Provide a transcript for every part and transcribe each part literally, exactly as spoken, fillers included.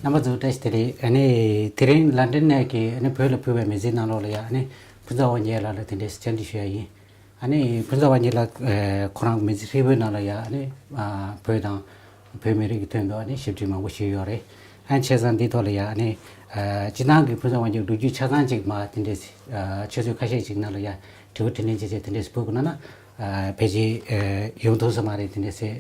རྣམ་པ་ཚོ་བཀྲ་ཤིས་བདེ་ལེགས། ཨ་ནི་དེ་རིང་ལན་ཌན་ནས་ཀྱི་ཨ་ནི་བོད་ལ་ཕུལ་བའི་མི་ཚེའི་ནང་ལོགས་ལ་ཡ་ཨ་ནི་ཕུན་ཚོགས་དབང་རྒྱལ་ལགས་ལ་དེ་འདྲའི་བཅར་འདྲི་ཞུ་ཡ་ཡིན། ཨ་ནི་ཕུན་ཚོགས་དབང་རྒྱལ་ལགས་ཁོ་རང་གི་མི་ཚེ་ཧྲིལ་པོའི་ནང་ལ་ཡ་ཨ་ནི་བོད་དང་བོད་མི་རིགས་ཀྱི་དོན་དུ་ཨ་ནི་ཞབས་ཕྱི་མང་པོ་ཞུས་ཡོད་རེད། ཨ་ནི་བྱས་ཙང་འདི་ཐོག་ལ་ཡ་ཨ་ནི་སྤྱིར་བཏང་གི་ཕུན་ཚོགས་དབང་རྒྱལ་ལོ་རྒྱུས་ཆ་ཚང་ཅིག་མ་དེ་འདྲའི་ཆུ་ཚོད་ཁ་ཤས་ཅིག་ནང་ལ་ཡ་དྲི་བ་དྲིས་ལན་བྱས་བྱས་དེ་འདྲས་ཕུལ་དགོས་ན་ན། ཕལ་ཆེར་ཡོང་ཐུབ་ས་མ་རེད། དེ་འདྲས་ཟེར་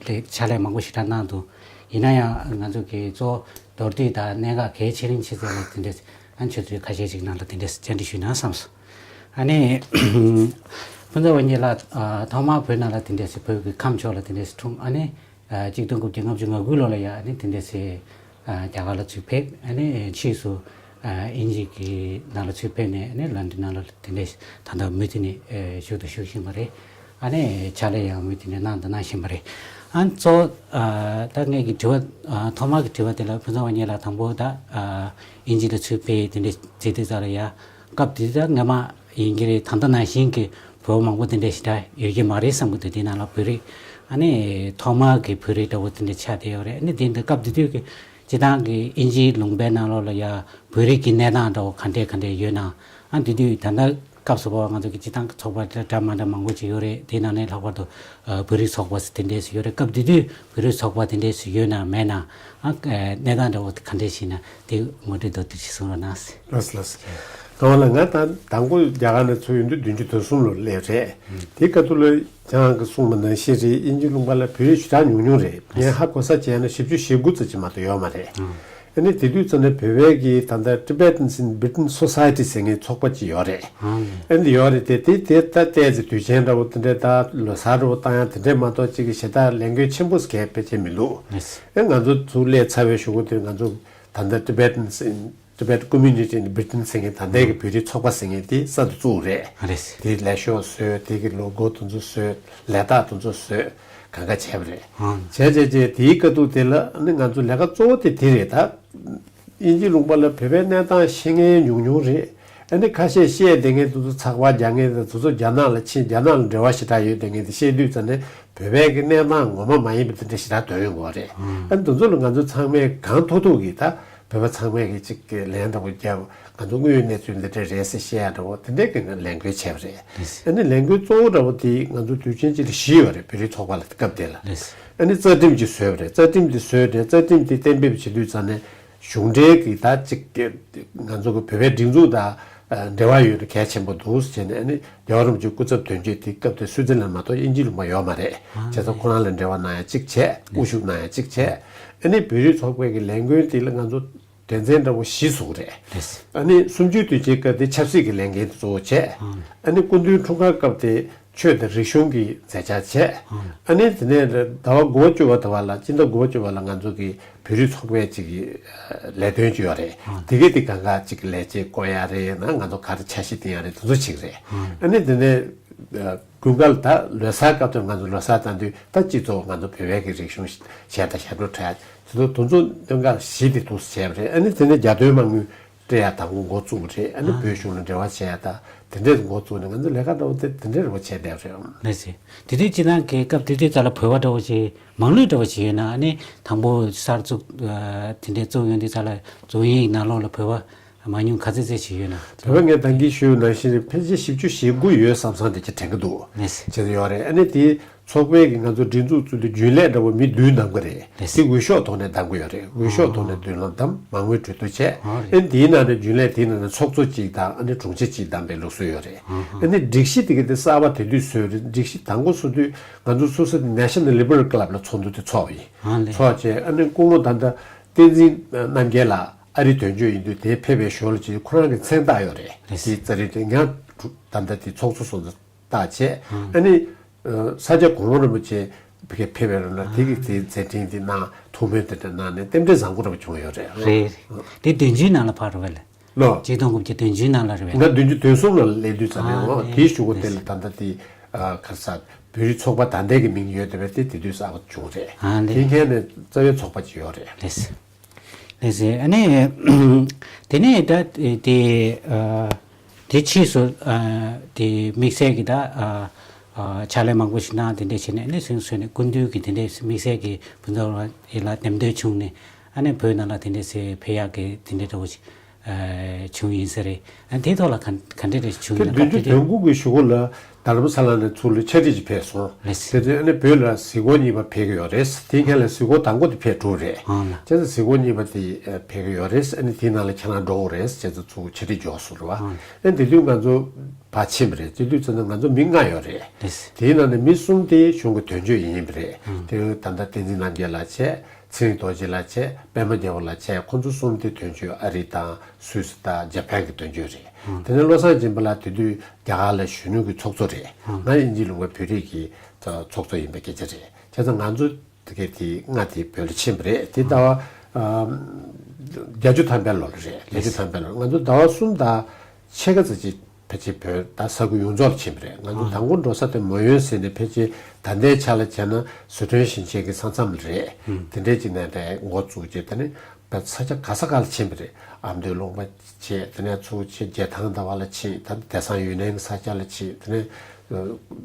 ཕྱག་ལས་མང་པོ་ཞེ་དྲག་གནང་འདུག་ཡིན་ན་ཡང་ང་ཚོ་གི་གཙོ་བོ་མདོར་བསྡུས་དང་གནད་འགག་གལ་ཆེ་རིང་ཆེ་ཚད་ལ་དེ་འདྲས་ཨ་ཆུ་ཚོད་ཁ་ཤས་ཤིག་ནང་ལ་དེ་འདྲས་བཅར་འདྲི་ཞུས་ན་བསམ་སོང་། ཨ་ནི་ཕུན་ཚོགས་དབང་རྒྱལ་ལགས་ཐོག་མར་བོད་ནང་ལ་དེ་འདྲས་བོད་ཀྱི་ཁམས་ཕྱོགས་ལ་དེ་འདྲས་འཁྲུངས། ཨ་ནི་གཅིག་སྟོང་དགུ་བརྒྱ་ལྔ་བཅུ་ང་དགུ་ལོ་ལ་ཡང་ཨ་ནི་དེ་འདྲས་སེ་རྒྱ་གར་ལ་ཚུར་ཕེབས། ཨ་ནི་ཕྱིས་སུ་དབྱིན་ཇི་གི་ནང་ལ་ཚུར་ཕེབས་ནས་ཨ་ནི་ལན་ཌན་ནང་ལ་དེ་འདྲས་ད་ལྟ་མུ་མཐུད་ནས་བཞུགས་དང་བཞུགས་བཞིན་པ་རེད། ཨ་ནི་ཕྱག་ལས་ཡང་མུ་མཐུད་ནས་གནང་དང་གནང་བཞིན་པ་རེད། ཨ་ནི་གཙོ་བོ་ད་ངེད་ཀྱི་དྲི་བ་ཐོག་མར་གྱི་དྲི་བ་དེ་ལ་ཕུན་ཚོགས་དབང་རྒྱལ་ལགས་དང་པོ་ད་དབྱིན་ཇི་ལ་ཚུར་ཕེབས་དེ་འདྲས་བྱེད་དུས་ཙམ་ལ་ཡ། སྐབས་དེ་དུས་ད་སྔ་མ་ཡིན་གྱི་རེད། ད་ལྟ་ནང་བཞིན་གྱི་བོད་པ་མང་པོ་དེ་འདྲ་ཞིག་ད་ཡོད་ཀྱི་མ་རེད་བསམ་གྱི་འདུག་དེ་ནང་ལ་བོད་རིགས་ཨ་ནི་ཐོག་མ་གི་བོད་རིགས་འདྲ་བོ་དེ་འདྲ་ཆགས་བསྡད་ཡོད་རེད། ཨ་ནི་དེ་འདྲ་སྐབས་དེ་དུས་ཀྱི་སྤྱིར་བཏང་གི་དབྱིན་ཇིའི་ལུང་པའི་ནང་ལོགས་ལ་ཡ་བོད་རིགས་ཀྱི་གནས་སྟངས་འདྲ་བོ་ག་འདྲས་ག་འདྲས་ཡོད་ན། ཨ་དེ་དུས་ད་ལྟ་སྐབས་སུ་བབས་པ་ང་ཚོ་གི་སྤྱིར་བཏང་གི་ཚོགས་པ་འདྲ་མ་འདྲ་མང་པོ་ཅིག་ཡོད་རེད། དེ་ནང་ནས་ལྷག་པར་དུ་བོད་རིགས་ཚོགས་པ་དེ་འདྲས་སུ་ཡོད་རེད། སྐབས་དེ་དུས་བོད་རིགས་ཚོགས་པ་དེ་འདྲས་སུ་ཡོད་ན་མེད་ན། ཨ་གནས་སྟངས་འདྲ་བོ་དེ་ག་འདྲས་ཞིག་ན། དེ་ངོ་སྤྲོད་མདོར་བསྡུས་ཤིག་གསུང་རོགས་གནང་ཟེར། ལགས་སོ་ལགས་སོ། ད་བ་ལ་ང་ད་དང་པོ་རྒྱ་གར་ནས་ཚུར་ཡོང་དུས་བདུན་ཅུ་དོན་གསུམ་ལོ་སླེབས་རེད། དེའི་སྐབས་དུ་ལ་ཁྱེད་རང་གིས་གསུངས་པ་ནང་བཞིན་རེད། དབྱིན་ཇི་ལུང་པ་ལ་བོད་རིགས་ཞེ་དྲག་ཉུང་ཉུང་རེད། ངས་ཧ་གོ་ས་བྱས་ན་བཞི་བཅུ་ཞེ་དགུ་ཙམ་ཅིག་མ་གཏོགས་ཡོད་མ་རེད། ཨ་ནི་དེ་དུས་ཙམ་ནས་བོད་པའི་གི་ད་ལྟ་Tibetans in Britain Society ཟེར་མཁན་ཚོགས་པ་ཅིག་ཡོད་རེད། ཨ་ནི་ཡོད་རེད་དེ། དེ་དེ་ད་ལྟའི་ཚེ་དུས་ཆེན་འདྲ་བོ་དེ་འདྲའི་ད་ལོ་གསར་འདྲ་བོ་བཏང་ཡ་དེ་འདྲའི་མ་གཏོགས་ཅིག་གི་ཞེ་དྲག་ལས་འགུལ་ཆེན་པོ་གལ་ཕལ་ཆེར་མི་འདུག་ཨ་ང་ཚོ་ཚུར་སླེབས་ཚར་བའི་གཞུག་གུ་དེར་ང་ཚོ་ད་ལྟ་Tibetans in Tibet Community in Britain ཟེར་མཁན་ད་ལྟའི་གི་བོད་རིགས་ཚོགས་པ་ཟེར་མཁན་དེ་གསར་དུ་བཙུགས་རེད། ཨ་རེད། དེ་ལས་ཤོག་བཟོས། དེ་གི་ལོ་གོ་དེ་ཚོ་བཟོས། ལས་རྟགས་དེ་ཚོ་བཟོས། གང་ག་བྱས་པ་རེད། ཨང་། བྱས་བྱས་བྱས་དེའི་སྐབས་དུས་དེ་ལ་ཨ་ནི་ང་ཚོ་ལས་ཀ་གཙོ་བོ་དེ་དེ་རེད། ད་དབྱིན་ཇི་ལུང་པ་ལ་བོད་པའི་གནས་སྟངས་ཤེས་མཁན་ཉུང་ཉུང་རེད། ཨ་ནི་ཁ་ཤས་བཤད་བསྡད་མཁན་དེ་ཚོ་ཚགས་པར་རྒྱག་མཁན་དེ་ཚོ་རྒྱ་ནག་ལ་ཕྱིན། རྒྱ་ནག་ལ་འབྲེལ་བ་ཞེ་དྲག་ཡོད་བསྡད་མཁན་དེ་བཤད་དུས་ཙམ་ནས་བོད་པའི་གི་གནས་སྟངས་ངོ་མ་མ་ཡིན་པ་དེ་འདྲ་ཞེ་དྲག་འདོན་ཡོང་གི་རེད། ཨ་ནི་དེ་ཚོ་ལ་ང་ཚོ་ཚང་མས་གང་ཐུབ་ཐུབ་ཀྱིས་ད་བོད་པ་ཚང་མས་གི་ཅིག་གི་ལན་འདྲ་བོ་བརྒྱབ། ང་ཚོ་དངོས་ཡོད་གནས་ཚུལ་འདི་འདྲ་རེད་ཟེར་བཤད་ཡ་འདྲ་བོ་དེ་འདྲའི་གི་ལས་འགུལ་བྱས་པ་རེད། ཨ་ནི་ལས་འགུལ་གཙོ་བོ་འདྲ་བོ་དེ་ང་ཚོ་དུས་ཆེན་གཅིག་ལ་བཞི་ཡོད་རེད། བོད་རིགས་ཚོགས་པ་ལ་སྐབས་དེ་ལ། ཨ་ནི་རྩ་ཁྲིམས་ཅིག་བཟོས་པ་རེད། རྩ་ཁྲིམས་དེ་བཟོས་རེད། རྩ་ཁྲིམས་དེ་གཏན་འབེབས་བྱེད་དུས་ཙམ་ནས་གཞུང་འབྲེལ་གྱི་ད་ཅིག་ང་ཚོ་གི་བོད་པའི་སྒྲིག་འཛུགས་དང་འབྲེལ་བ་ཡོད་ན་གལ་ཆེན་པོ་འདུག་ཟེར་ནས། ཨ་ནི་རྒྱལ་བ་རིན་པོ་ཆེའི་སྐུ་ཚབ་དོན་གཅོད་དེ་སྐབས་དེ་སུའི་ཙི་ལན་མ་གཏོགས་དབྱིན་ཇི་ལུང་པ་ཡོད་མ་རེད། བྱས་ཙང་ཁོ་རང་ལ་འབྲེལ་བ་གནང་ཡ་གཅིག་བྱས། དབུ་བཞུགས་གནང་ཡ་གཅིག་བྱས། ཨ་ནི་བོད་རིགས་ཚོགས་པའི་གི་ལས་འགུལ་དེ་ལ་ང་ཚོ་དོན་ཚན་འདྲ་བོ་བཞི་བཟོས་རེད། ཨ་ནི་གསུམ་བཅུའི་དུས་ཆེན་སྐབས་དེ་ཆབ་སྲིད་ཀྱི་ལས་འགན་དེ་གཙོ་བོ་བྱས། ཨ་ནི་སྐུ་མདུན་འཁྲུངས་སྐར་སྐབས་དེ་ཆོས་དང་རིག་གཞུང་གི་མཛད་འཆར་བྱས། ཨ་ནི་དེ་ནས་ཟླ་བ་དགུ་པ་བཅུ་པ་དེ་བ་ལ། སྤྱི་ཟླ་དགུ་པ་བཅུ་པ་ལ་ང་ཚོ་གི་བོད་རིགས་ཚོགས་པའི་ཅིག་གི་ལས་དོན་ཅིག་ཡོད་རེད། དེ་གས་དེ་གང་ག་ཅིག་ལས་བྱེད་བསྐོ་ཡ་རེད། ཡང་ན་ང་ཚོ་ག་རེ་འཆར་གཞི་བཏིང་ཡ་རེད། དེ་ཚོ་ཅིག་རེད། ཨ་ནི་དེ་ནས་དགུན་ཁ་ལ་ད་ལོ་གསར་སྐབས་དེར་ང་ཚོ་ལོ་གསར་བཏང་དུས་ད་སྤྱི་ཚོགས་ང་ཚོ་བོད་པའི་གི་རིག་གཞུང་གཞས་དང་ཞབས་བྲོ་འཁྲབ་ཡ་དེ་ཚོ། དེ་ཚོ་སྣ་ཁ་བཞི་དེ་འདུག་སེ་བྱས་པ་རེད། ཨ་ནི་དེ་ནས་རྒྱ་དོན་མ་དངུལ་སྤྲད་ཡ་དང་པོ་འགོ་བཙུགས་པ་རེད། ཨ་ནི་བོད་གཞུང་ལ་འབྲེལ་བ་བྱས་ཡ་དང་དེ་འདྲས་འགོ་བཙུགས་ནས་ང་ཚོ་ལས་ཀ་འདྲ་བོ་དེ་དེ་འདྲས་རེ་བ་བྱས་བསྡད་པ་རེད། ལགས་སེ། དེ་དུས་སྤྱིར་བཏང་གི་སྐབས་དེ་དུས་ཙམ་ལ་བོད་པ་འདྲ་བོ་ཞིག་མང་ལོས་འདྲ་བོ་ཞིག་ཡོད་ན། ཨ་ནི་དང་པོ་གསར་བཙུགས་དེ་འདྲས་བཙུགས་ཡོང་དུས་ཙམ་ལ་རྫོང་ཡིག་ནང་ལོགས་ལ་བོད་པ་མང་ཉུང་ག་ཚོད་ཙམ་ཞིག་ཡོད་ན། བོད་པ་ངས་ད་གིན་ཞུས་ནང་བཞིན་རེད། ཕལ་ཆེར་བཞི་བཅུ་ཞེ་དགུ་ཡོད་བསམ་བསམ་དེ་ཅིག་དྲན་གྱི་འདུག་ལགས་སེ། བྱས་ཡོད་རེད། ཨ་ནི་དེ་ཚོགས་པའི་གི་ང་ཚོ་སྒྲིག་འཛུགས་ཚུལ་དུ་རྒྱུན་ལས་འདྲ་བོ་མི་བདུན་གདམ་གི་རེད། ལགས་སེ། དེ་འོས་ཤོག་ཐོག་ནས་གདམ་གི་ཡོད་རེད། འོས་ཤོག་ཐོག་ནས་མདུན་ལམ་བདམས། མ་དངུལ་གྲོས་བསྡུར་བྱས། ཨ་རེད། ཨ་ནི་དེའི་ནང་ནས་རྒྱུན་ལས་དེའི་ནང་ནས་ཚོགས་གཙོ་གཅིག་དང་། ཨ་ནི་དྲུང་ཆེ་གཅིག་གདམ་པའི་ལུགས་སྲོལ་ཡོད་རེད། ཨ་ནི་སྒྲིག་གཞི་དེ་གི་དེ་གསར་པ་དེ་དུས་བཟོས་རེད། སྒྲིག་གཞི་དང་པོ་བཟོ་དུས་ང་ཚོ་སོ་སོ་དེ་National Liberal Club ལ་ཚོགས་འདུ་དེ་ཚོགས་པ་ཡིན། ཨ་ལེ། ཚོགས་བྱས། ཨ་ནི་སྐུ་ངོ་ད་ལྟ་བསྟན་འཛིན་རྣམ་རྒྱལ་ལགས་ཨ་རི་དོན་གཅོད་ཡིན་དུས་དེ་ཕེབས་པའི་ཞོར་ལ་ཅིག་ཁོ་རང་གི་མཚན་རྟགས་ཡོད་རེད། རེད། དེའི་རྩ་རིག་དེ་ང་ད་ལྟ་དེ་ཚོགས་གཙོ་སོགས་ལ་བཏགས་བྱས། ཨ་ནི་ས་སྐྱ་གོང་མ་རིན་པོ་ཆེ་ཕེབས་པའི་རིང་ལ་དེ་གི་དེའི་མཛད་འཕྲིན་དེ་གནང་། ཐུགས་སྨོན་དེ་འདྲ་གནང་ནས་རྟེན་འབྲེལ་བཟང་པོ་འདྲ་བོ་བྱུང་ཡོད་རེད། རེད། དེ་བདུན་ཅུའི་ནང་ལ་ཕར་རེད་པས་ལགས། ལོ། ཆིག་སྟོང་དགུ་བརྒྱ་བདུན་ཅུའི་ནང་ལ་རེད་པས། ང་བདུན་ཅུ་དོན་གསུམ་ལ་སླེབས་དུས་ཙམ་ནས། ཨ་འོ། ལེ། དེའི་གཞུག་གུ་དེ་ལ་ད་ལྟ་དེ་ག་རེ་ཟ། བོད་རིགས་ཚོགས་པ་ད་ལྟའི་གི་མིང་ཡོད་བསྡད་པ་དེ་དེ་དུས་གསར་པ་བྱུང་རེད། ཨ་ལེ། དེ་མཁན་ནས་རྩ་བའི་ཚོགས་པ་ཅིག་ཡོད་རེད། ལགས་སེ། ལགས་སེ། ཨ་ནི་དེ་ནས་ད་དེ་ཨ་དེ་ཕྱིས་སུ་ཨ་དེ་དམིགས་བསལ་གྱི་ད་ཨ་ཨ་ཕྱག་ལས་མང་པོ་ཞིག་གནང་། དེ་འདྲས་བྱས་ནས། ཨ་ནི་སོ་སོ་ནས་སྐུ་མདུན་གྱི་དེ་འདྲས་དམིགས་བསལ་གྱི་ཕུན་ཚོགས་དབང་རྒྱལ་ལགས་འདེམས་ཐོན་བྱུང་ནས། ཨ་ནི་བོད་ནང་ལ་དེ་འདྲས་སེ་ཕེབས་ཡག་གི་དེ་འདྲས་འདྲ་བོ་ཞིག་ཨ་བྱུང་ཡིན་ས་རེད། ཨ་དེའི་ཐོག་ལ་ག་ག་འདྲས་རེ་བྱུང་དེ་ཡིན་ན་བདུན་ཅུ་སྐབས་དེ་དོན་དགུ་གི་གཞུག་གུ་ལ་རྡ་རམ་ས་ལ་ནས་ཚུར་ལ་ཕྱག་བྲིས་ཅིག་ཕེབས་སོང་། ལགས་སོ། དེ་དུས་ཨ་ནི་བོད་ལ་གཟིགས་སྐོར་གཉིས་པ་ཕེབས་ཀྱི་ཡོད་རེད། དེའི་སྔོན་ལ་གཟིགས་སྐོར་དང་པོ་དེ་ཕེབས་འགྲོ་རེད། ཨང་ལ། བྱས་ཙང་གཟིགས་སྐོར་གཉིས་པ་དེ་ཨ་ཕེབས་ཀྱི་ཡོད་རེད། ཨ་ནི་དེའི་ནང་ལ་ཁྱེད་རང་འགྲོ་དགོས་རེད། བྱས་ཙང་ཚུར་ཕྱག་བྲིས་འབྱོར་སོང་རེད་བ། ཨང་། ཨ་ནི་དེ་དུས་ང་ཚོ་ཕར་ཕྱིན་པ་རེད། དེ་དུས་ཙམ་ན་ང་ཚོ་མི་ལྔ་ཡོད་རེད། ལགས་སོ། དེའི་ནང་ནས་མི་གསུམ་དེ་གཞུང་གི་དོན་གཅོད་ཡིན་པ་རེད། ཨང་། དེ་ད་ལྟ་བསྟན་འཛིན་རྣམ་རྒྱལ་ལགས་བྱས། ཚེ་རིང་རྡོ་རྗེ་ལགས་བྱས། པད་མ་རྒྱལ་པོ་ལགས་བྱས། ཁོང་ཚོ་གསུམ་དེ་དོན་གཅོད་ཨ་རི་དང་སུད་སི་དང་ཇ་པན་གྱི་དོན་གཅོད་རེད། ཨང་། དེ་ནས་བློ་བཟང་སྦྱིན་པ་ལགས་དེ་དུས་རྒྱ་གར་ལ་གཞོན་ནུ་གི་ཚོགས་གཙོ་རེད། ཨང་། ང་དབྱིན་ཇིའི་ལུང་པ་བོད་རིགས་ཀྱི་ཚོགས་གཙོ་ཡིན་པའི་སྐད་ཆ་རེད། བྱས་ཙང་ང་ཚོ་དེ་གའི་དེ་ལྔ་དེ་བོད་ལ་ཕྱིན་པ་རེད། དེ་ཟླ་བ་ཨ་བརྒྱད་ཅུ་ཐམ་པའི་ལོ་ལ་རེད། བརྒྱད་ཅུ་ཐམ་པའི་ལོ་ང་ཚོ་ཟླ་བ་གསུམ་དང་ཕྱེད་ཀ་ཙམ་ཅིག་ཕལ་ཆེར་བོད་ད་ས་ཁུལ་ཡོངས་རྫོགས་ལ་ཕྱིན་པ་རེད། ང་ཚོ་ཨ་དང་པོ་འགྲོ་ས་དེ་མོན་ཡོན་ཟེར་ནས་ཕལ་ཆེར་ད་ལྟའི་ཆ་ལ་བྱས་ན་བཟོ་སྐྲུན་ཞིང་ཆེན་གྱི་ས་མཚམས་ལ་རེད། ཨུམ། དེ་འདྲས་ཅིག་ནས་རེད་འགོ་བཙུགས་རྗེས་དེ་ནས་བོད་ས་ཆ་ག་ས་ག་ལ་ཕྱིན་པ་རེད། ཨ་མདོའི་ལུང་པ་བྱས། དེ་ནས་ཚུར་ཕྱིན་རྒྱལ་ཐང་ཟླ་བ་ལ་ཕྱིན། ད་དེང་སང་ཡུན་ནན་གྱི་ས་ཆ་ལ་ཕྱིན། དེ་ནས་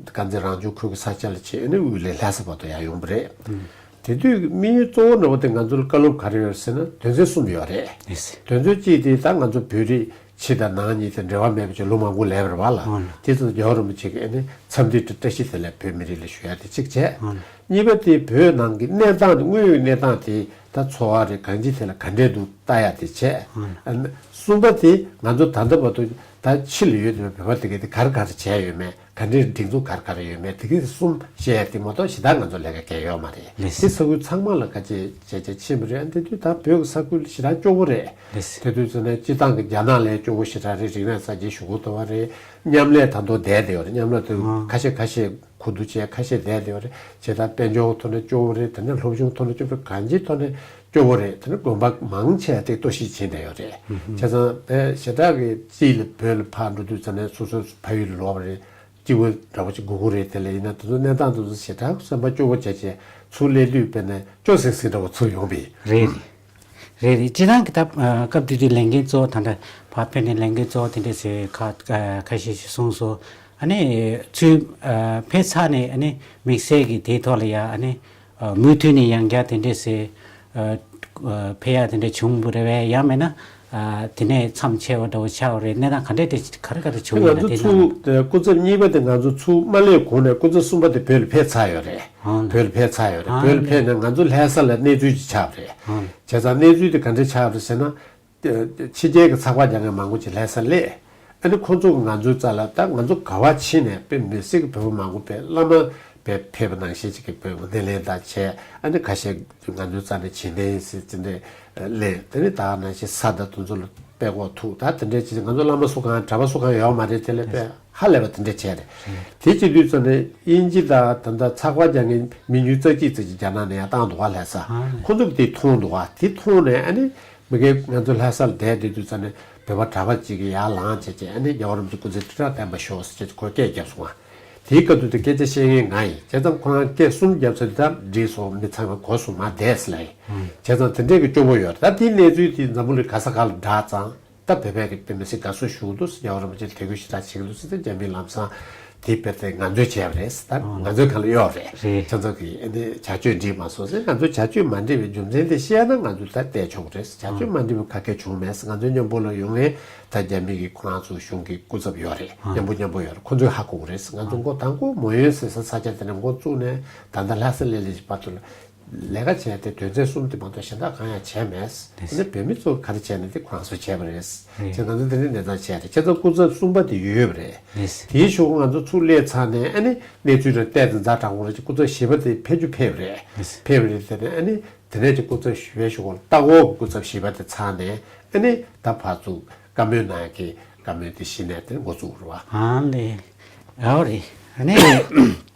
དཀར་མཛེས་རང་སྐྱོང་ཁུལ་གྱི་ས་ཆ་ལ་ཕྱིན། ཨ་ནི་དབུས་ལས་ལྷ་ས་བར་དུ་ཡར་ཡོང་པ་རེད། ཨུམ། དེ་དུས་དམིགས་ཡུལ་གཙོ་བོ་འདྲ་བོ་དེ་ང་ཚོ་ལ་བཀའ་སློབ་ག་རེ་ཡོད་ཟེར་ན་དོན་ཚན་གསུམ་ཡོད་རེད། ལགས་སོ། དོན་ཚན་གཅིག་དེ་ད་ང་ཚོ་བོད་རིགས་ཕྱི་དང་ནང་གཉིས་དེ་འབྲེལ་བ་མེད་པ་ཅིག་ལོ་མང་པོ་ལས་པ་རེད་བ་ལ། ཨང་། དེ་ཚོ་རྒྱལ་བ་རིན་པོ་ཆེ་གིས་ཨ་ནི་འཚམས་འདྲི་བཀྲ་ཤིས་བདེ་ལེགས་བོད་མི་རིགས་ལ་ཞུ་ཡ་དེ་གཅིག་བྱས། ཨང་། གཉིས་པ་དེ་བོད་ནང་གི་གནས་སྟངས་དེ་དངོས་ཡོད་གནས་སྟངས་དེ་ད་འཚོ་བ་རེད་གང་ཅི་དེ་ལ་ག་འདྲས་འདུག་ལྟ་ཡ་དེ་བྱས། ཨང་། ཨ་ནི་གསུམ་པ་དེ་ང་ཚོ་ད་ལྟ་བར་དུ་ད་ཕྱི་ལ་ཡོད་བསྡད་པའི་བོད་པ་དེ་གས་དེ་ག་རེ་ག་རེ་བྱས་ཡོད་མེད། ག་འདྲའི་སྒྲིག་འཛུགས་ག་རེ་ག་རེ་ཡོད་མེད་དེ་གའི་གསུམ་བཤད་ཡ་དེ་མ་གཏོགས་གཞན་དག་ང་ཚོ་ལས་ཀ་གང་ཡང་ཡོད་མ་རེད། ལགས་སོ། དེ་ས་ཁུལ་ཚང་མ་ལ་དཀའ་སྤྱད་བྱས་བྱས་ཕྱིན་པ་རེད། དེ་དུས་ད་བོད་ཀྱི་ས་ཁུལ་ཞེ་དྲག་སྐྱོ་བོ་རེད། ལགས་སོ། དེ་དུས་ཚོ་ནས་སྤྱི་བཏང་གི་རྒྱ་ནག་ལས་སྐྱོ་བོ་ཞེ་དྲག་རེད། རིག་གནས་གསར་བརྗེ་ཞུ་གི་འདུག་བ་རེད། མཉམ་ལས་ད་དུང་བསྡད་བསྡད་ཡོད་རེད། མཉམ་ལས་དེ་ཨང་། ཁ་ཤས་ཁ་ཤས་ཁུ་བསྡུ་བྱས་ཁ་ཤས་བསྡད་བསྡད་ཡོད་རེད། བྱས་ཙང་དཔལ་འབྱོར་ཐོག་ནས་སྐྱོ་བོ་རེད། དེ་ནས་སློབ་སྦྱོང་ཐོག་ནས་སྐྱོ་བོ་རེད། གང་ཅིའི་ཐོག་ནས་སྐྱོ་བོ་རེད། དེ་ནས་དགོན་པ་མང་ཆེ་བ་དེ་གཏོར་བཤིག་བྱས་བསྡད་ཡོད་རེད། ཨུ་ཧུ། བྱས་ཙང་དེ་ཞེ་དྲག་གི་ཅིག་ལ་བོད་ལ་ཕར་འགྲོ་དུས་ཙམ་ནས་སོ་སོའི་ཕ་ཡུལ་ལ་ལོག་པ་རེད། སྐྱིད་པོ་འདྲ་པོ་ཅིག་དགོས་ཀྱི་རེད། དེ་ལ་ཡིན་ན་དེ་ཚོ་གནས་སྟངས་དེ་ཚོ་ཞེ་དྲག་སེམས་པ་སྐྱོ་བོ་བྱས་བྱས་ཚུར་སླེབས་དུས་དཔེར་ན་སྐྱོ་སིང་སིང་འདྲ་པོ་ཚུར་ཡོང་པས། རེད་རེད། རེད་རེད། སྤྱིར་བཏང་གི་ད་ཨ་སྐབས་དེ་དུས་ལས་འགན་གཙོ་བོ་ད་ལྟ་ཕར་ཕེབས་ནས་ལས་འགན་གཙོ་བོ་དེ་འདྲས་ཟེར་ཁ་ཨ་ཁ་ཤས་ཤིག་གསུངས་སོང་། ཨ་ནི་ཚུར་ཨ་ཕེབས་ཚར་ནས་ཨ་ནི་དམིགས་བསལ་གྱི་དེའི་ཐོག་ལ་ཡ་ཨ་ནི་ཨ་མུ་མཐུད་ནས་ཡང་བསྐྱར་དེ་འདྲས་ཟེར་ཨ་ཨ་ཕེབས་ཡ་དེ་འདྲས་བྱུང་བ་རེད་པས། ཡང་མིན་ན། ཨ་དེ་ནས་མཚམས་ཆད་པ་འདྲ་བོ་ཆགས་པ་རེད། གནས་སྟངས་ག་འདྲས་དེ་ག་རེ་ག་རེ་བྱུང་ཡོད་ན། ང་ཚོ་དེ་ཚོ་ཚུར་དེ་སྐུ་ཚབ་གཉིས་པ་དེ་ང་ཚོ་ཚུར་མ་སླེབས་གོང་ནས་སྐུ་ཚབ་གསུམ་པ་དེ་བོད་ལ་ཕེབས་ཚར་ཡོད་རེད། ཨང་། བོད་ལ་ཕེབས་ཚར་ཡོད་རེད། ཨང་། བོད་ལ་ཕེབས་ནས་ང་ཚོ་ལྷ་ས་ལ་གནས་ཚུལ་ཅིག་ཆགས་པ་རེད། ཨང་། བྱས་ཙང་གནས་ཚུལ་དེ་ག་འདྲས་ཆགས་པ་རེད་ཟེར་ན། ཕྱི་རྒྱལ་གྱི་ཚགས་པར་རྒྱག་མཁན་མང་པོ་ཅིག་ལྷ་སར་སླེབས། ཨ་ནི་ཁོང་ཚོ་གིས་ང་ཚོའི་རྩ་ལ་ད་ང་ཚོ་ག་པར་ཕྱིན་ནས་དཔེ་མི་སྲིད་ཀྱི་བོད་པ་མང་པོ་དཔེ་བླ་མ་དཔེ་ཕེབས་པ་ནང་བཞིན་ཅིག་གི་བོད་པ་སྣེ་ལེན་དང་བྱས། ཨ་ནི་ཁ་ཤས་ང་ཚོའི་རྩ་ནས་བྱིན་རྟེན་ཟེར་ཅིག་འདྲ་ལེན། དེ་ནི་ད་ནང་བཞིན་གཟའ་དང་དེ་ཚོ་ལ་དཔེ་ཀློག་ཐུག་ད་དེ་འདྲས་ཅིག་ང་ཚོ་བླ་མ་སུ་གང་གྲྭ་པ་སུ་གང་ཡོད་མ་རེད། དེ་ལས་དཔེ་ཧ་ལས་པ་དེ་འདྲས་བྱས་རེད། དེ་བྱེད་དུས་ཙམ་ནས་དབྱིན་ཇི་དང་ད་ལྟ་ཚགས་པར་རྒྱག་མཁན་མི་ཉུང་རྩ་གཅིག་ཙམ་ཅིག་རྒྱ་ནག་ནས་ཡར་བཏང་འདུག་ག་ལྷ་ས། ཁོང་ཚོ་གིས་དེ་མཐོང་འདུག་ག་དེ་མཐོང་ནས་ཨ་ནི། མི་སྒེར་ང་ཚོ་ལྷ་སར་བསྡད་བསྡད་དུས་ཙམ་ནས་བོད་པ་གྲྭ་པ་གཅིག་གིས་ཡར་ལངས་བྱས་བྱས་ཨ་ནི་རྒྱལ་བ་རིན་པོ་ཆེ་སྐུ་ཚེ་ཁྲི་ཕྲག་བརྟན་པར་ཤོག་ཟེར་བྱས་ཁོས་སྐད་བརྒྱབ་སོང་ང་། དེའི་སྐབས་དུས་དེ་སྐད་ཆ་བཤད་མཁན་ང་ཡིན། བྱས་ཙང་ཁོ་རང་སྐད་གསུམ་བརྒྱབ་ཚར་དུས་ད་འགྲིག་སོང་། མི་ཚང་མ་གོ་སོང་། མར་བསྡད་ཟེར་ལབ་ཡིན། བྱས་ཙང་དེ་འདྲས་ཀྱི་སྐྱོ་པོ་ཡོད་རེད། ད་དེའི་གནས་ཚུལ་དེ་འཛམ་བུ་གླིང་ག་ས་ག་ལ་བསྒྲགས་ཙང་ད་བོད་པས་ཀྱི་དཔེ་མི་སྲིད་དགའ་བསུ་ཞུ་གི་འདུག་ཟེར། རྒྱལ་བ་རིན་པོ་ཆེ་དད་གུས་ཞེ་དྲག་བྱེད་ཀྱི་འདུག་ཟེར། ད་རྒྱ་མིའི་ལམ་སང་དེ་དཔེ་དེ་ང་ཚོས་བྱས་པ་རེད་ཟེར། ད་ང་ཚོའི་སྒང་ལ་གཡོག་རེད། རེད། ཁྱེད་ཚོ་གིས་ཨ་ནི་བྱ་སྤྱོད་འགྲིག་མ་སོང་ཟེར། ང་ཚོའི་བྱ་སྤྱོད་མ་འགྲིག་པའི་རྒྱུ་མཚན་དེ་བཤད་ན་ང་ཚོས་ད་བལྟས་ཆོག་གི་རེད་ཟེར། བྱ་སྤྱོད་མ་འགྲིག་པའི་ག་གེ་བྱུང་མེད་ཟེར། ང་ཚོའི་མཉམ་པོ་ལ་ཡོང་མཁན་ད་རྒྱ་མི་གིས་ཁོ་རང་ཚོའི་གཞུང་གི་སྐུ་ཚབ་ཡོད་རེད། མཉམ་པོ་མཉམ་པོ་ཡོད་རེད། ཁོ་ཚོས་ཧ་གོ་གི་རེད་ཟེར། ང་ཚོ་མགོ་དང་པོ་མོན་ཡོད་ཟེར་ས་ས་ཆ་དེ་ནས་འགོ་བཙུགས་ནས་ད་ལྟ་ལྷ་ས་སླེབས་སླེབས་ཀྱི་བར་དུ་ལ། ལས་ཀ་བྱས་ཏེ་དོན་ཚན་གསུམ་དེ་མ་གཏོགས་གཞན་དག་གང་ཡང་བྱས་མེད། ལགས་སོ། ཨ་ནི་བོད་མི་ཚོ་ག་རེ་བྱས་ནས་དེ་ཁོ་རང་ཚོས་བྱས་པ་རེད། རེད། ཅེས་ང་ཚོ་དེ་འདྲའི་གནས་སྟངས་བྱས་ཏེ་ཁྱེད་ཚོ་སྐུ་ཚབ་གསུམ་པ་དེ་ཡོད་པ་རེད། ལགས་སོ། དེའི་གཞུག་ང་ཚོ་ཚུར་སླེབས་ཚར་ནས་ཨ་ནི་གནས་ཚུལ་རེ་བལྟས་ཏེ་ཛ་དྲག་པོ་རེད། སྐུ་ཚབ་བཞི་པ་དེ་ཕེབས་རྒྱུ་ཕེབས་པ་རེད། ལགས་སོ། ཕེབས་པ་རེད། དེ་ནས་ཨ་ནི་དེ་ནས་ཀྱི་སྐུ་ཚབ་བཞི་པའི་གཞུག་ལ་ལྟ་སྐོར་གྱི་སྐུ་ཚབ་བཞི་པ་དེ་ཚར་ནས་ཨ་ནི་ད་ཕར་ཚུར་བཀའ་མོལ་གནང་ཡག་གི་བཀའ་མོལ་དེ་གཞི་ནས་དེ་འགོ་བཙུགས་པ་རེད་བ། ཨ་ལས། ཨོ་རེད། ཨ་ནི།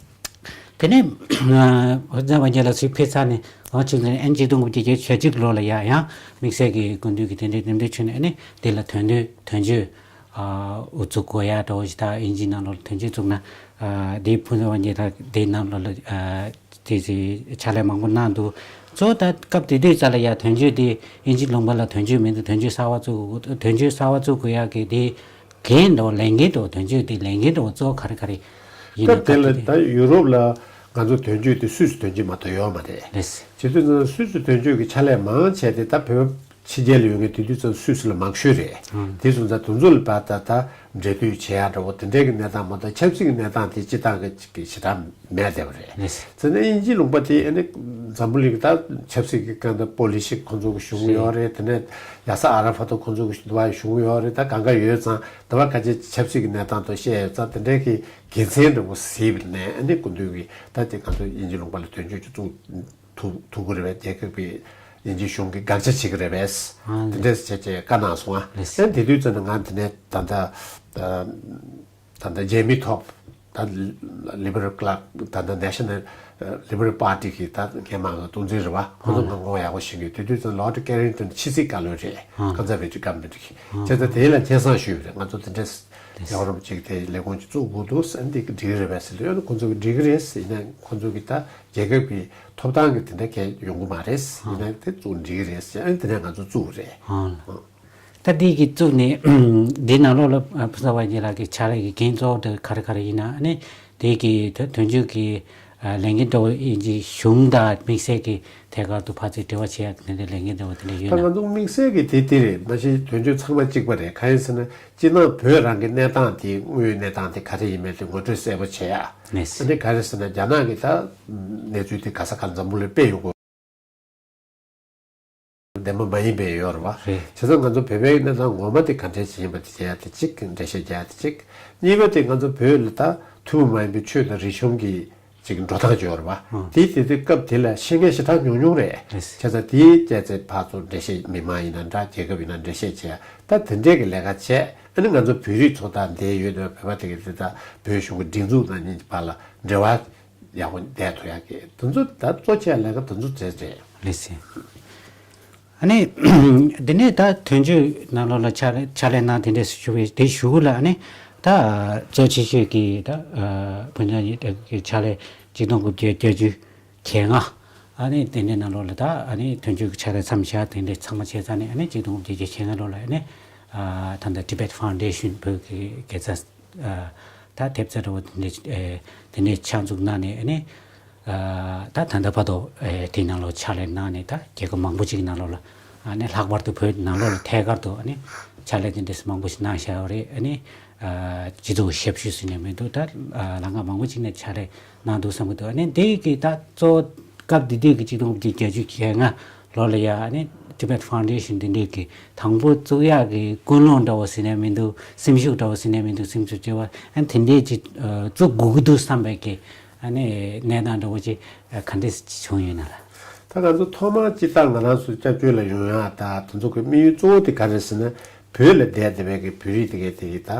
དེ་ནས་ཨ་ཧོར་ཛ་བ་རྒྱལ་ལགས་ཚུར་ཕེབས་ཚར་ནས་ཨོ་ཆུ་ཚོད་ཨན་གཅིག་སྟོང་དགུ་བརྒྱ་བརྒྱད་ཅུ་གྱ་གཅིག་ལོ་ལ་ཡ་ཡང་དམིགས་བསལ་གྱི་སྐུ་མདུན་གྱི་དེ་འདྲའི་འདེམས་ཐོན་བྱུང་ནས་ཨ་ནི་དེ་ལ་དོན་དོན་དོན་གཅོད་ཨ་དབུ་བཙུགས་དགོས་ཡ་འདྲ་བོ་ཞིག་དང་། དབྱིན་ཇིའི་ནང་ལོགས་ལ་དོན་གཅོད་བཙུགས་ན་ཨ་དེའི་ཕུན་ཚོགས་དབང་རྒྱལ་དང་དེའི་ནང་ལོགས་ལ་ཨ་དེ་ཚོའི་ཕྱག་ལས་མང་པོ་གནང་འདུག་གཙོ་བོ་ད་སྐབས་དེ་དུས་ཙམ་ལ་ཡ་དོན་གཅོད་དེ་དབྱིན་ཇིའི་ལུང་པ་ལ་དོན་གཅོད་མི་འདུག་དོན་གཅོད་གསར་པ་བཙུགས་དགོས། དོན་གཅོད་གསར་པ་བཙུགས་དགོས་ཡ་གི་དེ་འགན་འདྲ་བོ་ལས་འགན་འདྲ་བོ་དོན་གཅོད་དེ་ལས་འགན་འདྲ་བོ་གཙོ་བོ་ག་རེ་ག་རེ་ཡིན་ན། སྐབས་དེ་ལ་ད་ཡུ་རོབ་ལ་ ང་ཚོ་དོན་གཅོད་དེ་སུད་སི་དོན་གཅོད་མ་གཏོགས་ཡོད་མ་རེད། རེད། བྱེད་དུས་ཙང་སུད་སི་དོན་གཅོད་ཀྱི་ཕྱག་ལས་མང་ཆེ་དེ་ད་བོད་ཕྱི་རྒྱལ་ལ་ཡོད་མཁན་དེ་དུས་ཙང་སུད་སི་ལ་མང་ཤོས་རེད། ཨང་། དེ་སོང་ཙང་དེ་ཚོ་ལ་བར་ད་ད་འབྲེལ་མཐུད་བྱེད་ཡག་འདྲ་བོ་དེ་འདྲའི་གི་གནས་སྟངས་མ་གཏོགས་ཆབ་སྲིད་ཀྱི་གནས་སྟངས་དེ་སྤྱི་བཏང་གི་ཅིག་གི་ཞེ་དྲག་མེད་བསྡད་པ་རེད། རེད། བྱས་ཙང་དབྱིན་ཇིའི་ལུང་པ་དེ་ཨ་ནི་འཛམ་བུ་གླིང་གི་ད་ཆབ་སྲིད་ཀྱི་གང་ལྟར་པོ་ལི་ཤི་ཁོང་ཚོ་གི་གཞུང་ཡོད་རེད། དེ་ནས་ཡ་སར་ཨ་ར་ཕ་ཏོ་ཁོང་ཚོ་གི་དུ་བ་གཞུང་ཡོད་རེད། ད་གང་ག་ཡོད་ཙང་དུ་བ་ཁ་ཆེ་ཆབ་སྲིད་ཀྱི་གནས་སྟངས་དང་བཤད་ཡོད་ཙང་དེ་འདྲའི་གི་དགེ་མཚན་འདྲ་བོ་གཟིགས་པ་ནས་ཨ་ནི་སྐུ་མདུན་གྱིས་ད་དེ་ང་ཚོ་དབྱིན་ཇི་ལུང་པ་ལ་དོན་གཅོད་ཅིག་བཙུགས་ཐུབ་ཐུབ་ཀྱི་རེད་པས། རྒྱལ་ཁབ་ཀྱི་དབྱིན་ཇི་གཞུང་གིས་དགག་བྱ་བྱེད་ཀྱི་རེད་པས། ཨ་དེ་འདྲས་བྱས་བྱས་བཀའ་གནང་སོང་ང་། ལགས་སོ། ཨ་དེ་དུས་ཙམ་ནས་ང་དེ་ནས་ད་ལྟ་ད་ལྟ་ཇེ་མི་ཐོབ་ད་ལི་བྷ་རལ་ཀླབ་ད་ལྟ་ནེ་ཤ་ནལ་ལི་བྷ་རལ་པར་ཊི་གི་ད་སྔས་མ་གི་སྟངས་འཛིན་རེད་པ། ཁོང་ཚོ་ཨ་ངང་ཁོངས་ཡག་པོ་ཞིག་གིས་དེ་དུས་ཙམ་ལོར་ཌི་ཀེ་རིང་ཊོན་ཕྱི་སྲིད་བཀའ་བློན་རེད། ཨ་ཀོན་ཛར་ཝེ་ཊིབ་གྷ་མེན་ཊི་གི། ཨ་བྱས་ཙང་དེ་ལ་སྙན་སེང་ཞུས་པ་རེད། ང་ཚོ་དེ་འདྲས་ཡག་རོབ་ཅིག་དེ་ལས་ཁུངས་ཅིག་བཙུགས་དགོས་འདུག་ཟེར། འདི་འགྲིག་གི་རེད་པས་ཟེར་ལབ་ཡོང་། ཁོང་ཚོ་གིས་འགྲིག་གི་རེད་ཟེར། ཡིན་ན་ཁོང་ཚོ་གིས་ད་རྒྱལ་ཁབ་ཀྱི་ཐོབ་ཐང་གི་དེ་འདྲ་གས་ཡོང་གི་མ་རེད། ཡིན་ན་དེ་བཙུགས་འགྲིག་གི་རེད་ཟེར། ཨ་ནི་དེ་ནས་ང་ཚོ་བཙུགས་པ་རེད། ཨང་། ད་འདི་གི་བཙུགས་ནས་འདི་ནང་ལོགས་ལ་ཕུན་ཚོགས་དབང་རྒྱལ་ལགས་ཀྱི་ཕྱག་ལས་ཀྱི་འགན་གཙོ་བོ་དེ་ག་རེ་ག་རེ་ཡིན་ན། ཨ་ནི་དེ་གི་དོན་དོན་གཅོད་ཀྱི་ལས་འགན་འདྲ་བོ་ཡིན་གྱི་གཞུང་དང་དམིགས་བསལ་གྱི་ཐད་ཀར་དུ་ཕར་ཚུར་འབྲེལ་བ་བྱེད་ཡག་དེ་འདྲའི་ལས་འགན་འདྲ་བོ་དེ་འདྲ་ཡོད་ད་ན། ང་ཚོ་དམིགས་བསལ་གྱི་དེ་དེ་རེད། མ་གཞི་དོན་གཅོད་ཚང་མ་གཅིག་པ་རེད། གང་ཡིན་ཟེར་ན་སྤྱིར་བཏང་བོད་རང་གི་གནས་སྟངས་དེ་དངོས་ཡོད་གནས་སྟངས་དེ་ག་རེ་ཡིན་མིན་དེ་ངོ་སྤྲོད་གསལ་པོ་བྱེད་ཡག་ཨ་ནི་ག་རེ་ཟེར་ན་རྒྱ་ནག་གི་ད་གནས་ཚུལ་དེ་ག་ས་ག་འཛམ་བུ་གླིང་སྤེལ་ཡོང་དགོས། བདེན་པ་མ་ཡིན་པའི་ཡོད་རེད་བ། རེད། བྱས་ཙང་ང་ཚོ་བོད་པའི་གནས་སྟངས་ངོ་མ་དེ་ག་འདྲས་ཅིག་ཡིན་པ་དེ་བྱེད་ཡག་དེ་གཅིག་འགྲེལ་བཤད་རྒྱག་ཡག་དེ་གཅིག་གཉིས་པ་དེ་ང་ཚོ་བོད་ལ་ད་ཐུན་མོང་མ་ཡིན་པའི་ཆོས་དང་རིག་གཞུང་གི་ཅིག་འགྲོ་སྟངས་ཅིག་ཡོད་རེད་བ། ཨང་། དེ་དེ་དུས་སྐབས་དེ་ལ་ཤེས་མཁན་ཞེ་དྲག་ཉུང་ཉུང་རེད། རེད། བྱས་ཙང་དེའི་སྐྱེས་ཚེ་ཕར་ཚུར་འགྲེལ་བཤད་མི་མང་ཡིན་ན་འདྲ། རྒྱལ་ཁབ་ཡིན་ན་འགྲེལ་བཤད་བྱས། ད་དེ་འདྲས་ཀྱི་ལས་ཀ་བྱས། ཨ་ནི་ང་ཚོ་བོད་རིགས་ཚོ་དང་འདིར་ཡོད་པའི་བོད་པ་དེ་ག་དེ་དང་བོད་གཞུང་གི་སྒྲིག་འཛུགས་དང་གཉིས་ཀྱི་བར་ལ་འབྲེལ་བ་ཡག་པོ་བསྡད་ཐུབ་ཡག་གི་དེ་ཚོ་ད་གཙོ་ཆེ་ལས་ཀ་དེ་ཚོ་བྱས་རེད། ལགས་སོ། ཨ་ནི་འདི་ནས་ད་དོན་གཅོད་ནང་ལོགས་ལ་ཕྱག་ཕྱག་ལས་གནང་དེ་འདྲས་ཞུ་བའི་དེ་གཞུག་ལ་ཨ་ནི་ད་གཙོ་ཆེ་ཤོས་ཀྱི་ད་བོད་ནང་གི་ཕྱག་ལས་ཆིག་སྟོང་དགུ་བརྒྱ་བརྒྱད་ཅུ་གྱ་ལྔ། ཨ་ནི་དེ་འདྲའི་ནང་ལོགས་ལ་ད་ཨ་ནི་དོན་གཅོད་ཀྱི་ཕྱག་ལས་མཚམས་བཞག་དེ་འདྲའི་ཚང་མ་བྱས་ཙང་ནས། ཨ་ནི་ཆིག་སྟོང་དགུ་བརྒྱ་བརྒྱད་ཅུ་གྱ་ལྔ་ལོ་ལ་ཨ་ནི་ཨ་ད་ལྟ་Tibet Foundation བོད་ཀྱི་དགེ་རྩ་ཨ་ད་ཐེབས་རྩ་འདྲ་བོ་དེ་འདྲའི་ཨེ་དེ་འདྲའི་ཕྱག་འཛུགས་གནང་ནས། ཨ་ནི་ཨ་ད་ད་ལྟ་བར་དུ་ཨེ་དེའི་ནང་ལོགས་ཕྱག་ལས་གནང་ནས། ད་རྒྱལ་ཁབ་མང་པོ་ཅིག་ནང་ལོགས་ལ་ཨ་ནི་ལྷག་པར་དུ་བོད་ནང་ལོགས་ལ་ཐད་ཀར་དུ་ཨ་ནི་ཕྱག་ལས་དེ་འདྲ་མང་པོ་ཞིག་གནང་བཞག་ཡོད་རེད། ཨ་ནི་ཨ་སྤྱི་ཚོགས་ཞབས་ཞུ་ཟེར་ནས་མི་འདུག་ད་ཨ་ལམ་ཁ་མང་པོ་ཅིག་ནས་ཕྱག་ལས་གནང་འདུག་བསམ་གྱི་འདུག་ཨ་ནི་འདི་གི་ད་གཙོ་བོ་སྐབས་དེ་དུས་ཀྱི་ཆིག་སྟོང་དགུ་བརྒྱ་བརྒྱད་ཅུ་གྱ་ལྔ་ལོ་ལ་ཡ་ཨ་ནི་Tibet Foundation འདི་འདྲའི་གི་དང་པོ་བཙུགས་ཡག་གི་ཀུན་སློང་འདྲ་བོ་ཟེར་ནས་མི་འདུག་སེམས་ཤུགས་འདྲ་བོ་ཟེར་ནས་མི་འདུག་སེམས་ཤུགས་བྱེད་པ་ཨ་ནི་དེ་འདྲའི་ཅིག་ཨ་བཙུགས་དགོས་ཀྱི་འདུག་བསམ་པའི་གི་ཨ་ནི་གནས་སྟངས་འདྲ་བོ་ཅིག་ཨ་ག་འདྲས་བྱུང་ཡོད་ན་ལགས། ད་ང་ཚོ་ཐོག་མར་སྤྱིར་བཏང་ང་རང་ཚོ་སྐྱབས་བཅོལ་ལ་ཡོང་ཡག་ད་དེ་ཚོ་གི་དམིགས་ཡུལ་གཙོ་བོ་དེ་ག་རེ་ཟེར་ན། བོད་ལ་བསྡད་བསྡད་པའི་གི་བོད་རིགས་དེ་གའི་དེ་གི་ད་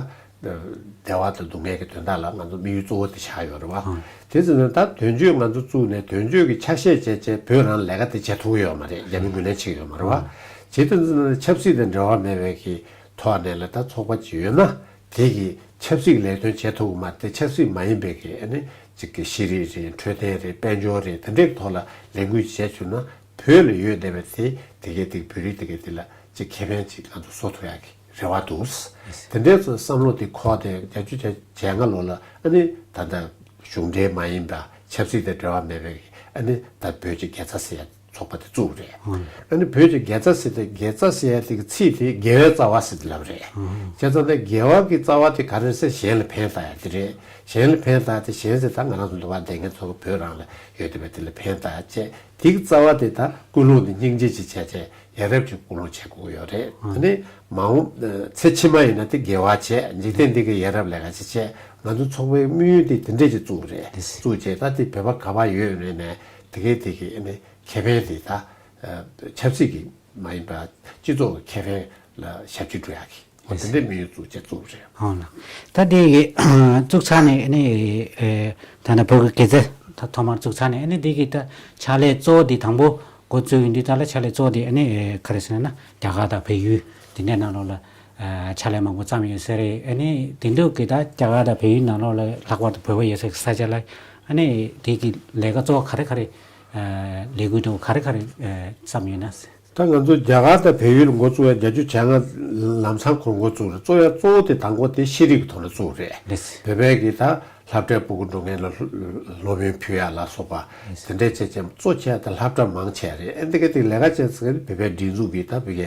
བདེ་བ་དང་སྡུག་བསྔལ་གྱི་དོན་དག་ལ་ང་ཚོ་དམིགས་ཡུལ་གཙོ་བོ་དེ་ཆགས་ཡོད་རེད་བ། ཨང་། དེ་ཚོ་ནི་ད་དོན་གཅོད་ང་ཚོ་བཙུགས་ནས་དོན་གཅོད་ཀྱི་ཆ་ཤས་བྱས་བྱས་བོད་རང་ལས་ཀ་དེ་བྱེད་ཐུབ་ཀྱི་ཡོད་མ་རེད། རྒྱ་མི་ངོས་ལེན་བྱེད་ཀྱི་ཡོད་མ་རེད་བ། ཨང་། བྱེད་དུས་ཚོ་ནི་ཆབ་སྲིད་དང་འབྲེལ་བ་མེད་པའི་གི་ཐོག་ནས་ལ་ད་ཚོགས་པ་ཅིག་ཡོད་ན་དེ་གི་ཆབ་སྲིད་ལས་དོན་བྱེད་ཐུབ་ཀྱི་མ་རེད། ཆབ་སྲིད་མ་ཡིན་པའི་གི་ཨ་ནི་ཅིག་གི་ཤེས་རིག་རེད། འཕྲོད་བསྟེན་རེད། དཔལ་འབྱོར་རེད། དེ་འདྲའི་ཐོག་ལ་ལས་འགུལ་བྱས་བྱུང་ན་བོད་ལ་ཡོད་བསྡད་པའི་དེ་དེ་གའི་དེ་བོད་རིགས་དེ་གའི་དེ་ལ་ཅིག་ཁེ་ཕན་ཅིག་ང་ཚོ་བཟོ་ཐུབ་ཡག་གི་རེ་བ་འདུག་དེ་འདྲའི་ཚོ་བསམ་བློ་དེ་འཁོར་ཏེ་བརྒྱད་ཅུ་གྱ་ལྔ་ལོ་ལ་ཨ་ནི་ད་ལྟ་གཞུང་འབྲེལ་མ་ཡིན་པ་ཆབ་སྲིད་དང་འབྲེལ་བ་མེད་པའི་ཨ་ནི་ད་བོད་ཀྱི་དགེ་རྩ་ཟེར་ཡ་ཚོགས་པ་དེ་བཙུགས་རེད། ཨ་ནི་བོད་ཀྱི་དགེ་རྩ་ཟེར་ཏེ་དགེ་རྩ་ཟེར་ཡ་དེ་གི་ཚིག་དེ་དགེ་བའི་རྩ་བ་ཟེར་ཏེ་ལབ་རེད། བྱས་ཙང་དེ་དགེ་བ་གི་རྩ་བ་དེ་ག་རེ་ཟེར་གཞན་ལ་ཕན་བཏགས་ཡ་དེ་རེད། གཞན་ལ་ཕན་བཏགས་ཏེ་གཞན་ཟེར་ད་ང་རང་ཚོ་འདི་བ་བསྡད་མཁན་ཚོ་གི་བོད་རང་ལ་ཡོད་བསྡད་པའི་དེ་ལ་ཕན་བཏགས་ཡ་བྱས། དེ་གི་རྩ་བ་དེ་ད་ཀུན་སློང་དེ་སྙིང་རྗེ་ཅིག་བྱས་བྱས་ཡ་རབས་ཀྱི་ཀུན་སློང་བྱེད་དགོས་ཡོད་རེད། ཨ་ནི་མ་འོངས་ཚེ་ཕྱི་མ་ཡིན་ན་དེ་དགེ་བ་བྱས། འཇིག་རྟེན་འདི་གི་ཡ་རབས་ལས་ཀ་ཅིག་བྱས། ང་ཚོ་ཚོགས་པའི་དམིགས་ཡུལ་དེ་དེ་འདྲས་ཅིག་བཙུགས་རེད། བཙུགས་བྱས་ད་དེ་བོད་པ་ག་པར་ཡོད་ཡོད་ནས་དེ་གའི་དེ་གི་ཨ་ནི་ཁེ་ཕན་དེ་ད་ཆབ་སྲིད་ཀྱི་མ་ཡིན་པ་སྤྱི་ཚོགས་ཀྱི་ཁེ་ཕན་ལ་ཞབས་ཕྱི་སྒྲུབ་ཡག་གི་འོ་དེ་འདྲའི་དམིགས་ཡུལ་བཙུགས་བྱས་བཙུགས་རེད། ཨོ་ལགས། ད་དེ་གི་བཙུགས་ཚར་ནས་ཨ་ནི་ད་ལྟ་བོད་ཀྱི་དགེ་རྩ་ཐོག་མར་བཙུགས་ཚར་ནས་ཨ་ནི་དེ་གི་ད་ཕྱག་ལས་གཙོ་བོ་དེ་དང་པོ་འགོ་བཙུགས་ཡིན་དུས་ད་ལ་ཕྱག་ལས་གཙོ་བོ་དེ་ཨ་ནི་ག་རེ་ཟེར་ན་རྒྱ་གར་དང་བལ་ཡུལ་དེ་འདྲའི་ནང་ལོགས་ལ་ཕྱག་ལས་མང་པོ་བརྩམས་ཡོད་ས་རེད། ཨ་ནི་དེ་འདྲ་གི་ད་རྒྱ་གར་དང་བལ་ཡུལ་ནང་ལོགས་ལ་ལྷག་པར་དུ་བོད་པ་ཡོད་ས་གི་ས་ཆ་ལ་ཨ་ནི་དེ་གི་ལས་ཀ་གཙོ་བོ་ག་རེ་ག་རེ་ལས་འགུལ་འདྲ་བོ་ག་རེ་ག་རེ་བརྩམས་ཡོད་ན། ད་ང་ཚོ་རྒྱ་གར་དང་བལ་ཡུལ་འགོ་བཙུགས་ཡ་བརྒྱད་ཅུ་གྱ་ལྔ་ལམ་སང་ཁོ་འགོ་བཙུགས་རེད། གཙོ་ཡ་གཙོ་བོ་དེ་དང་པོ་དེ་ཤེས་རིག་གི་ཐོག་ལ་བཙུགས་རེད། ལགས། བོད་པའི་གི་ད་ སློབ་གྲྭའི་སྤུ་གུ་འགྲོ་མཁན་ལ་སློབ་ཡོན་ཕུལ་ཡ་ལ་སོགས་པ་དེ་འདྲའི་བྱས་རྗེས་གཙོ་ཆེ་བ་དེ་སློབ་གྲྭ་མང་ཆེ་བ་རེད། ཨ་འདི་ག་དེ་ལས་ཀ་བྱས་ཚེ་བོད་པའི་སྒྲིག་འཛུགས་ཀྱི་ད་བོད་ཀྱི་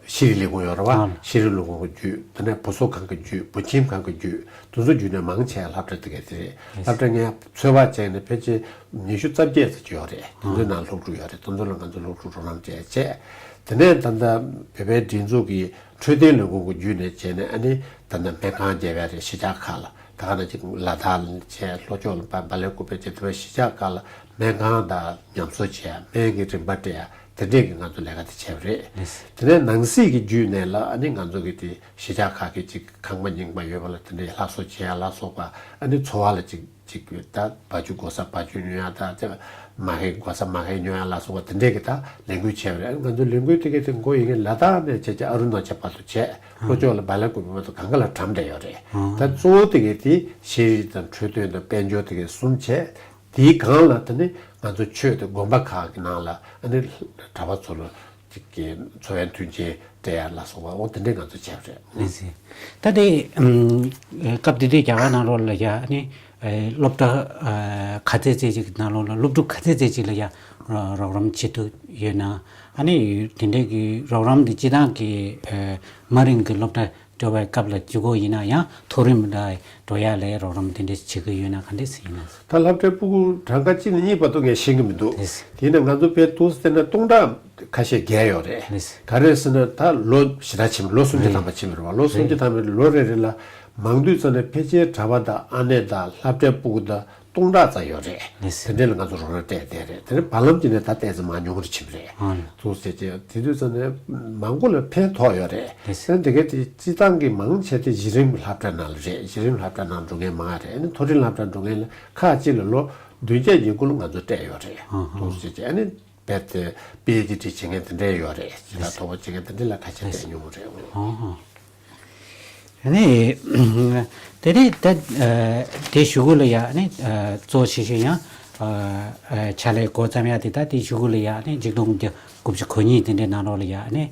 ཤེས་རིག་ལས་ཁུངས་ཡོད་རེད་བ། ཨང་། ཤེས་རིག་ལས་ཁུངས་ཀྱི་བརྒྱུད། དེ་ནས་བུ་གསོ་ཁང་གི་བརྒྱུད། བུ་ཁྱིམ་ཁང་གི་བརྒྱུད། དེ་ཚོ་བརྒྱུད་ནས་མང་ཆེ་བ་སློབ་གྲྭ་དེ་ག་དེ་རེད། ཨེ། སློབ་གྲྭ་ངས་ཚོད་དཔག་བྱས་ནས་ཕལ་ཆེར་ཉི་ཤུ་རྩ་བརྒྱད་ཙམ་ཅིག་ཡོད་རེད། དེ་ཚོའི་ནང་སློབ་ཕྲུག་ཡོད་རེད། དེ་ཚོ་ལ་ང་ཚོ་སློབ་ཕྲུག་རོགས་རམ་བྱས་བྱས། དེ་ནས་ད་ལྟ་བོད་པའི་སྒྲིག་འཛུགས་ཀྱི་འཕྲོད་བསྟེན་ལས་ཁུངས་ཀྱི་བརྒྱུད་ནས་བྱས་ནས། ཨ་ནི་ད་ལྟ་སྨན་ཁང་བརྒྱབ་ཡ་རེད། གཞིས་ཆགས་ཁག་ལ། ད་ག་ནང་བཞིན་ལ་དྭགས་ལ་བྱས། ལྷོ་ཕྱོགས་ལ་བ་བ་ལེ་ཀུ་པེ་བྱས། དེ་བས་གཞིས་ཆགས་ཁག་ལ་སྨན་ཁང་དང་ཉམས་གསོ་བྱས། སྨན་གྱི་རིན་པ་སྤྲད་ཡ། དེ་འདྲས་ཀྱི་ང་ཚོ་ལས་ཀ་དེ་བྱས་པ་རེད། ལགས་སོ། དེ་ནས་ནང་སྲིད་ཀྱི་བརྒྱུད་ནས་ལ། ཨ་ནི་ང་ཚོ་གི་དེ་གཞིས་ཆགས་ཁག་གི་ཅིག་ཁང་པ་རྙིང་པ་ཡོད་པ་ལ་དེ་འདྲའི་སླར་གསོ་བྱེད་ཡ་ལ་སོགས་པ། ཨ་ནི་འཚོ་བ་ལ་ཅིག་ཅིག་ད་བ་ཕྱུགས་དགོས་ས་བ་ཕྱུགས་ཉོ་ཡ་དང་། དེ་མ་ཧེ་དགོས་ས་མ་ཧེ་ཉོ་ཡ་ལ་སོགས་པ་དེ་འདྲས་ཀྱི་ད་ལས་འགུལ་བྱས་པ་རེད། ཨ་ནི་ང་ཚོ་ལས་འགུལ་དེ་གའི་དེ་འགོ་ཡིན་མཁན་ལ་དྭགས་ནས་བྱས་བྱས་ཨ་རུ་ན་ཅལ་བར་དུ་བྱས། ལྷོ་ཕྱོགས་ལ་བ་ལེ་ཀུ་པེ་བར་དུ་གང་ག་ལ་གྲམ་སྤྲད་ཡོད་རེད། ད་གཙོ་བོ་དེ་གའི་དེ་ཤེས་རིག་དང་འཕྲོད་བསྟེན་དང་དཔལ་འབྱོར་དེ་གའི་གསུམ་བྱས། དེའི་སྒང་ལ་དེ་ནི་ང་ཚོ་ཆོས་དེ་དགོན་པ་ཁག་གི་ནང་ལ། ཨ་ནི་གྲྭ་པ་ཚོ་ལ་ཅིག་གི་འཚོ་བའི་མཐུན་རྐྱེན་སྤྲད་ཡ་ལ་སོགས་པ། འོ་དེ་འདྲའི་ང་ཚོ་བྱས་པ་རེད། ལགས་སོ། ད་དེ་ཨམ་སྐབས་དེ་དུས་རྒྱ་གར་ནང་ལོགས་ལ་ཡ། ཨ་ནི་ཨེ་སློབ་གྲྭ་ཨ་ག་ཚད་ཚད་ཅིག་ནང་ལོགས་ལ། སློབ་ཕྲུག་ག་ཚད་ཚད་ཅིག་ལ་ཡ་རོགས་རམ་བྱེད་ཐུབ་ཡོད་ན། ཨ་ནི་དེ་འདྲའི་གི་རོགས་རམ་དེ་སྤྱི་བཏང་གི་ཨེ་མ་རིང་གི་སློབ་གྲྭ་འགྲོ་བའི་སྐབས་ལ་བྱེད་དགོས་ཡིན་ན་ཡང་། མཐོ་རིམ་ལ་འགྲོ་ཡ་ལ་རོགས་རམ་དེ་འདྲ་བྱེད་ཀྱི་ཡོད་ན་ག་འདྲ་ཞིག་ཡིན་ན། ད་སློབ་གྲྭའི་སྤུ་གུ་གྲངས་ཀ་གཅིག་ནས་གཉིས་བར་དུ་ངས་ཤེས་ཀྱི་མི་འདུག། ལགས་སོ། དེ་ནས་ང་ཚོ་བོད་དུ་བལྟས་ན་སྟོང་ཕྲག་ཁ་ཤས་བརྒལ་ཡོད་རེད། ལགས་སོ། ག་རེ་ཟེར་ན་ད་ལོ་ཞེ་དྲག་ཕྱིན། ལོ་སུམ་ཅུ་ཐམ་པ་ཕྱིན་པ་རེད་བ། ལོ་སུམ་ཅུ་ཐམ་པའི་ལོ་རེ་རེ་ལ་མང་དུས་ཙམ་ནས་ཕལ་ཆེར་གྲྭ་པ་དང་ཨ་ནེ་དང་སློབ་གྲྭའི་སྤུ་གུ་དང་སྟོང་ཕྲག་ཙམ་ཡོད་རེད། ལགས་སོ། དེ་འདྲ་ལ་ང་ཚོ་རོགས་རམ་སྤྲད་བསྡད་རེད། དེ་ནས་བར་ལམ་གྱི་ནས་ད་ཏོག་ཙམ་མར་ཉུང་རུ་ཕྱིན་པ་རེད། ཨང་། ཚུར་ཟེར་བྱས་དེ་དུས་ཙམ་ནས་མང་པོ་ལ་ཕན་ཐོགས་ཡོད་རེད། ལགས་སོ། དེ་གའི་དེ་སྤྱི་བཏང་གི་མང་ཆེ་དེ་གཞི་རིམ་སློབ་གྲྭ་ནང་ལ་རེད། གཞི་རིམ་སློབ་གྲྭ་ནང་འགྲོ་མཁན་མང་རེད། ཨ་ནི་མཐོ་རིམ་སློབ་གྲྭ་འགྲོ་མཁན་ལ་ཁག་གཅིག་ལ་ལོ་བདུན་བརྒྱད་ཉིས་བརྒྱ་ལ་ང་ཚོ་སྤྲད་ཡོད་རེད། ཨང་། ཧང་། ཚུར་ཟེར་བྱས་ཨ་ནི་རྦད་དེ་པི་ཨེཆ་ཌི་བྱེད་མཁན་དེ་འདྲས་ཡོད་རེད། ཇི་ལྟར་མཐོ་པོ་བྱེད་མཁན་དེ་འདྲས་ལ་ཁ་ཤས་ལས་ཉུང་རེད། ཨ་ནི་དེ་ནས་ད་དེ་གཞུག་གུ་ལ་ཡ། ཨ་ནི་གཙོ་ཆེ་ཤོས་ཡང་ཕྱག་ལས་འགོ་བརྩམས་ཡ་དེ། ད་དེ་གཞུག་གུ་ལ་ཡ། ཨ་ནི་ཆིག་སྟོང་དགུ་བརྒྱ་དགུ་བཅུ་གོ་གཉིས་དེ་འདྲའི་ནང་ལོགས་ལ་ཡ། ཨ་ནི་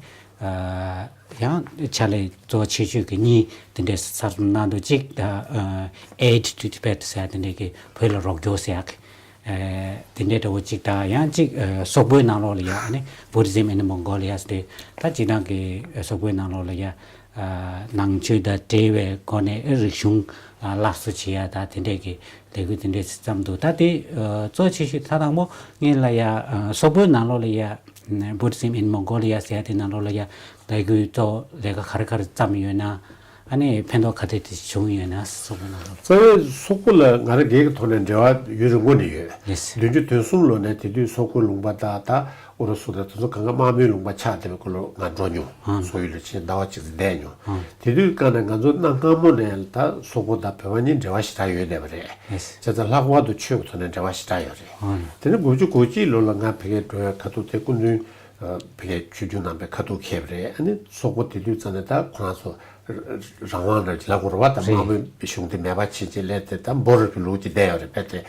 ཡང་ཕྱག་ལས་གཙོ་ཆེ་ཤོས་ཀྱི་གཉིས་དེ་འདྲས་གསར་རྩོམ་གནང་འདུག། གཅིག་ད་Aid to Tibet ཟེར་ཡ་དེ་འདྲས་ཀྱི་བོད་ལ་རོགས་སྐྱོར་ཟེར་ཡ་གི། ཨེ་དེ་འདྲའི་འདྲ་བོ་གཅིག་དང་། ཡང་གཅིག་ཨེ་སོག་པོའི་ནང་ལོགས་ལ་ཡ། ཨ་ནི་Buddhism in Mongolia ཟེར་ཏེ། ད་སྤྱིར་བཏང་གི་ཨེ་སོག་པོའི་ནང་ལོགས་ལ་ཡ། ཨ་ནང་ཆོས་དང་འབྲེལ་བའི་སྒོ་ནས་ཨེ་རིག་གཞུང་ཨ་སླར་གསོ་བྱེད་ཡ་དང་། དེ་འདྲའི་གི་ལས་འགུལ་དེ་འདྲའི་བརྩམས་འདུག། ད་དེ་ཨ་གཙོ་ཆེ་ཤོས་ད་དང་པོ་ངས་ལ་ཡ། ཨ་སོག་པོའི་ནང་ལོགས་ལ་ཡ། Buddhism in Mongolia ཟེར་ཡ་དེ་ནང་ལོགས་ལ་ཡ་ལས་འགུལ་གཙོ་ལས་ཀ་ག་རེ་ག་རེ་བརྩམས་ཡོད་ན། ཨ་ནི་ཕན་ཐོགས་ག་དེ་དེ་བྱུང་ཡོད་ན་སོགས་པའི་ནང་ལོགས། རྩ་བའི་སོག་པོ་ལ་ང་རང་སྒེར་གྱི་ཐོག་ནས་འབྲེལ་བ་ཡུན་རིང་པོ་ནས་ཡོད། ལགས་སོ། བདུན་ཅུ་དོན་གསུམ་ལོ་ནས་དེ་དུས་སོག་པོའི་ལུང་པ་དང་། ད་ཨུ་རུ་སུ་དང་དེ་ཚོ་གང་ག་དམག་མིའི་ལུང་པ་ཆགས་བསྡད་པའི་སྐོར་ལ་ང་འགྲོ་མྱོང་། ཨང་། སོག་ཡུལ་ལ་ཕྱིན་ཟླ་བ་གཅིག་ཙམ་བསྡད་མྱོང་། ཨང་། དེ་དུས་སྒང་ནས་ང་ཚོ་གནའ་སྔ་མོ་ནས་ད་སོག་པོ་དང་བོད་པ་གཉིས་འབྲེལ་བ་ཞེ་དྲག་ཡོད་བསྡད་པ་རེད། ལགས་སོ། བྱས་ཙང་ལྷག་པར་དུ་ཆོས་ཀྱི་ཐོག་ནས་འབྲེལ་བ་ཞེ་དྲག་ཡོད་རེད། ཨང་། དེ་ནས་དགུ་བཅུ་གོ་གཅིག་ལོ་ལ་ང་ཕ་གིར་འགྲོ་བའི་ཁ་ཐུག་དེ་སྐུ་མདུན་ཕ་གིར་ཆོས་རྒྱུགས་གནང་པའི་ཁ་ཐུག་འཁེལ་བ་རེད། ཨ་ནི་སོག་པོ་དེ་དུས་ཙམ་ནས་ད་ཁོ་རང་ཚོ་རང་དབང་རེད་ལབ་དགོས་རེད་བ། ད་རེད། དམར་པོའི་གཞུང་དེ་མེད་པ་བྱེད་ཅིག་ལས་དེ་ད་འབོར་རེ་བའི་ལུགས་ཅིག་བསྡད་ཡོད་རེད། དཔེ་དེ་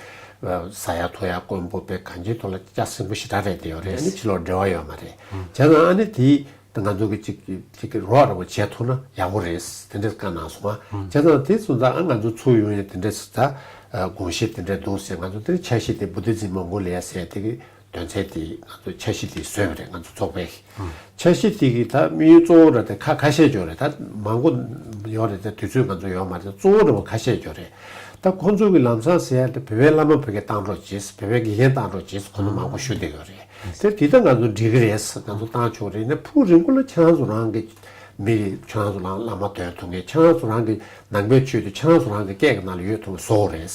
ཟ་ཡ་འཐུང་ཡ་དཀོན་པོ་དཔེ་གང་ཅིའི་ཐོག་ལ་སྐྱ་སེང་པོ་ཞེ་དྲག་རེད་བསྡད་ཡོད་རེད། ཨ་ནི་ཕྱི་ལོགས་འབྲེལ་བ་ཡོད་མ་རེད། བྱས་ཙང་ཨ་ནི་དེ་ད་ང་ཚོ་གི་ཅིག་ཅིག་གི་རོགས་རེ་བ་བྱས་ཐུབ་ན་ཡག་པོ་རེད། དེ་འདྲས་བཀའ་གནང་སོང་ང་། བྱས་ཙང་དེ་སོང་ཙང་ཨ་ང་ཚོ་ཚུར་ཡོང་ཡ་དེ་འདྲས་ད་དགོངས་གཞི་དེ་འདྲས་འདུག་ཟེར། ང་ཚོ་དེ་འཆར་གཞི་དེ་བུ་དི་ཛི་མོང་གོ་ལི་ཡ་ཟེར་དེ་གི་དོན་ཚན་དེ་ང་ཚོ་འཆར་གཞི་དེ་བཟོས་པ་རེད། ང་ཚོ་ཚོགས་པས། འཆར་གཞི་དེ་གི་ད་དམིགས་ཡུལ་གཙོ་བོ་ར་དེ་ཁ་ཁ་ཤས་ཅིག་ཡོད་རེད། ད་མང་པོ་ཡོད་རེད། ད་དུས་ཚོད་ང་ཚོ་ཡོད་མ་རེད། གཙོ་བོ་ར་བ་ཁ་ཤས་ཅིག་ཡོད་རེད། ད་ཁོང་ཚོ་གི་ལམ་སང་ཟེར་ཡ་དེ་བོད་པའི་བླ་མ་ཕ་གིར་བཏང་རོགས་གྱིས། བོད་པའི་དགེ་རྒན་བཏང་རོགས་གྱིས། ཁོང་ཚོ་མང་པོ་ཞུ་བསྡད་ཡོད་རེད། དེ་དེ་ད་ང་ཚོ་འགྲིག་གི་རེད། ང་ཚོ་བཏང་ཆོག་རེད། ནས་ཕུགས་རིང་པོ་ལ་ཁྱེད་རང་ཚོ་རང་གི་མི་རེད། ཁྱེད་རང་ཚོ་རང་བླ་མ་དོན་ཐུབ་མཁན། ཁྱེད་རང་ཚོ་རང་གི་ནང་པའི་ཆོས་དེ་ཁྱེད་རང་ཚོ་རང་གི་སྐད་ཀྱི་ནང་ལ་ཡོད་ཐུབ་པ་བཟོ་དགོས་རེད།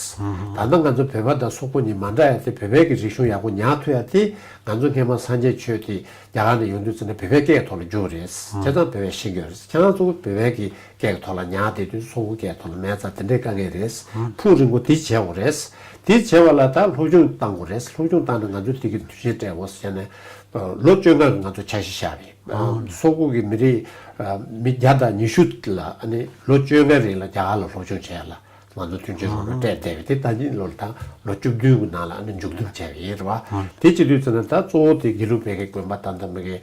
ད་ལྟ་ང་ཚོ་བོད་པ་དང་སོག་པོ་གཉིས་མ་འདྲ་ཡ་དེ། བོད་པའི་གི་རིག་གཞུང་ཡག་པོ་ཉར་ཐུབ་ཡ་དེ། ང་ཚོ་སྔན་མ་སངས་རྒྱས་ཆོས་དེ་རྒྱ་གར་ནས་ཡོང་དུས་ཙམ་ནས་བོད་པའི་སྐད་ཐོག་ལ་བསྒྱུར་རེད། བྱས་ཙང་བོད་པས་ཤེས་ཀྱི་ཡོད་རེད། ཁྱེད་རང་ཚོ་བོད་པའི་གི་སྐད་ཐོག་ལ་ཉར་བསྡད་དུས་སོག་པོའི་སྐད་ཐོག་ལ་མེད་ཙང་དེ་འདྲའི་དཀའ་ངལ་རེད། ཕུགས་རིང་པོ་དེ་བྱེད་དགོས་རེད། དེ་བྱེད་པ་ལ་ད་སློབ་སྦྱོང་བཏང་དགོས་རེད། སློབ་སྦྱོང་བཏང་ནས་ང་ཚོ་དེ་གི་དུས་ཆེན་སྤྲད་དགོས་ཟེར་ནས་ལོ་བཅོ་ལྔ་གི་ང་ཚོ་འཆར་གཞི་བཞག་པ་རེད། སོག་པོ་གི་མི་རིགས་མི་བརྒྱ་དང་ཉི་ཤུ་ལ་ཨ་ནི་ལོ་བཅོ་ལྔའི་རིང་ལ་རྒྱ་གར་ལ་སློབ་སྦྱོང་བྱེད་ཡ་ལ། ང་ཚོ་མཐུན་རྐྱེན་རོགས་རམ་སྤྲད་བསྡད་པའི་དེ་ད་ནི་ལོ་ད་ལོ་བཅུ་བདུན་གྱི་ནང་ལ་ཨ་ནི་མཇུག་བསྡོམས་བྱས་པ་ཡིན་རེད་བ། དེ་བྱེད་དུས་ཙམ་ན་ད་གཙོ་བོ་དེ་དགེ་ལུགས་བོད་ཀྱི་དགོན་པ་ད་ལྟ་མི་གི་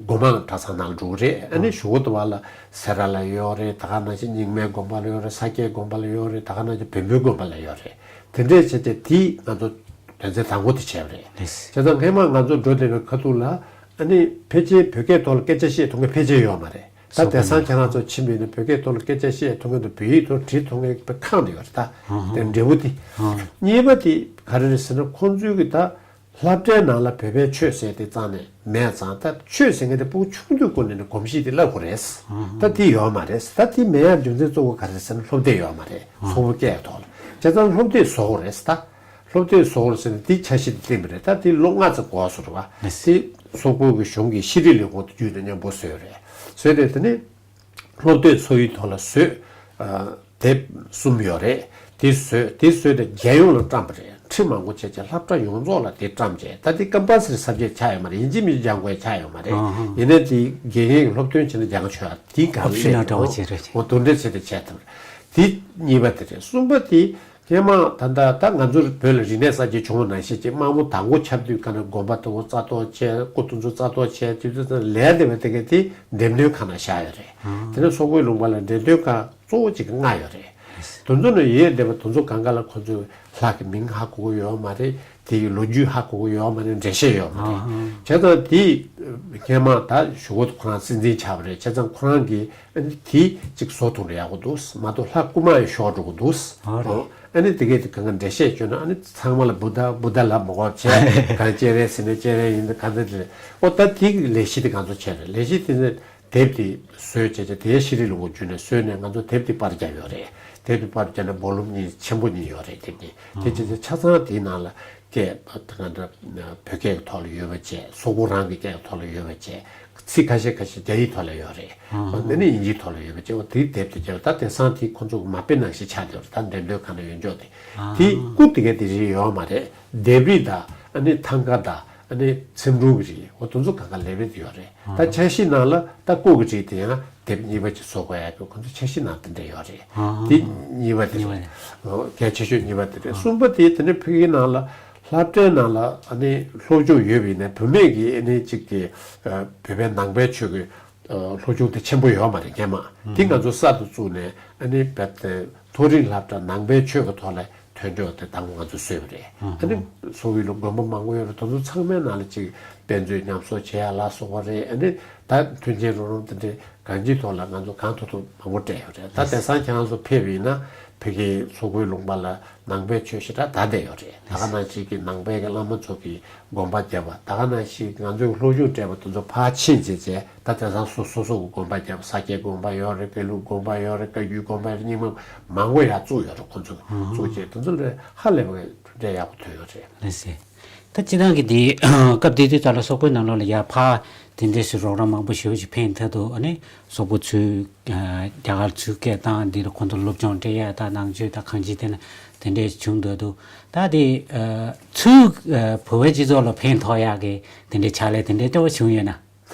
སྒོ་མང་གྲྭ་ཚང་ནང་འགྲོ་གི་རེད། ཨ་ནི་གཞུག་གུ་དུ་བ་ལ་སེ་ར་ལ་ཡོད་རེད། ད་ག་ནང་བཞིན་རྙིང་མའི་དགོན་པ་ལ་ཡོད་རེད། ས་སྐྱའི་དགོན་པ་ལ་ཡོད་རེད། ད་ག་ནང་བཞིན་བོན་པོའི་དགོན་པ་ལ་ཡོད་རེད། དེ་འདྲས་བྱས་ཏེ་དེ་ང་ཚོ་དོན་ཚན་དང་པོ་དེ་བྱས་པ་རེད། བྱས་ཙང་སྔས་མ་ང་ཚོ་འགྲོ་བསྡད་པའི་ཁ་ཐུག་ལ་ཨ་ནི་ཕལ་ཆེར་བོད་སྐད་ཐོག་ལ་སྐད་ཆ་བཤད་ཐུབ་མཁན་ཕལ་ཆེར་ཡོད་མ་རེད། ད་དེང་སང་ཁྱེད་རང་ཚོ་ཕྱིན་པ་ཡིན་ན་བོད་སྐད་ཐོག་ལ་སྐད་ཆ་བཤད་ཐུབ་མཁན་དང་བོད་ཡིག་ཐོག་བྲིས་ཐུབ་མཁན་གྱི་ཁག་འདི་ཡོད་རེད། ད་དེ་འབྲས་བུ་དེ། གཉིས་པ་དེ་ག་རེ་རེད་ཟེར་ན་ཁོང་ཚོའི་གི་ད་སློབ་གྲྭའི་ནང་ལ་བོད་པའི་ཆོས་ཟེར་དེ་རྩ་ནས་མེད་ཙང་། ད་ཆོས་ཟེར་མཁན་དེ་ཕྲུ་གུ་ཆུང་དུས་ཀུན་ནས་ནི་གོམས་གཤིས་དེ་བསླབ་དགོས་རེད། ད་དེ་ཡོད་མ་རེད། ད་དེ་མེད་ཡག་རྒྱུ་མཚན་གཙོ་བོ་ག་རེ་རེད་ཟེར་ན་སློབ་དེབ་ཡོད་མ་རེད། སོག་པོ་སྐད་ཐོག་ལ། བྱས་ཙང་སློབ་དེབ་བཟོ་དགོས་རེད་ད། སློབ་དེབ་བཟོ་དགོས་ཟེར་ནས་དེ་འཆར་གཞི་དེ་བཏིང་བ་རེད། ད་དེ་ལོ་ལྔ་ཙམ་འགོར་སོང་རེད་བ། དེ་སོག་པོ་གི་གཞུང་གི་ཤེས་རིག་ལས་ཁུངས་དང་བརྒྱུད་ནས་མཉམ་པོ་བཟོས་རེད། བཟོས་ཏེ་དེ་ནས་སློབ་དེབ་བཟོ་ཡུལ་ཐོག་ལ་བཟོས། ཨ། དེབ་གསུམ་ཡོད་རེད། དེ་བཟོས། དེ་བཟོས་ཏེ་རྒྱལ་ཡོངས་ལ་བཀྲམ་པ་རེད། ཁྲི་མང་པོ་བྱས་བྱས་སློབ་གྲྭ་ཡོངས་རྫོགས་ལ་དེ་བཀྲམ་བྱས། ད་དེ་ཀམ་པལ་སི་རི་སབ་ཇེག་ཆགས་ཡོད་མ་རེད། ཡིན་གཅིག་མིན་གཅིག་སྦྱང་དགོས་ཆགས་ཡོད་མ་རེད། ཡིན་ནའི་དེ་དགེ་རྒན་གྱི་སློབ་སྟོན་བྱས་ནས་སྦྱང་ཆོག་ཡ་དེ་ག་ཨོབ་ཤི་ནལ་འདྲ་བོ་བྱས་རེད། འོ་དེ་འདྲ་བྱས་ཏེ་བྱས་ཐུབ་རེད། དེ་གཉིས་པ་དེ་རེད། གསུམ་པ་དེ་སྔས་མ་ད་ལྟ་ད་ང་ཚོར་བོད་ལ་རིག་གནས་གསར་བརྗེ་བྱུང་བ་ནང་བཞིན་གྱི་དམངས་གཙོ་དང་པོ་ཆགས་དུས་ག་ནས་དགོན་པ་དང་པོ་རྩ་གཏོར་བྱས། སྐུ་དེ་ཚོ་རྩ་གཏོར་བྱས། དེ་དུས་ལས་དེ་བས་དེ་ག་དེ་འགྲེམས་སྟོན་ཁང་ནང་བཞག་ཡོད་རེད། དེ་ནས་སོག་པོའི་ལུང་པ་ལ་འགྲེམས་སྟོན་ཁང་གཙོ་བོ་གཅིག་ལྔ་ཡོད་རེད། དེ་ཚོ་ནང་ཡོད་བསྡད་པ་དེ་ཚོ་གང་ག་ལ་ཁོ་ཚོས་ལྷ་གི་མིང་ཧ་གོ་གི་ཡོད་མ་རེད། དེ་ཡི་ལོ་རྒྱུས་ཧ་གོ་གི་ཡོད་མ་རེད། འགྲེལ་བཤད་ཡོད་མ་རེད། བྱས་ཙང་དེ་སྔས་མ་ད་གཞུག་གུ་ཁོ་རང་སྲིད་འཛིན་ཆགས་པ་རེད། བྱས་ཙང་ཁོ་རང་གིས་ཨ་ནི་དེ་གཅིག་བཟོ་ཐུབ་ན་ཡག་པོ་འདུག་མ་གཏོགས་ལྷ་རྐུ་མ་ཡང་ཤོར་འགྲོ་གི་འདུག་ཨ་ནི་དེ་གས་དེ་གང་ག་འགྲེལ་བཤད་བྱོས་ན་ཨ་ནི་ཚང་མ་ལ་བུདྡྷ་བུདྡྷ་ལབ་མ་དགོས་བྱས། གང་སྤྱན་རས་གཟིགས་ནས་སྤྱན་རས་གཟིགས་ཡིན། གང་འདྲ་དེ་རེད། ཨོ་ད་དེ་གི་ལས་གཞི་དེ་ང་ཚོ་བྱས་རེད། ལས་གཞི་དེ་ནི་དེབ་དེ་བཟོས་བྱས་བྱས་དེའི་ཤེས་རིག་ལོ་འགོ་བརྒྱུད་ནས་བཟོས་ནས་ང་ཚོ་དེབ་དེ་པར་བརྒྱབ་ཡོད་རེད། དེབ་དེ་པར་བརྒྱབ་ནས་བོ་ལུམ་གཉིས་ཆེན་པོ་གཉིས་ཡོད་རེད། དེབ་དེ་དེ་བྱས་བྱས་ཆ་ཚང་དེའི་ནང་ལ་སྐད་ད་ག་འདྲ་བོད་སྐད་ཀྱི་ཐོག་ལ་ཡོད་པ་བྱས། སོག་པོ་རང་གི་སྐད་ཀྱི་ཐོག་ལ་ཡོད་པ་བྱས། ཚིག་ཁ་ཤས་ཁ་ཤས་རྒྱ་ཡིག་ཐོག་ལ་ཡོད་རེད། འདི་ནི་དབྱིན་ཇིའི་ཐོག་ལ་ཡོད་པ་བྱས། འོ་དེའི་དེབ་དེ་བྱས། ད་དེང་སང་དེ་ཁོ་ཚོ་གི་མ་དཔེ་ནང་བཞིན་ཆགས་བསྡད་ཡོད་རེད། ད་འགྲེམས་སྟོན་ཁང་ནང་ཡོད་འཇོག་དེ་དེ་སྐུ་དེ་ག་དེ་རིགས་ཡོད་མ་རེད། ལྡེབས་རིས་དང་ཨ་ནི་ཐང་ག་དང་ཨ་ནི་ཚེམ་དྲུབ་ཀྱི་རིགས། འོ་དེ་ཚོ་གང་ག་ལེབ་རིས་དེ་ཡོད་རེད། ད་འཆར་གཞི་ནང་ལ་ད་སྐུ་གི་རིགས་དེ་ཡང་དེབ་གཉིས་པ་ཅིག་བཟོ་དགོས་ཡ་གི་ཁོ་ཚོ་འཆར་གཞི་ནང་དེ་འདྲ་ཡོད་རེད། དེ་གཉིས་པ་དེ་རེད། འོ་གལ་ཆེ་ཤོས་གཉིས་པ་དེ་རེད། གསུམ་པ་དེ་དེ་ནི་ཕ་གིའི་ནང་ལ་སློབ་གྲྭའི་ནང་ལ་ཨ་ནི་སློབ་སྦྱོང་ཡོད་པ་ཡིན་ན་བུད་མེད་ཀྱི་ཨ་ནི་གཅིག་གི་ཨ་བོད་པའི་ནང་པའི་ཆོས་ཀྱི་ཨ་སློབ་སྦྱོང་དེ་ཆེན་པོ་ཡོད་མ་རེད། སྔས་མ་དེ་ང་ཚོ་གསར་དུ་བཙུགས་ནས་ཨ་ནི་རྦད་དེ་མཐོ་རིམ་སློབ་གྲྭ་ནང་པའི་ཆོས་ཀྱི་ཐོག་ལ་ཐོན་ཆོག་དེ་དང་པོ་ང་ཚོ་བཟོས་པ་རེད། ཨ་ནི་སོག་པོའི་ལུགས་དགོན་པ་མང་པོ་ཡོད་རེད། དེ་ཚོ་ཚང་མའི་ནང་ལ་གཅིག་དཔེ་མཛོད་ཉམས་གསོ་བྱེད་ཡ་ལ་སོགས་པ་རེད། ཨ་ནི་ད་མཐུན་རྐྱེན་རོགས་རམ་དེ་འདྲའི་གང་ཅིའི་ཐོག་ལ་ང་ཚོ་གང་ཐུབ་ཐུབ་མང་པོ་སྤྲད་ཡོད་རེད། ད་དེང་སང་ཁྱེད་རང་ཚོ་ཕེབས་པ་ཡིན་ན་ཕ་གིའི་སོག་པོའི་ལུང་པ་ལ་ནང་པའི་ཆོས་ཞེ་དྲག་དར་བསྡད་ཡོད་རེད། ད་ག་ནང་བཞིན་གྱི་ནང་པའི་གི་བླ་མ་ཚོ་གི་དགོན་པ་བརྒྱབ་པ། ད་ག་ནང་བཞིན་ང་ཚོའི་སློབ་སྦྱོང་སྤྲད་པ་དེ་ཚོ་ཕར་ཕྱིན་བྱས་བྱས། ད་དེང་སང་སོ་སོ་སོ་གི་དགོན་པ་བརྒྱབ། ས་སྐྱའི་དགོན་པ་ཡོད་རེད། དགེ་ལུགས་དགོན་པ་ཡོད་རེད། བཀའ་བརྒྱུད་དགོན་པ་རྙིང་མ་མང་པོ་ཡར་བཙུགས་ཡོད་རེད། ཁོང་ཚོ་བཙུགས་བྱས་དེ་ཚོ་ལ་ཧ་ལས་པའི་གྲུབ་འབྲས་ཡག་པོ་ཐོན་ཡོད་རེད། ལགས་སེ། ད་སྤྱིར་བཏང་གི་འདི་སྐབས་དེ་དུས་ཙམ་ལ་སོག་པོའི་ནང་ལོགས་ལ་ཡར་ཕར་དེ་འདྲས་སུ་རོགས་རམ་མང་པོ་ཞེ་པོ་ཅིག་ཕན་ཐོགས་འདུག་ཨ་ནི་སོག་པོ་ཚོས་རྒྱ་གར་ཚུར་སྐད་བཏང་། འདི་ལ་ཁོང་ཚོ་སློབ་སྦྱོང་སྤྲད་ཡ་ད་ནང་ཆོས་ད་གང་ཅི་དེ་ན་དེ་འདྲས་བྱུང་འདུག་འདུག་ད་དེ་ཚུར་བོད་པའི་སྤྱི་ཚོགས་ལ་ཕན་ཐོགས་ཡག་གི་དེ་འདྲའི་ཕྱག་ལས་དེ་འདྲའི་ལྟ་བུ་བྱུང་ཡོད་ན།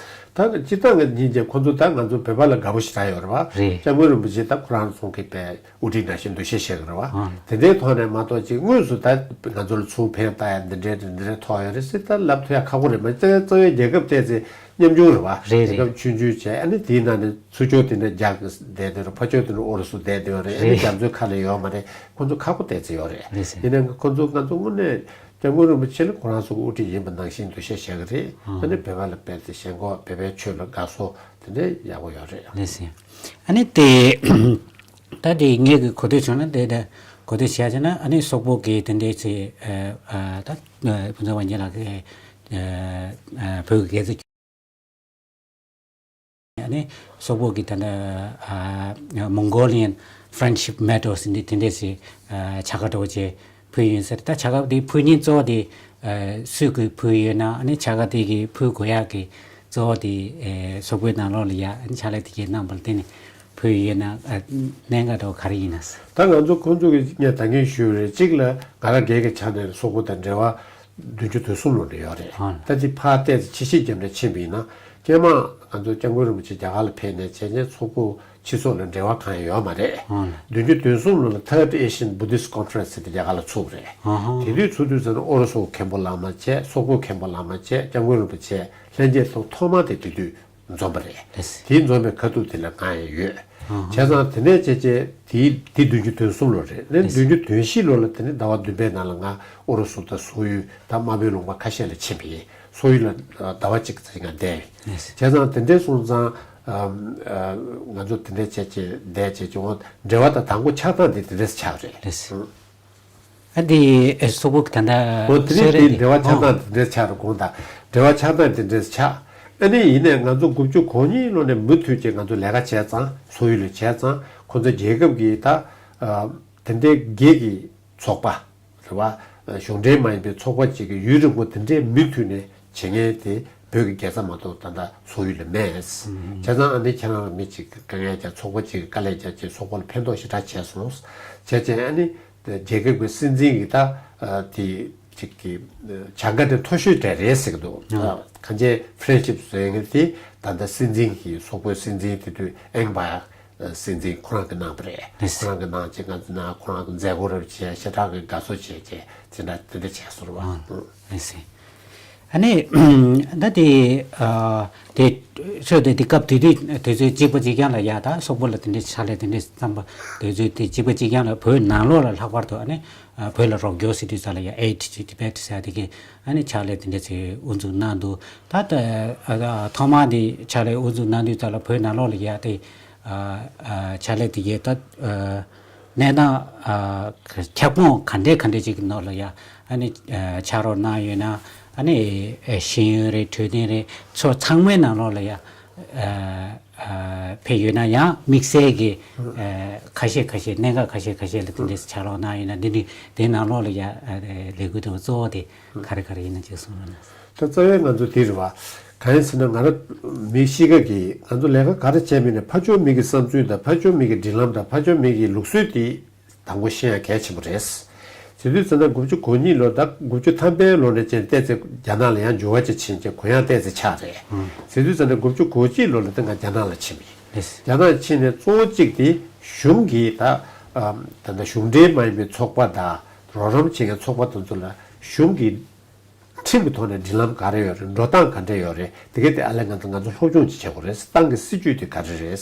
ད་སྤྱིར་བཏང་གི་ཉིན་བྱེད་ཁོང་ཚོ་ད་ང་ཚོ་བོད་པ་ལ་དགའ་པོ་ཞེ་དྲག་ཡོད་རེད་བ། རེད། སྐྱབས་མགོན་རིན་པོ་ཆེ་ད་ཁོ་རང་ཚོ་གི་པའི་དབུ་ཁྲིད་ནང་བཞིན་འདུ་ཤེས་བྱེད་ཀྱི་རེད་བ། ཨང་། དེ་འདྲའི་ཐོག་ནས་མ་གཏོགས་ཅིག་དངོས་སུ་ད་ང་ཚོ་ལ་ཚུར་ཕན་བཏགས་ཡ་འདི་འདྲའི་འདི་འདྲའི་ཐོག་ཡོད་རེད་ཟེར་ད་ལབ་ཐུབ་ཡ་ཁག་པོ་རེད། མ་རྩ་རྩ་བའི་རྒྱལ་ཁབ་བལྟས་ཚེ་ཉམ་ཆུང་རེད་བ། རེད་རེད། རྒྱལ་ཁབ་ཆུང་ཆུང་བྱས། ཨ་ནི་དེའི་ནང་ནས་ཚུར་ཕྱོགས་དེ་འདྲ་རྒྱ་བསྡད་དེ་རེད། ཕར་ཕྱོགས་དེ་འདྲ་ཨོ་རོ་སུ་བསྡད་དེ་རེད། ཨ་ནི་རེད། རྒྱ་མཚོའི་ཁ་ནས་ཡོད་མ་རེད། ཁོང་ཚོ་ཁག་པོ་བལྟས་ཚེ་ཡོད་རེད། རེད་ཟེར། ཡིན་ནའང་ཁོང་ཚོ་ང་ཚོ་དངོས་གནས། སྐྱབས་མགོན་རིན་པོ་ཆེ་ལ་ཁོ་རང་ཚོ་གི་དབུ་ཁྲིད་ཡིན་པ་ནང་བཞིན་འདུ་ཤེས་བྱེད་ཀྱི་རེད། ཨ་ནི་བོད་པ་ལ་དཔེ་དེ་ཞེན་ཁོག་བོད་པའི་ཆོས་ལ་དགའ་ཚོར་དེ་འདྲའི་ཡག་པོ་ཡོད་རེད། ལགས་སེ། ཨ་ནི་དེ་ད་དེ་ངས་གི་གོ་ཐོས་བྱུང་ན་དེ་ད་གོ་ཐོས་བྱས་བྱས་ན་ཨ་ནི་སོག་པོ་གི་དེ་འདྲའི་ཚེ་ཨ་ཨ་ད་ཕུན་ཚོགས་དབང་རྒྱལ་ལགས་ཀྱིས་ཨ་ཨ་བོད་ཀྱི་དགེ་རྩ། ཨ་ནི་སོག་པོ་གི་ད་ལྟ་ཨ་Mongolian Friendship Medal ཟེར་འདི་དེ་འདྲས་སི་ཨ་བྱ་དགའ་འདྲ་བོ་ཅིག་ཕུལ་ཡིན་ཟེར། ད་བྱ་དགའ་དེ་ཕུལ་མཁན་གཙོ་བོ་དེ་ཨ་སུས་གི་ཕུལ་ཡོད་ན། ཨ་ནི་བྱ་དགའ་དེ་གི་ཕུལ་དགོས་ཡག་གི་གཙོ་བོ་དེ་ཨ་སོག་པོའི་ནང་ལོགས་ལ་ཡ་ཨ་ནི་ཕྱག་ལས་དེ་གའི་གནང་བ་ལ་བརྟེན་ནས་ཕུལ་ཡོད་ན། ཨ་གནད་འགག་འདྲ་བོ་ག་རེ་ཡིན་ན་ཟེར། ད་ང་ཚོ་ཁོང་ཚོ་གི་ངས་ད་གིན་ཞུས་པ་རེད། གཅིག་ལ་ང་རང་སྒེར་གྱི་ཆ་ནས་སོག་པོ་དང་འབྲེལ་བ་བདུན་ཅུ་དོན་གསུམ་ལོ་ནས་ཡོད་རེད། ཨ་ད་དེ་ཕར་བལྟས་ཚེ་ཕྱི་བཤིག་རྒྱབ་ནས་ཕྱིན་པ་ཡིན་ན་ སྔོན་མ་ང་ཚོ་སྐྱབས་མགོན་རིན་པོ་ཆེ་རྒྱ་གར་ལ་ཕེབས་ནས་བྱས་ནས་སོག་པོ་སྤྱི་ཚོགས་ལ་འབྲེལ་བ་གང་ཡང་ཡོད་མ་རེད། ཨང་། བདུན་ཅུ་དོན་གསུམ་ལོ་ལ་Third Asian Buddhist Conference ཟེར་ཏེ་རྒྱ་གར་ལ་ཚུགས་པ་རེད། ཨང་ཧང་། དེ་དུས་ཚུགས་དུས་ཙམ་ན་ཨོ་རོ་སོ་མཁན་པོ་བླ་མ་བྱས། སོག་པོ་མཁན་པོ་བླ་མ་བྱས། སྐྱབས་མགོན་རིན་པོ་ཆེ་ལྷན་རྒྱས་ཐོག་ཐོག་མ་དེ་དེ་དུས་འཛོམས་པ་རེད། ལགས་སོ། དེའི་འཛོམས་པའི་ཁ་ཐུག་དེ་ལ་ང་ཡང་ཡོད། ཨང་ཧང་། བྱས་ཙང་དེ་ནས་བྱས་བྱས་དེའི་དེ་བདུན་ཅུ་དོན་གསུམ་ལོ་རེད། ལགས་སོ། བདུན་ཅུ་དོན་བཞི་ལོ་ལ་དེ་ནས་ཟླ་བ་བདུན་པའི་ནང་ལ་ང་ཨོ་རོ་སོ་དང་སོག་ཡུལ་དང་དམར་པོའི་ལུང་པ་ཁ་ཤས་ལ་ཕྱིན་པ་ཡིན། སོག་ཡུལ་ལ་ཟླ་བ་གཅིག་ཙམ་ང་བསྡད་ཡིན། ལགས་སོ། བྱས་ཙང་དེ་འདྲའི་སོང་ཙང་ཨམ་ཨ་ང་ཚོ་དེ་འདྲའི་བྱས་བྱས་བསྡད་བྱས་བྱས་འོང་འབྲེལ་བ་དང་དང་པོ་ཆགས་སྟངས་དེ་དེ་འདྲས་ཆགས་རེད། ལགས་སོ། ཨ་འདི་ཨེ་སོག་པོ་གི་ད་ལྟ་འོ་དེ་རིང་དེ་འབྲེལ་བ་ཆགས་སྟངས་དེ་འདྲས་ཆགས་རེད། དགོངས་དག་འབྲེལ་བ་ཆགས་སྟངས་དེ་འདྲས་ཆགས། ཨ་ནི་ཡིན་ནའི་ང་ཚོ་དགུ་བཅུ་གོ་གཉིས་ལོ་ནས་མུ་མཐུད་ཀྱིས་ང་ཚོ་ལས་ཀ་བྱས་ཙང་སོག་ཡུལ་ལ་བྱས་ཙང་ཁོ་ཚོ་རྒྱལ་ཁབ་ཀྱི་ད་ཨ་དེ་འདྲའི་སྒེར་གྱི་ཚོགས་པ། རེད་བ། གཞུང་འབྲེལ་མ་ཡིན་པའི་ཚོགས་པ་གཅིག་གིས་ཡུན་རིང་པོ་དེ་འདྲའི་མུ་མཐུད་ནས་བྱེད་མཁན་དེ་བོད་ཀྱི་རྒྱལ་ས་མ་གཏོགས་ད་ལྟ་སོག་ཡུལ་ལ་མེད། བྱས་ཙང་ཨ་ནི་ཁྱེད་རང་ལ་མི་གཅིག་གིས་དཀའ་ངལ་རྒྱག་ཚོགས་པ་གཅིག་གིས་དཀའ་ལས་རྒྱག་ཅེས་སོག་པོ་ལ་ཕན་ཐོགས་ཞེ་དྲག་བྱས་སོང་། བྱས་ཙང་ཨ་ནི་རྒྱལ་ཁབ་ཀྱི་སྲིད་འཛིན་གྱིས་ད་དེ་གཅིག་གི་བྱ་དགའ་དེ་མཐོ་ཤོས་དེ་རེད་ཟེར་གྱི་འདུག་གང་ཅི་ཕྲེན་ཤིབ་ཟེར་མཁན་དེ་ད་ལྟ་སྲིད་འཛིན་གྱིས་སོག་པོའི་སྲིད་འཛིན་དེ་དུས་ཨེང་བ། སྲིད་འཛིན་ཁོ་རང་གིས་གནང་བ་རེད། ལགས་སོ། ཁོ་རང་གིས་གནང་བྱས་ང་ཚོ་ནང་ཁོ་རང་གི་མཛད་སྒོ་རེ་བྱས་ཞེ་དྲག་གི་དགའ་ཚོར་བྱས་བྱས་དེ་འདྲ་དེ་འདྲ་བྱས་སོང་བ། ཨང་། ལགས་སོ། ཨ་ནི་ད་དེ་ཨ་དེ་ཚོད་དེ་དེ་སྐབས་དེ་དུས་དུས་ཚོད་གཅིག་པ་གཅིག་རྐྱང་ལ་ཡ་ད་སོག་པོ་ལ་དེ་འདྲའི་ཕྱག་ལས་དེ་འདྲའི་བརྩམས་པ་དུས་ཚོད་དེ་གཅིག་པ་གཅིག་རྐྱང་ལ་བོད་ནང་ལོགས་ལ་ལྷག་པར་དུ་ཨ་ནི་ཨ་བོད་ལ་རོགས་སྐྱོར་ཟེར་དུས་ཙམ་ལ་ཡ་ཨེ་ཌི་ཊི་ཊི་བེ་ཊི་ཟེར་དེ་གི་ཨ་ནི་ཕྱག་ལས་དེ་འདྲ་ཚོ་དབུ་འཛུགས་གནང་འདུག་ད་ལྟ་ཨ་ཐོག་མ་དེ་ཕྱག་ལས་དབུ་འཛུགས་གནང་དུས་ཙམ་ལ་བོད་ནང་ལོགས་ལ་ཡ་དེ། ཨ་ཨ་ཕྱག་ལས་དེ་གའི་ད་ཨ་གནས་སྟངས་ཨ་ཁྱབ་ཁོངས་ག་འདྲས་ག་འདྲས་ཅིག་གི་ནང་ལ་ཡ་ཨ་ནི་ཨ་ཕྱག་རོགས་གནང་ཡོད་ན་ཨ་ནི་ཨ་ཤེས་ཡོན་རེད་འཕྲོད་བསྟེན་རེད་ཚོ་ཚང་མའི་ནང་ལོགས་ལ་ཡ་ཨ་ཨ་ཕེབས་ཡོད་ན་ཡང་དམིགས་བསལ་གྱི་ཨ་ཁ་ཤས་ཁ་ཤས་གནད་འགག་ཁ་ཤས་ཁ་ཤས་ལ་དེ་འདྲས་ཕྱག་རོགས་གནང་ཡོད་ན་འདི་འདྲའི་དེའི་ནང་ལོགས་ལ་ཡ་ཨ་ལས་འགུལ་དེ་གཙོ་བོ་དེ་ག་རེ་ག་རེ་ཡིན་ན་ཅིག་གསུངས་རོགས་གནང་། ད་རྩ་བའི་ང་ཚོ་འདི་རེད་བ། གང་ཡིན་ཟེར་ན་ང་རང་མི་གཤིས་ཀ་གིས་ང་ཚོ་ལས་ཀ་ག་རེ་བྱས་མིན་ནས་ཕར་ཕྱོགས་མི་གི་བསམ་ཚུལ་དང་ཕར་ཕྱོགས་མི་གི་སྒྲིག་ལམ་དང་ཕར་ཕྱོགས་མི་གི་ལུགས་སྲོལ་དེ་དང་པོ་ཤེས་ཡ་གལ་ཆེན་པོ་རེད། དེ་དུས་ཙམ་ན་དགུ་བཅུ་གོ་གཉིས་ལོ་དང་དགུ་བཅུ་ཐམ་པའི་ལོ་ནས་བྱས་བལྟས་ཚེ་རྒྱ་ནག་ལ་ཡང་འགྱུར་བ་ཅིག་ཕྱིན་ཅིང་གུ་ཡངས་བལྟས་ཚེ་ཆགས་རེད། དེ་དུས་ཙམ་ན་དགུ་བཅུ་གོ་གཅིག་ལོ་ལ་ད་ང་རྒྱ་ནག་ལ་ཕྱིན་པ་ཡིན། རྒྱ་ནག་ཕྱིན་ནས་གཙོ་བོ་གཅིག་དེ་གཞུང་གིས་ད་ད་ལྟ་གཞུང་འབྲེལ་མ་ཡིན་པའི་ཚོགས་པ་དང་རོགས་རམ་བྱེད་མཁན་ཚོགས་པ་དེ་ཚོ་ལ་གཞུང་གིས། ཁྲིམས་ཀྱི་ཐོག་ནས་སྒྲིག་ལམ་ག་རེ་ཡོད་རེད། འགྲོ་སྟངས་ག་འདྲ་ཡོད་རེད། དེ་གའི་དེ་ཨ་ལས་ང་ཚོ་ང་ཚོ་སློབ་སྦྱོང་ཅིག་བྱེད་དགོས་རེད། ཏང་གི་སྲིད་ཇུས་དེ་ག་རེ་རེད།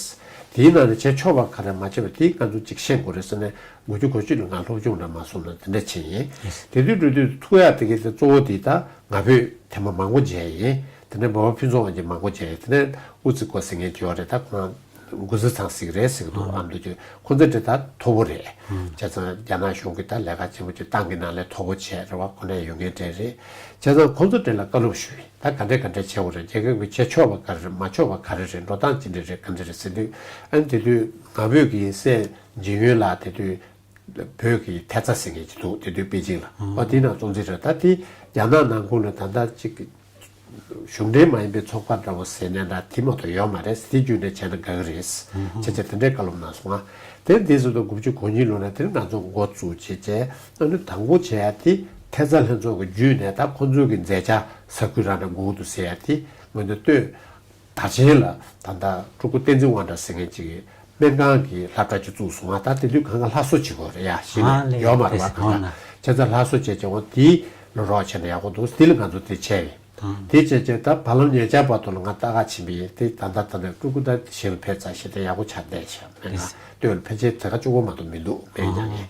དེའི་ནང་ནས་བྱེད་ཆོག་པ་ག་རེ་མ་བྱེད་པ་དེ་ང་ཚོ་ཅིག་ཤེས་དགོས་རེད་ཟེར་ནས་དགུ་བཅུ་གོ་གཅིག་ལོ་ང་སློབ་སྦྱོང་འདྲ་མ་སོང་ན་དེ་འདྲ་བྱས་ཡིན། དེ་དུས་འགྲོ་དུས་ཐུག་ཡག་དེ་གའི་དེ་གཙོ་བོ་དེ་ད་ང་ཕོད་ཐེངས་མ་མང་པོ་མཇལ་ཡིན། དེ་ནས་འབའ་བ་ཕུན་ཚོགས་དབང་རྒྱལ་མང་པོ་མཇལ་ཡིན། དེ་ནས་ཨུ་ཙི་ཀོ་ཟེར་མཁན་ཅིག་ཡོད་རེད། ད་ཁོ་རང་། འགོ་ཟི་ཚང་ཟིག་རེད་ཟེར་གི་འདུག་ཨ་མདོ་ཅིག་ཁོ་ཚོ་འདྲ་ད་མཐོ་པོ་རེད། བྱས་ཙང་རྒྱ་ནག་གཞུང་གིས་ད་ལས་ཀ་ཆེན་པོ་ཅིག་ཏང་གི་ནང་ལས་མཐོ་པོ་བྱས་རེད་བ། ཁོ་ནས་ཡོད་མཁན་འདྲ་རེད། བྱས་ཙང་ཁོ་ཚོ་འདྲ་ལ་བཀའ་སློབ་ཞུས། ད་ག་འདྲ་ག་འདྲ་བྱེད་དགོས་རེད། རྒྱལ་ཁབ་ཀྱི་བྱེད་ཆོག་པ་ག་རེ་རེད། མ་ཆོག་པ་ག་རེ་རེད། འགྲོ་སྟངས་ཅི་འདྲ་རེད། ག་འདྲ་རེད་ཟེར་དུས་ཨ་ནི་དེ་དུས་ང་ཕོད་ཀྱི་སྲས་འཇིགས་ཡོན་ལགས་དེ་དུས། བོད་ཀྱི་ཐེབས་རྩ་ཟེར་མཁན་ཅིག་འདུག་དེ་དུས་པེ་ཅིང་ལ། ཨོ་དེའི་ནང་གཙོ་འཛིན་རེད། ད་དེ་རྒྱ་ནག་ནང་ཁུལ་ལ་ད་ལྟ་ཅིག་གཞུང་འབྲེལ་མ་ཡིན་པའི་ཚོགས་པ་འདྲ་བོ་ཟེར་ནས་འདྲ་དེ་མ་གཏོགས་ཡོད་མ་རེད། དེ་བརྒྱུད་ནས་བྱས་ན་དགའ་གི་རེད། བྱས་བྱས་དེ་འདྲའི་བཀའ་སློབ་གནང་སོང་ང་། དེ་འདི་ཚོ་དང་དགུ་བཅུ་གོ་གཉིས་ལོ་ནས་དེ་ང་ཚོ་འགོ་བཙུགས་བྱས་བྱས་ཨ་ནི་དང་པོ་བྱས་ཡ་དེ་ཐེབས་རྩ་ལྷན་ཚོགས་ཀྱི་བརྒྱུད་ནས་ད་ཁོང་ཚོའི་གི་མཛད་འཆར་ས་ཁུལ་རང་ནས་འགོ་འདུག་ཟེར་ཡ་དེ་ང་ཚོ་ལྟོས། ད་ཆེན་ལ་ད་ལྟ་སྤྲུལ་སྐུ་བསྟན་འཛིན་དབང་གྲགས་ཟེར་མཁན་ཅིག་གིས་སྨན་ཁང་གི་སློབ་གྲྭ་ཅིག་བཙུགས་སོང་ང་། ད་དེ་དུས་གང་ག་སླར་གསོ་བྱེད་དགོས་རེད་ཡ། གཞི་ནས་ཡོད་མ་རེད་བ། གང་ག་བྱས་ཙང་སླར་གསོ་བྱས་བྱས་འོ་དེ་ལ་རོགས་བྱས་ན་ཡག་པོ་འདུག་དེ་ལ་ང་ཚོ་དེ་བྱས་ཡིན། དེ་བྱས་བྱས་ད་བར་ལམ་ཉེ་ཆར་བར་དུ་ལ་ང་ལྟ་ག་ཕྱིན་པ་ཡིན། དེ་ད་ལྟ་ད་ལྟ་སྤྲུལ་སྐུ་ད་གཞན་ལ་ཕེབས་ཚར་ཞེ་དྲག་ཡག་པོ་ཆགས་བསྡད་ཤག་སྨན་ཁང་ལྟོས་ལ་ཕལ་ཆེར་ད་ག་གཅིག་པོ་མ་གཏོགས་མི་འདུག་སྨན་ཁང་ནས།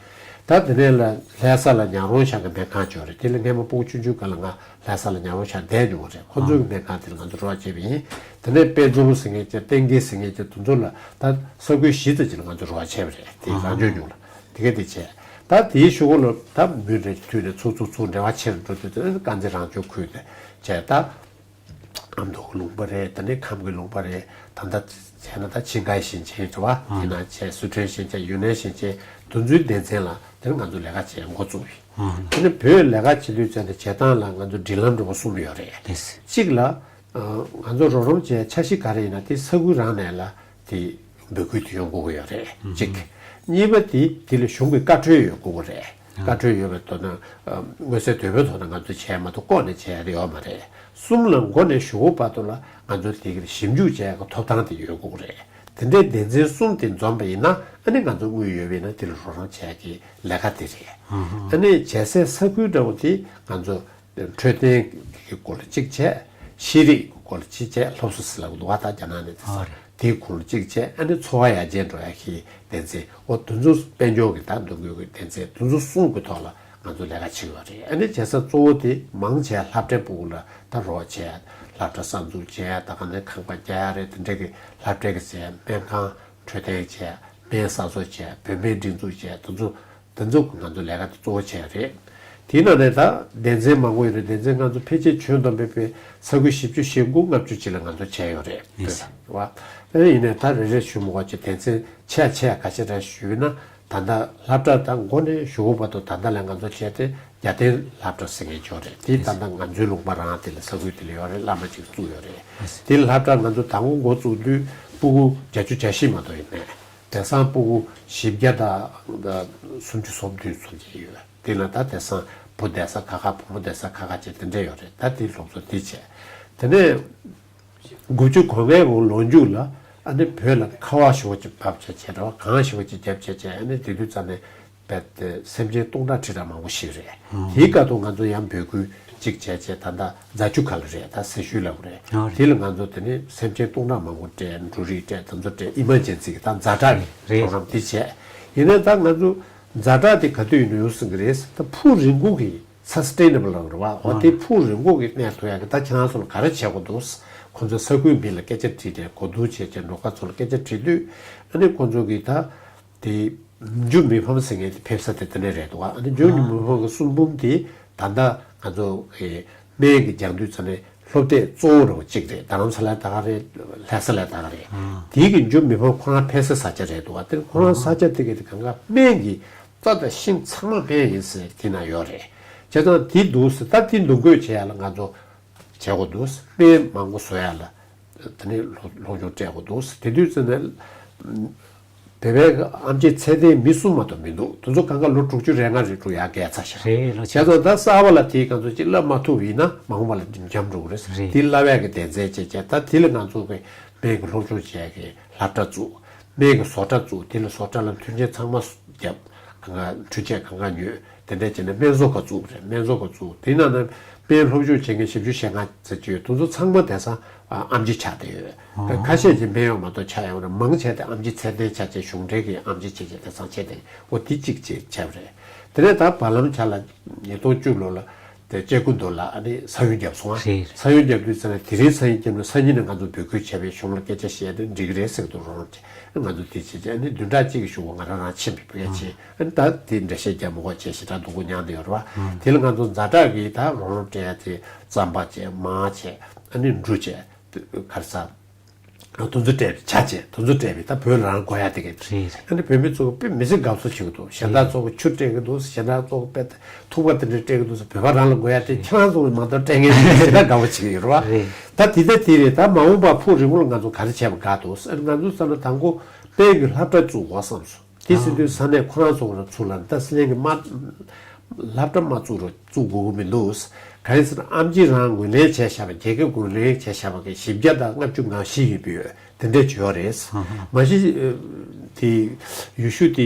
ད་དེ་ནས་ལ་ལྷ་ས་ལ་ཉག་རོང་ཤག་གི་སྨན་ཁང་ཅིག་ཡོད་རེད། དེ་ལ་སྔས་མ་ཕྲུ་གུ་ཆུང་ཆུང་སྒང་ལ་ང་ལྷ་ས་ལ་ཉག་རོང་ཤག་བསྡད་མྱོང་བ་རེད། ཁོ་ཚོའི་སྨན་ཁང་དེ་ལ་ང་ཚོ་རོགས་བྱས་པ་ཡིན། དེ་ནས་དཔལ་འཛོམས་ཟེར་མཁན་གྱི་བསྟན་རྒྱས་ཟེར་མཁན་གྱི་དེ་ཚོ་ལ་ད་ས་ཁུལ་བཞི་ཙམ་ཅིག་ལ་ང་ཚོ་རོགས་བྱས་པ་རེད། དེ་རང་སྐྱོང་ལྗོངས་ལ་དེ་ག་དེ་བྱས། ད་དེའི་གཞུག་གུ་ལ་ད་མུ་འབྲེལ་མཐུད་ནས་ཚུར་ཚུར་ཚུར་འབྲེལ་བ་ཆེ་རུ་འགྲོ་དུས་དེ་དཀར་མཛེས་རང་སྐྱོང་ཁུལ་དེ་བྱས། ད་ཨ་མདོ་ལུང་པ་རེད། དེ་ནས་ཁམས་ཀྱི་ལུང་པ་རེད། ད་ལྟ་བྱས་ན་ད་ཆིང་ཁའི་ཞིང་ཆེན་རེད་བ། དེ་ནང་བྱས་སི་ཁྲོན་ཞིང་ཆེན་ཡུན་ནན་ཞིང་ཆེན་དེ་ཚོའི་སྡེ་ཚན་ལ་དེ་ནས་ང་ཚོ་ལས་ཀ་བྱེད་འགོ་བཙུགས་ཡིན། དེ་ནས་བོད་ལས་ཀ་བྱེད་དུས་ཙམ་ནས་བྱེད་སྟངས་ལ་ང་ཚོ་སྒྲིག་ལམ་འདྲ་བོ་གསུམ་ཡོད་རེད། གཅིག་ལ། ང་ཚོ་རོགས་རམ་བྱེད་འཆར་གཞི་ག་རེ་ཡིན་ན་དེ་ས་ཁུལ་རང་ནས་ལ་དེ་འབོད་སྐུལ་དེ་ཡོང་དགོས་ཀྱི་ཡོད་རེད་གཅིག་གཉིས་པ་དེ་དེ་ལ་གཞུང་གི་བཀའ་འཁྲོལ་ཡོད་དགོས་ཀྱི་རེད། བཀའ་འཁྲོལ་ཡོད་པའི་ཐོག་ནས་མངོན་གསལ་དོད་པོའི་ཐོག་ནས་ང་ཚོས་བྱས་མ་གཏོགས་ལྐོག་ནས་བྱས་ཡ་དེ་ཡོད་མ་རེད། གསུམ་ལ་མགོ་ནས་གཞུག་གུ་བར་དུ་ལ་ང་ཚོས་དེ་གར་ཞིབ་འཇུག་བྱས་ཀྱི་ཐོབ་ཐང་དེ་ཡོད་དགོས་རེད། དེ་འདྲའི་སྡེ་ཚན་གསུམ་དེ་འཛོམས་པ་ཡིན་ན་ཨ་ནི་ང་ཚོ་དངུལ་ཡོད་པ་ཡིན་ན་དེ་ལ་རོགས་རམ་བྱས་ཀྱི་ལས་ཀ་དེ་རེད། ཨ་ནི་བྱེད་སའི་ས་ཁུལ་འདྲ་བོ་དེ་ང་ཚོ་འཕྲོད་བསྟེན་གྱི་སྐོར་ལ་གཅིག་བྱས། ཤེས་རིག་གི་སྐོར་ལ་གཅིག་བྱས། སློབ་གསོ་ཟེར་ལབ་ཀྱི་འདུག་བ། ད་རྒྱ་ནག་ནས་དེ་ཚོ་ཨ་རེད། དེའི་སྐོར་ལ་གཅིག་བྱས། ཨ་ནི་འཚོ་བ་ཡར་རྒྱས་འགྲོ་ཡ་གི་སྡེ་ཚན། འོ་དེ་ཚོ་དཔལ་འབྱོར་གྱི་ད་འདུ་འགོད་ཀྱི་སྡེ་ཚན་དེ་ཚོ་གསུམ་གྱི་ཐོག་ལ་ང་ཚོ་ལས་ཀ་བྱེད་ཀྱི་ཡོད་རེད། ཨ་ནི་བྱེད་ས་གཙོ་བོ་དེ་མང་ཆེ་བ་སློབ་གྲྭའི་ཕྲུ་གུ་ལ་ད་རོགས་བྱས། སློབ་གྲྭ་གསར་འཛུགས་བྱས། ད་ག་ནས་ཁང་པ་རྒྱག་ཡ་རེད། དེ་འདྲ་གི་སློབ་གྲྭའི་གི་བྱས། སྨན་ཁང་འཕྲོད་བསྟེན་བྱས། སྨན་གསར་བཟོ་བྱས། བོད་སྨན་སྒྲིག་འཛུགས་བྱས། དེ་ཚོ་དེ་ཚོ་ང་ཚོ་ལས་ཀ་དེ་གཙོ་བོ་བྱས་རེད། དེའི་ནང་ནས་ད་སྡེ་ཚན་མང་པོ་ཡོད་རེད། སྡེ་ཚན་ང་ཚོ་ཕལ་ཆེར་ཁྱོན་བསྡོམས་པའི་པའི་ས་ཁུལ་བཞི་བཅུ་ཞེ་དགུ་ལྔ་བཅུ་ཅིག་ལ་ང་ཚོ་བྱས་ཡོད་རེད། ཡིན་ཟེར། བ། ཨ་ནི་ཡིན་ནའི་ད་རེ་རེ་ཞུ་མི་དགོས་ཀྱི། སྡེ་ཚན་ཆེ་ཆེ་ཁ་ཤས་རེ་ཞུས་ན། ད་ལྟ་སློབ་གྲྭ་ད་མགོ་ནས་གཞུག་གུ་བར་དུ་ད་ལྟ་ལ་ང་ཚོ་བྱས་ཏེ་རྒྱལ་བསྟན་སློབ་གྲྭ་ཟེར་མཁན་ཅིག་ཡོད་རེད། དེ་ད་ལྟ་ང་ཚོའི་ལུང་པ་རང་དེ་ལ་ས་ཁུལ་དེ་ལ་ཡོད་རེད། བླ་མ་ཅིག་བཙུགས་ཡོད་རེད། དེ་ལ་སློབ་གྲྭ་ང་ཚོ་དང་པོ་འགོ་བཙུགས་དུས་ཕྲུ་གུ་བརྒྱད་ཅུ་གྱ་བཞི་མ་གཏོགས་ཡིན་མེད། དེང་སང་ཕྲུ་གུ་བཞི་བརྒྱ་དང་སུམ་ཅུ་སོ་བདུན་ཙམ་ཅིག་ཡོད། དེ་ལ་ད་དེང་སང་བུ་བསྡད་ས་ཁག་ཁག་བུ་མོ་བསྡད་ས་ཁག་ཁག་བྱས་དེ་འདྲ་ཡོད་རེད། ད་དེ་སློབ་གསོ་དེ་བྱས། དེ་ནས་དགུ་བཅུ་གོ་ལྔའི་འོག་ལོ་མཇུག་ལ་ཨ་ནི་བོད་ལ་ཁ་བ་ཞེ་པོ་ཅིག་བབས་བྱས་བྱས་རེད་བ། གངས་ཞེ་པོ་ཅིག་བརྒྱབ་བྱས་བྱས། ཨ་ནི་དེ་དུས་ཙམ་ནས་རྦད་དེ་སེམས་ཅན་སྟོང་ཕྲག་ཁྲི་ཕྲག་མང་པོ་ཤི་རེད། དེའི་སྐབས་དུ་ང་ཚོ་ཡང་འབོད་སྐུལ་གཅིག་བྱས་བྱས། ད་ལྟ་རྫ་ཆུ་ཁ་ལ་རེད། ད་སེར་ཤུལ་ལབ་རེད། ཨ་རེད། དེ་ལ་ང་ཚོ་དེ་ནས་སེམས་ཅན་སྟོང་ཕྲག་མང་པོ་སྤྲད། འབྲུ་རིགས་སྤྲད། དེ་ཚོ་སྤྲད། ཨི་མར་ཇེན་སི་གི་ད་ཛ་དྲག་གི་རེད། པྲོ་གྲམ་དེ་བྱས། ཡིན་ནའི་ད་ང་ཚོ་ཛ་དྲག་དེ་ག་དུས་ཡིན་ན་ཡོང་སྲིད་གི་རེད། ད་ཕུགས་རིང་པོ་གི་སས་ཊེ་ནེ་བལ་ལབ་རེད་བ། འོ་དེ་ཕུགས་རིང་པོ་གི་གནས་ཐུབ་ཡག་གི་ད་ཁྱེད་རང་ཚོ་ལ་ག་རེ་བྱེད་དགོས་འདུག་ཁོ་ཚོ་ས་ཁུལ་མི་ལ་སྐད་ཆ་དྲིས་ཏེ། གོ་བསྡུར་བྱས་བྱས་འབྲོག་པ་ཚོ་ལ་སྐད་ཆ་དྲིས་དུས་ཨ་ནི་ཁོ་ཚོ་གིས་ད་དེ་མི་རྒྱུ་མི་ཕམ་ཟེར་མཁན་དེ་ཕེབས་ས་དེ་དེ་ནས་རེད་འདུག་ཨ་ནི་མི་རྒྱུ་མི་ཕམ་གི་གསུང་འབུམ་དེ་ད་ལྟ་ང་ཚོ་གི་སྨན་གྱི་རྒྱག་དུས་ཙམ་ནས་སློབ་དེབ་གཙོ་བོ་རུ་གཅིག་རེད། རྡ་རམ་ས་ལ་ད་ག་རེད། ལྷ་ས་ལ་ད་ག་རེད། དེའི་གི་མི་རྒྱུ་མི་ཕམ་ཁོ་རང་ཕེབས་ས་ས་ཆ་རེད་འདུག་ཨ་དེ་ཁོ་རང་ས་ཆ་དེ་གི་དེ་གང་ག་སྨན་གྱི་རྩྭ་དང་ཤིང་ཚང་མ་སྨན་ཡིན་ཟེར་དེ་ན་ཡོད་རེད། བྱས་ཙང་དེ་འདུག་ཟེར། ད་དེ་འདུ་འགོད་བྱེད་ཡ་ལ་ང་ཚོ་བྱེད་དགོས་འདུག་སྨན་མང་པོ་བཟོ་ཡ་ལ་དེ་ནས་སློབ་སློབ་སྦྱོང་སྤྲད་དགོས་འདུག་དེ་དུས་ཙམ་ནས་བོད་པའི་ཨེམ་ཆི་ཚད་ལྡན་མི་གསུམ་མ་གཏོགས་མི་འདུག་དེ་ཚོ་གང་ག་ལོ་དྲུག་ཅུ་རེ་ལྔ་རེ་དྲུག་ཡར་བརྒལ་ཚར་ཤག་རེད། ལོ་བྱས་ཙང་ད་གསར་པ་ལ་དེའི་ང་ཚོ་ཅིག་བསླབ་མ་ཐུབ་ཡིན་ན་མ་འོངས་པ་ལ་འཇམ་འགྲོ་གི་རེད། རེད། དེ་བསླབ་ཡ་གི་སྡེ་ཚན་བྱས་བྱས། ད་དེ་ལ་ང་ཚོ་གི་སྨན་གྱི་སློབ་སྦྱོང་བྱེད་ཡ་གི་སློབ་གྲྭ་བཙུགས། སྨན་གྱི་བཟོ་གྲྭ་བཙུགས། དེ་ལ་བཟོ་གྲྭ་ལ་མཐུན་རྐྱེན་ཚང་མ་བརྒྱབ། གང་ག་འཕྲུལ་ཆས་གང་ག་ཉོས། དེ་འདྲ་བྱས་ནས་སྨན་བཟོ་ཁང་བཙུགས་པ་རེད། སྨན་བཟོ་ཁང་བཙུགས། དེའི་ནང་ན་སྨན་སློབ་སྦྱོང་བྱེད་མཁན་བཞི་བཅུ་ཞེ་ལྔ་ཙམ་ཅིག་ཡོད། དེ་ཚོ་ཚང་མ་དེང་སང་ཨ་ཨེམ་ཆི་ཆགས་བསྡད་ཡོད། ཨོ། ཁ་ཤས་ཀྱིས་སྨན་གཡོག་མ་གཏོགས་ཆགས་ཡོད་རེད། མང་ཆེ་དེ་ཨེམ་ཆི་ཚད་ལྡན་ཆགས་བྱས། གཞུང་འབྲེལ་གྱི་ཨེམ་ཆི་བྱས་བྱས་དེང་སང་བྱས་བསྡད། འོ་དེ་གཅིག་བྱས་བྱས་པ་རེད། དེ་ནས་ད་བར་ལམ་ཆ་ལ་ཉིས་སྟོང་བཅུ་ལོ་ལ་དེ་ཅེ་ཀུན་རྡོ་ལ་ཨ་ནི་ས་ཡོམ་བརྒྱབ་སོང་ཨ། རེད། ས་ཡོམ་བརྒྱབ་དུས་ཙམ་ནས་དེ་རིང་ས་ཡོམ་བརྒྱབ་ནས་སང་ཉིན་ནས་ང་ཚོ་འབོད་སྐུལ་བྱས་པའི་གཞུང་ལ་སྐད་ཆ་བཤད་དེ་འགྲིག་གི་རེད་ཟེར་གི་འདུག་རོགས་རམ་བྱས། ང་ཚོ་དེ་བྱས་བྱས། ཨ་ནི་བདུན་ཕྲག་གཅིག་གི་གཞུག་གུ་ང་རང་རང་ཕྱིན་པའི་བུ་ཡ་ཆེ། ཨ་ནི་ད་དེ་འགྲེལ་བཤད་རྒྱག་མི་དགོས་བྱས། ཞེ་དྲག་སྡུག་པོ་མྱངས་བསྡད་ཡོད་རེད་བ། དེ་ལ་ང་ཚོ་ཛ་དྲག་གིས་ད་རོགས་རམ་སྤྲད་ཡ་དེ་རྩམ་པ་བྱས། མར་བྱས། ཨ་ནི་འབྲུ་བྱས། ག་རེ་ཟ། དེ་ཚོ་སྤྲད་པའི་ཇ་བྱས། དེ་ཚོ་སྤྲད་པའི་ད་བོད་ལ་རང་དགོས་ཡ་དེ་ག་རེད། རེད། ཨ་ནི་བོད་མི་ཚོ་དཔེ་མི་སྲིད་དགའ་བསུ་བྱེད་ཀྱི་འདུག་གཞན་དག་ཚོ་གིས་ཆུ་སྤྲད་ཀྱི་འདུག་གཞན་དག་ཚོ་གིས་དཔེ་ཐུག་པ་དེ་འདྲ་སྤྲད་ཀྱི་འདུག་ཟེར། བོད་པ་རང་ལ་དགོས་ཡ་དེ་ཁྱེད་རང་ཚོ་གིས་མ་གཏོགས་སྤྲད་མཁན་མེད་ཟེར། ད་དགའ་བོ་བྱེད་ཀྱི་ཡོད་རེད་བ། རེད། ད་དེ་ལྟ་དེ་རེད། ད་མ་འོངས་པ་ཕུགས་རིང་པོ་ལ་ང་ཚོ་ག་རེ་བྱས་པ་དགའ་འདུག་ཨ་ནི་ང་ཚོ་བསམ་ན་དང་པོ་སྨན་གྱི་སློབ་གྲྭ་བཙུགས་དགོས་བསམ་སོང་། དེ་ཟེར་དུས་ས་གནས་ཁོ་རང་ཚོ་རང་ཚུར་ལ་ད་སི་ལན་གྱི་མ་སློབ་གྲྭ་མ་བཙུགས་རོགས། བཙུགས་དགོས་ཀྱི་མི་འདུག་གང་ཡིན་ཟེར་ན་ཨེམ་ཆི་རང་ངོས་ལེན་བྱས་བཞག་པ། རྒྱལ་ཁབ་ངོས་ལེན་བྱས་བཞག་པ་གི་བཞི་བརྒྱ་དང་ལྔ་བཅུ་ང་བཞི་ཡོད་པའི་དེ་འདྲས་ཅིག་ཡོད་རེད། མ་གཞི་དེ་ཡུལ་ཤུལ་དེ་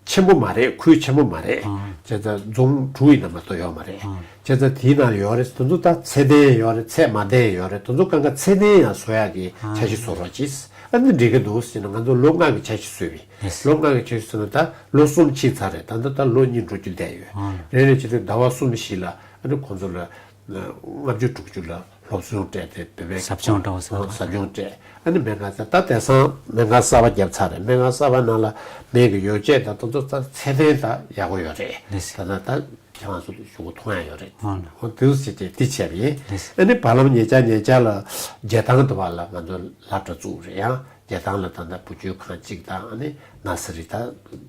ཆེན་པོ་མ་རེད། ཁུལ་ཆེན་པོ་མ་རེད། བྱས་ཙང་རྫོང་དྲུག་ཡིན་ན་མ་གཏོགས་ཡོད་མ་རེད། བྱས་ཙང་དེའི་ནང་ཡོད་རེད། དེ་ཚོ་ད་ཚད་ལྡན་ཡོད་རེད། ཚད་མ་ལྡན་ཡོད་རེད། དེ་ཚོ་གང་ག་ཚད་ལྡན་ཡང་བཟོ་ཡག་གི་འཆར་གཞི་བཟོ་རོགས་གྱིས། ཨ་ནི་འགྲིག་གི་འདུག་ཟེར་ནས་ང་ཚོ་ལོ་ལྔ་གི་འཆར་གཞི་བཟོས་པས། ལོ་ལྔ་གི་འཆར་གཞི་བཟོས་ན་ད་ལོ་གསུམ་ཕྱིན་ཚར་རེད། ད་ལྟ་ད་ལོ་གཉིས་འགྲོ་རྒྱུ་བསྡད་ཡོད། རེ་རེ་བྱས་ཏེ་ཟླ་བ་གསུམ་བཞི་ལ་ཨ་ནི་ཁོང་ཚོ་ལ་ལྔ་བཅུ་དྲུག་ཅུ་ལ་སློབ་སྦྱོང་སྤྲད་དེ་བོད་པའི་ཟབ་སྦྱོང་འདྲ་བོ་ཟེར་བ། ཟབ་སྦྱོང་སྤྲད། ཨ་ནི་སྨན་ཁང་ད་ད་དེང་སང་སྨན་ཁང་གསར་པ་བརྒྱབ་ཚར་རེད། སྨན་ཁང་གསར་པ་ནང་ལ་སྨན་གྱི་ཡོ་བྱད་དང་དེ་ཚོ་ད་ཚད་ལྡན་ད་ཡག་པོ་ཡོད་རེད། ད་ད་ད་ཁྱེད་རང་ཚོ་ཞུ་གོ་མཐོང་ཡ་ཡོད་རེད། ཨོ་ལགས། འོ་དེ་ཚོ་བྱས་ཏེ་དེ་བྱས་པ་ཡིན། ཨ་ནི་བར་ལམ་ཉེ་ཆར་ཉེ་ཆར་ལ་རྒྱལ་ཐང་དུ་བ་ལ་ང་ཚོ་སློབ་གྲྭ་བཙུགས་རེད། ཡང་རྒྱལ་ཐང་ལ་ད་ལྟ་བུ་བཅོལ་ཁང་གཅིག་དང་། ཨ་ནི་ན་སི་རི་ད་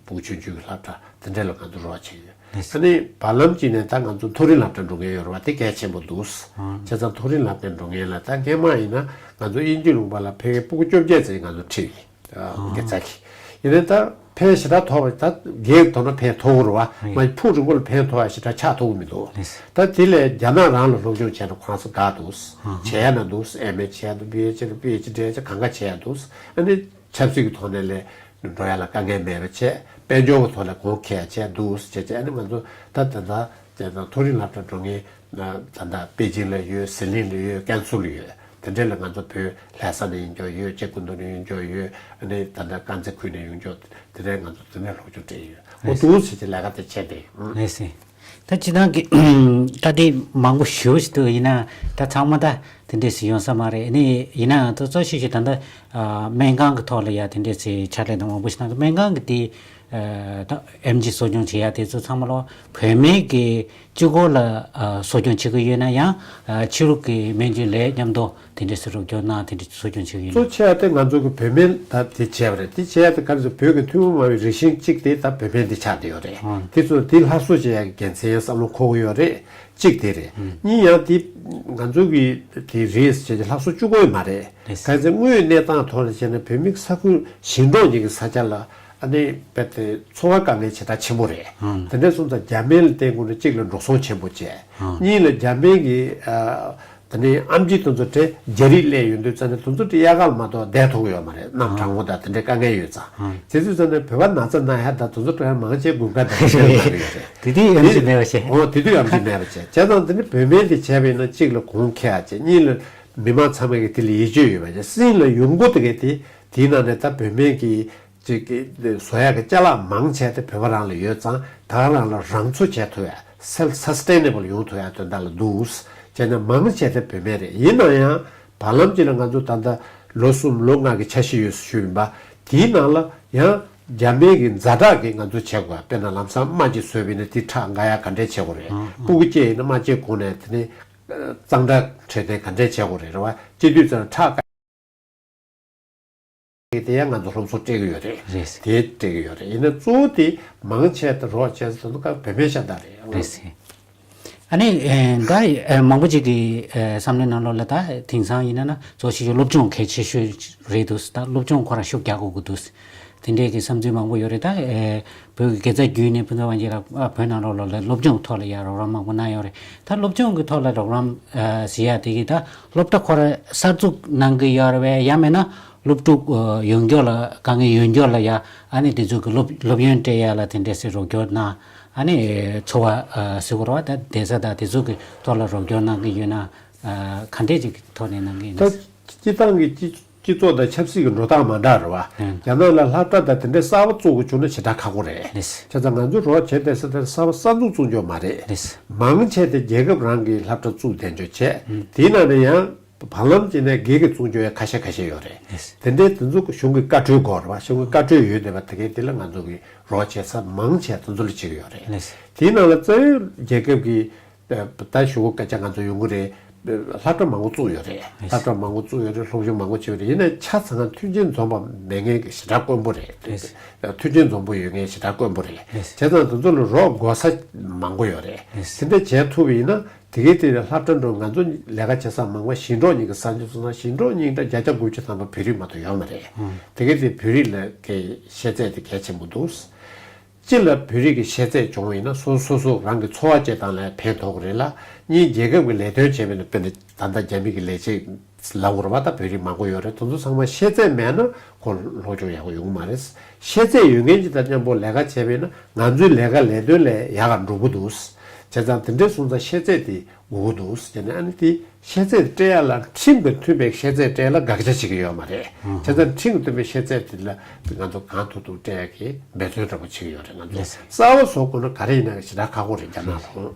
ཕྲུ་གུ་ཆུང་ཆུང་གི་སློབ་གྲྭ་དེ་འདྲ་ལ་ང་ཚོ་རོགས་བྱས་ཡོད། ཨ་ནི་བར་ལམ་གཅིག་ནས་ད་ང་ཚོ་མཐོ་རིམ་སློབ་གྲྭ་འགྲོ་མཁན་ཡོད་རེད་བ། དེ་གལ་ཆེན་པོ་འདུག་བྱས་ཙང་མཐོ་རིམ་སློབ་གྲྭ་འགྲོ་མཁན་ལ་ད་སྔས་མ་ཡིན་ན་ང་ཚོ་དབྱིན་ཇི་ལུང་པ་ལ་ཕ་གིའི་ཕྲུ་གུ་བཅོ་བརྒྱད་ཙམ་ང་ཚོ་ཁྲིད་ཡིན། དགེ་རྩ་གི། ཡིན་ནའི་ད་ ཕན་ཞེ་དྲག་ཐོགས་པ་ད་སྒེར་ཐོག་ན་ཕན་ཐོགས་རེད་བ། རེད། མ་ཕུགས་རིང་པོ་ལ་ཕན་ཐོགས་ཡ་ཞེ་དྲག་ཆགས་ཐུབ་ཀྱི་མི་འདུག་རེད། ད་དེ་ལས་རྒྱ་ནག་རང་ལ་སློབ་སྦྱོང་བྱས་ན་གོང་ས་དགའ་འདུག་ཨ་ཧ། བྱས་ན་འདུག་ཨེམ་ཨེ་བྱས་འདུག་པི་ཨེཆ་ཌི་པི་ཨེཆ་ཌི་བྱས་གང་ག་བྱས་འདུག་ཨ་ནི་ཆབ་སྲིད་ཀྱི་ཐོག་ནས་ལས་འགྲོ་ཡ་ལ་དཀའ་ངལ་མེད་པ་བྱས། དཔལ་འབྱོར་གྱི་ཐོག་ལ་གོང་ཁེ་ཡ་བྱས་འདུག་བྱས་བྱས། ཨ་ནི་ང་ཚོ་ད་དེ་འདྲ་བྱས་ཙང་མཐོ་རིམ་སློབ་གྲྭ་འགྲོ་མཁན་ད་ལྟ་པེ་ཅིང་ལ་ཡོད། ཟི་ལིང་ལ་ཡོད། ཀན་སུའུ་ལ་ཡོད། དེ་འདྲ་ལ་ང་ཚོ་བོད་ལྷ་ས་ནས་ཡོང་མཁན་ཡོད། ཅེ་ཀུན་ཏུ་ནས་ཡོང་མཁན་ཡོད། ཨ་ནི་ད་ལྟ་དཀར་མཛེས་ཁུལ་ནས་ཡོང་མཁན་དེ་འདྲ་ང་ཚོ་དེ་ནས་སློབ་སྦྱོང་སྤྲད་ཡོད། འོ་ལགས་སོ། འདུག་ཟེར་གྱི་ལས་ཀ་དེ་བྱས་ཏེ། ཨང་། ལགས་སོ། ད་སྤྱིར་བཏང་གི་ད་དེ་མང་པོ་ཞེ་པོ་ཞིག་འདུག་ཡིན་ན་ད་ཚང་མ་ད་དེ་འདྲས་སུ་ཡོང་ས་མ་རེད། ཨ་ནི་ཡིན་ན་ད་གཙོ་ཆེ་ཤོས་ད་ལྟ་ཨ་སྨན་ཁང་གི་ཐོག་ལ་ཡ་དེ་འདྲས་སུ་ཕྱག་ལས་དང་མང་པོ་ཞིག་གནང་གི། སྨན་ཁང་གི་དེ་ཨ་ད་ཨེམ་ཆི་གསོ་སྐྱོང་བྱེད་ཡ་དེ་ཚོ་ཚང་མ་ལོ་བོད་སྨན་གྱི་སྤྱི་སྒོ་ལ་ཨ་གསོ་སྐྱོང་བྱེད་ཀྱི་ཡོད་ན་ཡང་ཨ་ཕྱི་རུ་གི་སྨན་བཅོས་ལས་མཉམ་དུ་དེ་འདྲས་སུ་རོགས་སྐྱོར་གནང་། དེ་འདྲས་གསོ་སྐྱོང་བྱེད་ཀྱི་ཡོད་ན། གཙོ་ཆེ་བ་དེ་ང་ཚོ་གི་བོད་སྨན་ད་དེ་བྱས་པ་རེད། དེ་བྱས་ཏེ་ག་རེ་ཟེར་བོད་ཀྱི་ཐུན་མོང་མ་ཡིན་པའི་རིགས་ཤིག་གཅིག་དེ་ད་བོད་སྨན་དེ་ཆགས་བསྡད་ཡོད་རེད། ཨང་། དེ་ཚོ་དེ་སླར་གསོ་བྱེད་ཡག་གི་དགེ་མཚན་བསམ་བློ་འཁོར་གྱི་ཡོད་རེད། གཅིག་དེ་རེད། ཨང་། གཉིས་ཡང་དེ་ང་ཚོ་གི་དེ་རེད་ཟེར་བྱས་ཏེ་སླར་གསོ་བཅུག་དགོས་མ་རེད། རེད། ག་རེ་ཟེར་དངོས་ཡོད་གནས་སྟངས་ཐོག་ལ་བྱས་ན་བོད་མི་ས་ཁུལ་ཞིང་འབྲོག་གཉིས་ཀྱི་ས་ཆ་ལ་ཨ་ནི་རྦད་དེ་འཚོ་བ་དཀའ་ངལ་ཞེ་དྲག་ཆེན་པོ་རེད། ཨང་། དེ་འདྲ་སོང་ཙང་རྒྱ་སྨན་ལ་བརྟེན་དགོས་ན་གཅིག་ལ་འགྲོ་སོང་ཆེན་པོ་བྱས། ཨང་། གཉིས་ལ་རྒྱ་སྨན་གྱི་ཨ། དེ་ནས་ཨེམ་ཆི་དེ་ཚོ་དེ་རྒྱ་རིགས་སླེབས་ཡོང་དུས་ཙ་ནས་དེ་ཚོ་དེ་དབྱར་ཁ་ལ་མ་གཏོགས་བསྡད་ཐུབ་ཀྱི་ཡོད་མ་རེད། གནམ་གྲང་མོ་དང་དེ་འདྲའི་དཀའ་ངལ་ཡོད་ཙང་། ཨང་། དེ་དུས་ཙ་ནས་བོད་པ་ན་ཚ་ན་ཡ་དང་དེ་ཚོ་དེ་མང་ཆེ་དགུན་ཁ་དང་དེ་འདྲ་ལ་ཡོད་རེད། དེ་དུས་ཨེམ་ཆི་མེད་པ་བྱས། འོ་དེ་དུས་ཨེམ་ཆི་མེད་པ་བྱས། བྱས་ཙང་དེ་ནས་བོད་སྨན་དེ་བྱས་པ་ཡིན་ན་གཅིག་ལ་གོང་ཁེ་ཡ་བྱས། གཉིས་ལ་མི་མང་ཚང་མས་ཀྱི་དེ་ལ་ཡིད་ཆེས་ཡོད་པ་བྱས། གསུམ་ལ་ཡོང་སྒོ་དེ་གས་དེ་དེའི་ནང་ནས་ད་བོད་སྨན་གྱི་ཅིག་གི་བཟོ་ཡག་གི་ཅ་ལག་མང་ཆེ་དེ་བོད་པ་རང་ལ་ཡོད་ཙང་། ད་ག་རང་ལ་རང་འཚོ་བྱེད་ཐུབ་ཡ། self sustainable ཡོང་ཐུབ་ཡ་དོན་དག་ལ་འདུག་བྱས་ན་མང་ཆེ་དེ་བོད་སྨན་རེད། ཡིན་ན་ཡང་བར་ལམ་ཅིག་ལ་ང་ཚོ་ད་ལྟ་ལོ་གསུམ་ལོ་ལྔ་གི་འཆར་གཞི་ཡོད་ཞུས་ཡིན་པ། དེའི་ནང་ལ་ཡང་རྒྱ་སྨན་གྱི་ཛ་དྲག་གི་ང་ཚོ་བྱེད་དགོས། དཔེར་ན་ལམ་སང་རྨ་ཅིག་ཟོས་པ་ཡིན་ན་དེ་ཁྲག་འགག་ཡ་ག་འདྲས་བྱེད་དགོས་རེད། ཨང་། ཨང་། སྤུ་གུ་སྐྱེས་ཡིན་ན་རྨ་སྐྱེས་གོང་ནས་དེ་ནས་གཙང་སྦྲ་འཕྲོད་བསྟེན་ག་འདྲས་བྱེད་དགོས་རེད། རེད་བ། སྐྱེ་དུས་ཙམ་ཁྲག་དེ་ཡང་ང་ཚོ་སློབ་གསོ་སྤྲད་ཀྱི་ཡོད་རེད། རེད། དེ་སྤྲད་ཀྱི་ཡོད་རེད། ཡིན་ན་གཙོ་བོ་དེ་མང་ཆེ་དེ་རོགས་བྱས་ཙང་ད་བོད་སྨན་ཤ་སྟག་རེད། རེད། ཨ་ནི་ཨེ་ད་ཨེ་མང་པོ་ཅིག་གི་ཨེ་བསམ་བློའི་ནང་ལོགས་ལ་ད་དེང་སང་ཡིན་ན་ན་གཙོ་ཆེ་ཤོས་སློབ་སྦྱོང་གལ་ཆེ་ཤོས་རེད་འདུག་ད་སློབ་སྦྱོང་ཁོ་རང་ཤུགས་རྒྱག་དགོས་ཀྱི་འདུག་དེ་འདྲའི་གི་བསམ་ཚུལ་མང་པོ་ཡོད་རེད། ད་ཨེ་བོད་ཀྱི་དགེ་རྩ་བརྒྱུད་ནས་ཕུན་ཚོགས་དབང་རྒྱལ་ལགས་ཨ་བོད་ནང་ལོགས་ལ་སློབ་སྦྱོང་ཐོག་ལ་ཡང་རོགས་རམ་མང་པོ་གནང་ཡོད་རེད། ད་སློབ་སྦྱོང་གི་ཐོག་ལ་རོགས་རམ་ཨ་ཟེར་ཡ་དེ་གི་ད་སློབ་གྲྭ་ཁོ་རང་གསར་འཛུགས་གནང་གི་ཡོད་རེད་པས། ཡང་མིན་ན་སློབ་ཕྲུག་ཨ་ཡོད་མཁན་ལ་དཀའ་ངལ་ཡོད་མཁན་ལ་ཡ་ཨ་ནི་དེ་ཚོ་གི་སློབ་སློབ་ཡོན་སྤྲད་ཡ་ལ་དེ་འདྲས་སེ་རོགས་སྐྱོར་གནང་། ཨ་ནི་འཚོ་བ་ཨ་ཟེར་དགོས་རེད་པ། ད་བསྡད་ས་དང་དེ་ཚོ་གི་ཐོག་ལ་རོགས་སྐྱོར་གནང་གི་ཡོད་ན་ཨ་ག་འདྲས་ཅིག་གི་ཐོག་ནས་གནང་གི་ཡིན་ན། ད་སྤྱི་བཏང་གི་སྤྱི་སྤྱི་ཚོགས་དང་ཆབ་སྲིད་ཀྱི་འགྲོ་སྟངས་མ་འདྲ་རེད་བ། ཨང་། རྒྱ་ནག་ལ་སློབ་གྲྭ་དང་དེ་འདྲའི་གསར་པ་བཙུགས་དགོས་བྱུང་ན་ཞེ་དྲག་ཁག་པོ་རེད། ལགས་སོ། བྱས་ཙང་ང་ཚོ་རོགས་བྱས་བསྡད་ས་དེར་གསར་པ་གསར་འཛུགས་བཙུགས་འཇོག་མ་རེད། ལགས་སོ། མང་ཆེ་དེ་རྒྱལ་ཁབ་རང་གིས་སློབ་གྲྭ་བཙུགས་བསྡད་འཇོག་བྱས། ཨང་། དེའི་ནང་ནས་ཡང་བར་ལམ་ཅིག་ནས་སྒེར་གྱིས་བཙུགས་འཇོག་ཡ་ཁ་ཤས་ཁ་ཤས་ཡོད་རེད། ལགས་སོ། དེ་འདྲའི་དེ་ཚོ་གཞུང་གི་བཀའ་འཁྲོལ་དགོས་རེད་བ། གཞུང་གི་བཀའ་འཁྲོལ་ཡོད་བསྡད་པ་དེ་གས་དེ་ལ་ང་ཚོ་གིས་རོགས་བྱེད་ས་མང་ཆེ་དེ་ཚོ་ལ་བྱེད་ཀྱི་ཡོད་རེད། ལགས་སོ། དེའི་ནང་ལ་རྩ་བའི་རྒྱལ་ཁབ་ཀྱི་ད་གཞུག་གུ་སྐད་ཆ་ང་ཚོ་ཡོང་གི་རེད། སློབ་གྲྭ་མང་པོ་བཙུགས་ཡོད་རེད། ལགས་སོ། སློབ་གྲྭ་མང་པོ་བཙུགས་ཡོད་རེད། སློབ་སྦྱོང་མང་པོ་བྱས་ཡོད་རེད། ཡིན་ནའི་ཆ་ཚང་མཐུན་རྐྱེན་འཛོམས་པ་མེད་མཁན་གྱི་ཞེ་དྲག་དཀོན་པོ་རེད། ལགས་སོ། མཐུན་རྐྱེན་འཛོམས་པོ་ཡོད་མཁན་ཞེ་དྲག་དཀོན་པོ་རེད། ལགས་སོ། བྱས་ཙང་དེ་ཚོ་ལ་རོགས་དགོས་ས་མང་པོ་ཡོད་རེད། ལགས་སོ། དེ་འདྲ་བྱས་ཐུབ་པ་ཡིན་ན་དེ་གའི་དེ་ལ་སློབ་གྲྭ་འགྲོ། ང་ཚོ་ལས་ཀ་བྱེད་ས་མང་པོ་ཞིང་འབྲོག་གཉིས་ཀྱི་ས་ཆ་སོང་ན་ཞིང་འབྲོག་གཉིས་ཀྱི་བརྒྱ་ཆ་དགུ་བཅུ་ཐམ་པ་བོད་རིགས་མ་གཏོགས་ཡོད་མ་རེད། ཨང་། དེ་གའི་དེ་བོད་རིགས་ལ་གི་ཤེས་ཚད་དེ་གལ་ཆེན་པོ་འདུག་སྤྱི་ལ་བོད་རིགས་ཀྱི་ཤེས་ཚད་བྱུང་བ་ཡིན་ན་སོ་སོ་སོ་རང་གི་འཚོ་བ་སྐྱེལ་སྟངས་ལ་ཕན་ཐོགས་ཀྱི་རེད་ལ། གཉིས་རྒྱལ་ཁབ་ཀྱི་ལས་དོན་བྱས་པ་ཡིན་ན། དཔེར་ན་ད་ལྟ་རྒྱ་མི་གི་ལས་བྱེད་ལབ་དགོས་རེད་པ། ད་བོད་རིགས་མང་པོ་ཡོད་རེད། དེ་ཚོ་ཚང་མ་ཤེས་ཚད་མེད་ན་ཁོ་སློབ་སྦྱོང་ཡག་པོ་ཡོང་གི་མ་རེད། ཤེས་ཚད་ཡོད་མཁན་ཅིག་དང་མཉམ་པོ་ལས་ཀ་བྱས་པ་ཡིན་ན་ང་ཚོའི་ལས་ཀ་ལས་དོན་ལས་ཡག་ག་འགྲོ་གི་འདུག་བྱས་ཙང་དེ་འདྲ་སོང་ཙང་ཤེས་ཚད་དེ་དགོས་ཀྱི་འདུག་བྱས་ནས་ཨ་ནི་དེ་ཤེས་ཚད་སྤྲད་ཡ་ལ་ཁྲིམས་དང་མཐུན་པའི་ཤེས་ཚད་སྤྲད་ཡ་ལ་དགག་བྱ་བྱེད་ཀྱི་ཡོད་མ་རེད། ཨང་། བྱས་ཙང་ཁྲིམས་དང་མཐུན་པའི་ཤེས་ཚད་དེ་ལ་ང་ཚོ་གང་ཐུབ་ཐུབ་སྤྲད་ཡ་གི་འབད་བརྩོན་འདྲ་པོ་བྱེད་ཀྱི་ཡོད་རེད། ང་ཚོ་ལགས་སོ། རྩ་བ་བཟོ་དགོས་ན་ག་རེ་ཡིན་ན་ཞེ་དྲག་ཁག་པོ་རེད། རྒྱ་ནག་ལ།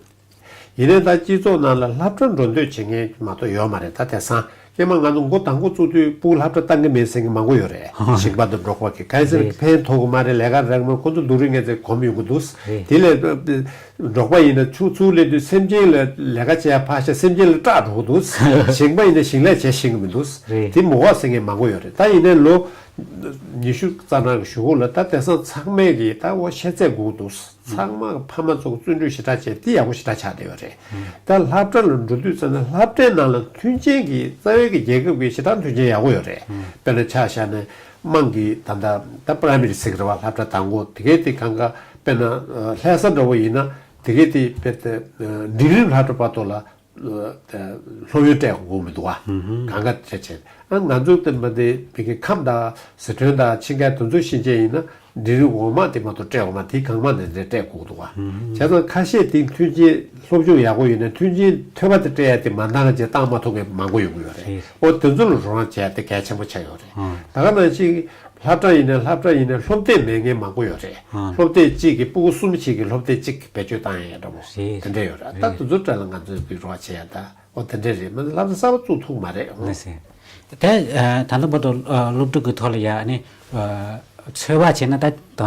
ཡིན་ནའི་ད་སྤྱི་ཚོགས་ནང་ལ་སློབ་གྲྭ་འགྲོ་འདོད་བྱེད་མཁན་མ་གཏོགས་ཡོད་མ་རེད། ད་དེང་སང་སྐྱེས་མ་ང་ཚོ་མགོ་དང་པོ་བཙུགས་དུས་སྤུ་གུ་སློབ་གྲྭ་བཏང་གི་མེད་ཟེར་མཁན་མང་པོ་ཡོད་རེད། ཞིང་པ་དང་འབྲོག་པ་གི་ག་རེ་ཟེར་ན་རེད། ཕན་ཐོགས་གི་མ་རེད། ལས་ཀ་རག་མ། ཁོ་ཚོ་སྡུག་རུས་ངན་ཚད་གོམས་ཡོང་གི་འདུག་རེད། དེ་ལས་འབྲོག་པ་ཡིན་ན་ཆུ་ཚུར་ལེན་དུས་སེམས་ཅན་ལ་ལས་ཀ་བྱེད་ཡ་ཕར་བཞག་སེམས་ཅན་ལ་སྐྲག་འགྲོ་གི་འདུག་ཞིང་པ་ཡིན་ན་ཞིང་ལས་བྱེད་ཤེས་ཀྱི་མི་འདུག་རེད། དེ་མི་དགོས་ཟེར་མཁན་མང་པོ་ཡོད་རེད། ད་ཡིན་ནའི་ལོ་ཉི་ཤུ་རྩ་གྲངས་ཀྱི་གཞུག་གུ་ལ་ད་དེང་སང་ཚང་མས་ཀྱི་ད་འོ་ཤེས་ཚད་དགོས་ཀྱི་འདུག་ཚང་མ་ཕ་མ་ཚོ་གིས་བརྩོན་འགྲུས་ཞེ་དྲག་བྱས་དེ་ཡག་པོ་ཞེ་དྲག་ཆགས་བསྡད་ཡོད་རེད། ད་སློབ་གྲྭ་ལ་འགྲོ་དུས་ཙམ་ནས་སློབ་གྲྭའི་ནང་ལ་མཐུན་རྐྱེན་གྱི་རྩ་བའི་གི་རྒྱལ་ཁབ་ཀྱི་ཞེ་དྲག་མཐུན་རྐྱེན་ཡག་པོ་ཡོད་རེད། དཔེར་ན་ཆ་བཞག་ན་ དམངས་ཀྱི་ད་ལྟ་ད་པ་རའི་མ་རི་ཟེར་གི་རེད་བ། སློབ་གྲྭ་དང་པོ་དེ་གའི་དེ་གང་ག་དཔེར་ན་ལྷ་ས་འདྲ་བོ་ཡིན་ན་དེ་གའི་དེ་དཔེ་དེ་འབྲིང་རིམ་སློབ་གྲྭ་བར་དུ་ལ་སློབ་ཡོན་སྤྲད་དགོས་མི་འདུག་བ། གང་ག་བྱས་བྱས་ཨ་ང་ཚོ་དེ་མ་དེ་མི་གི་ཁམས་དང་ཟི་ཁྲོན་དང་ཆིང་ཁའི་དེ་ཚོ་ཤེས་བྱས་ཡིན་ན། འབྲིང་རིམ་འོག་མ་དེ་མ་གཏོགས་སྤྲད་འོག་མ་དེ་གང་མང་ནས་འདྲ་སྤྲད་དགོས་འདུག་བ། བྱས་ཙང་ཁ་ཤས་དེ་མཐུན་རྐྱེན་སློབ་སྦྱོང་ཡག་པོ་ཡོད་ན་མཐུན་རྐྱེན་ཐོན་པ་དེ་སྤྲད་ཡ་དེ་མ་འདང་རྐྱེན་བཏང་མ་ཐུབ་མཁན་མང་པོ་ཡོང་གི་ཡོད་རེད། རེད། ཨོ་དེ་ཚོ་ལ་རོགས་རམ་བྱས་ཡ་དེ་གལ་ཆེན་པོ་ཆགས་ཡོད་རེད། ཨང་། ད་ག་ནང་བཞིན་སློབ་གྲྭ་ཡིན་ན་སློབ་གྲྭ་ཡིན་ན་སློབ་དེབ་མེད་མཁན་མང་པོ་ཡོད་རེད། ཨང་། སློབ་དེབ་གཅིག་གིས་སྤུ་གུ་གསུམ་ཞིག་གིས་སློབ་དེབ་གཅིག་བེད་སྤྱོད་བཏང་ཡ་འདྲ་པོ་རེད། དེ་འདྲ་ཡོད་རེད། ད་རེད། དེ་ཚོ་སྤྲད་ལ་ང་ཚོས་རོགས་བྱས་ཡ་ད། ཨོ་དེ་འདྲས་རེད། མི་ཚེ་ལྷ་ས་གསར་པ་བཙུགས་ཐུབ་མ་རེད། ལགས་སེ། དེ་ད་ལྟ་བར་དུ་སློབ་ཕྲུག་གི་ཐོག་ལ་ཡ་ནི་ཚོད་དཔག་བྱས་ན་ད་ད་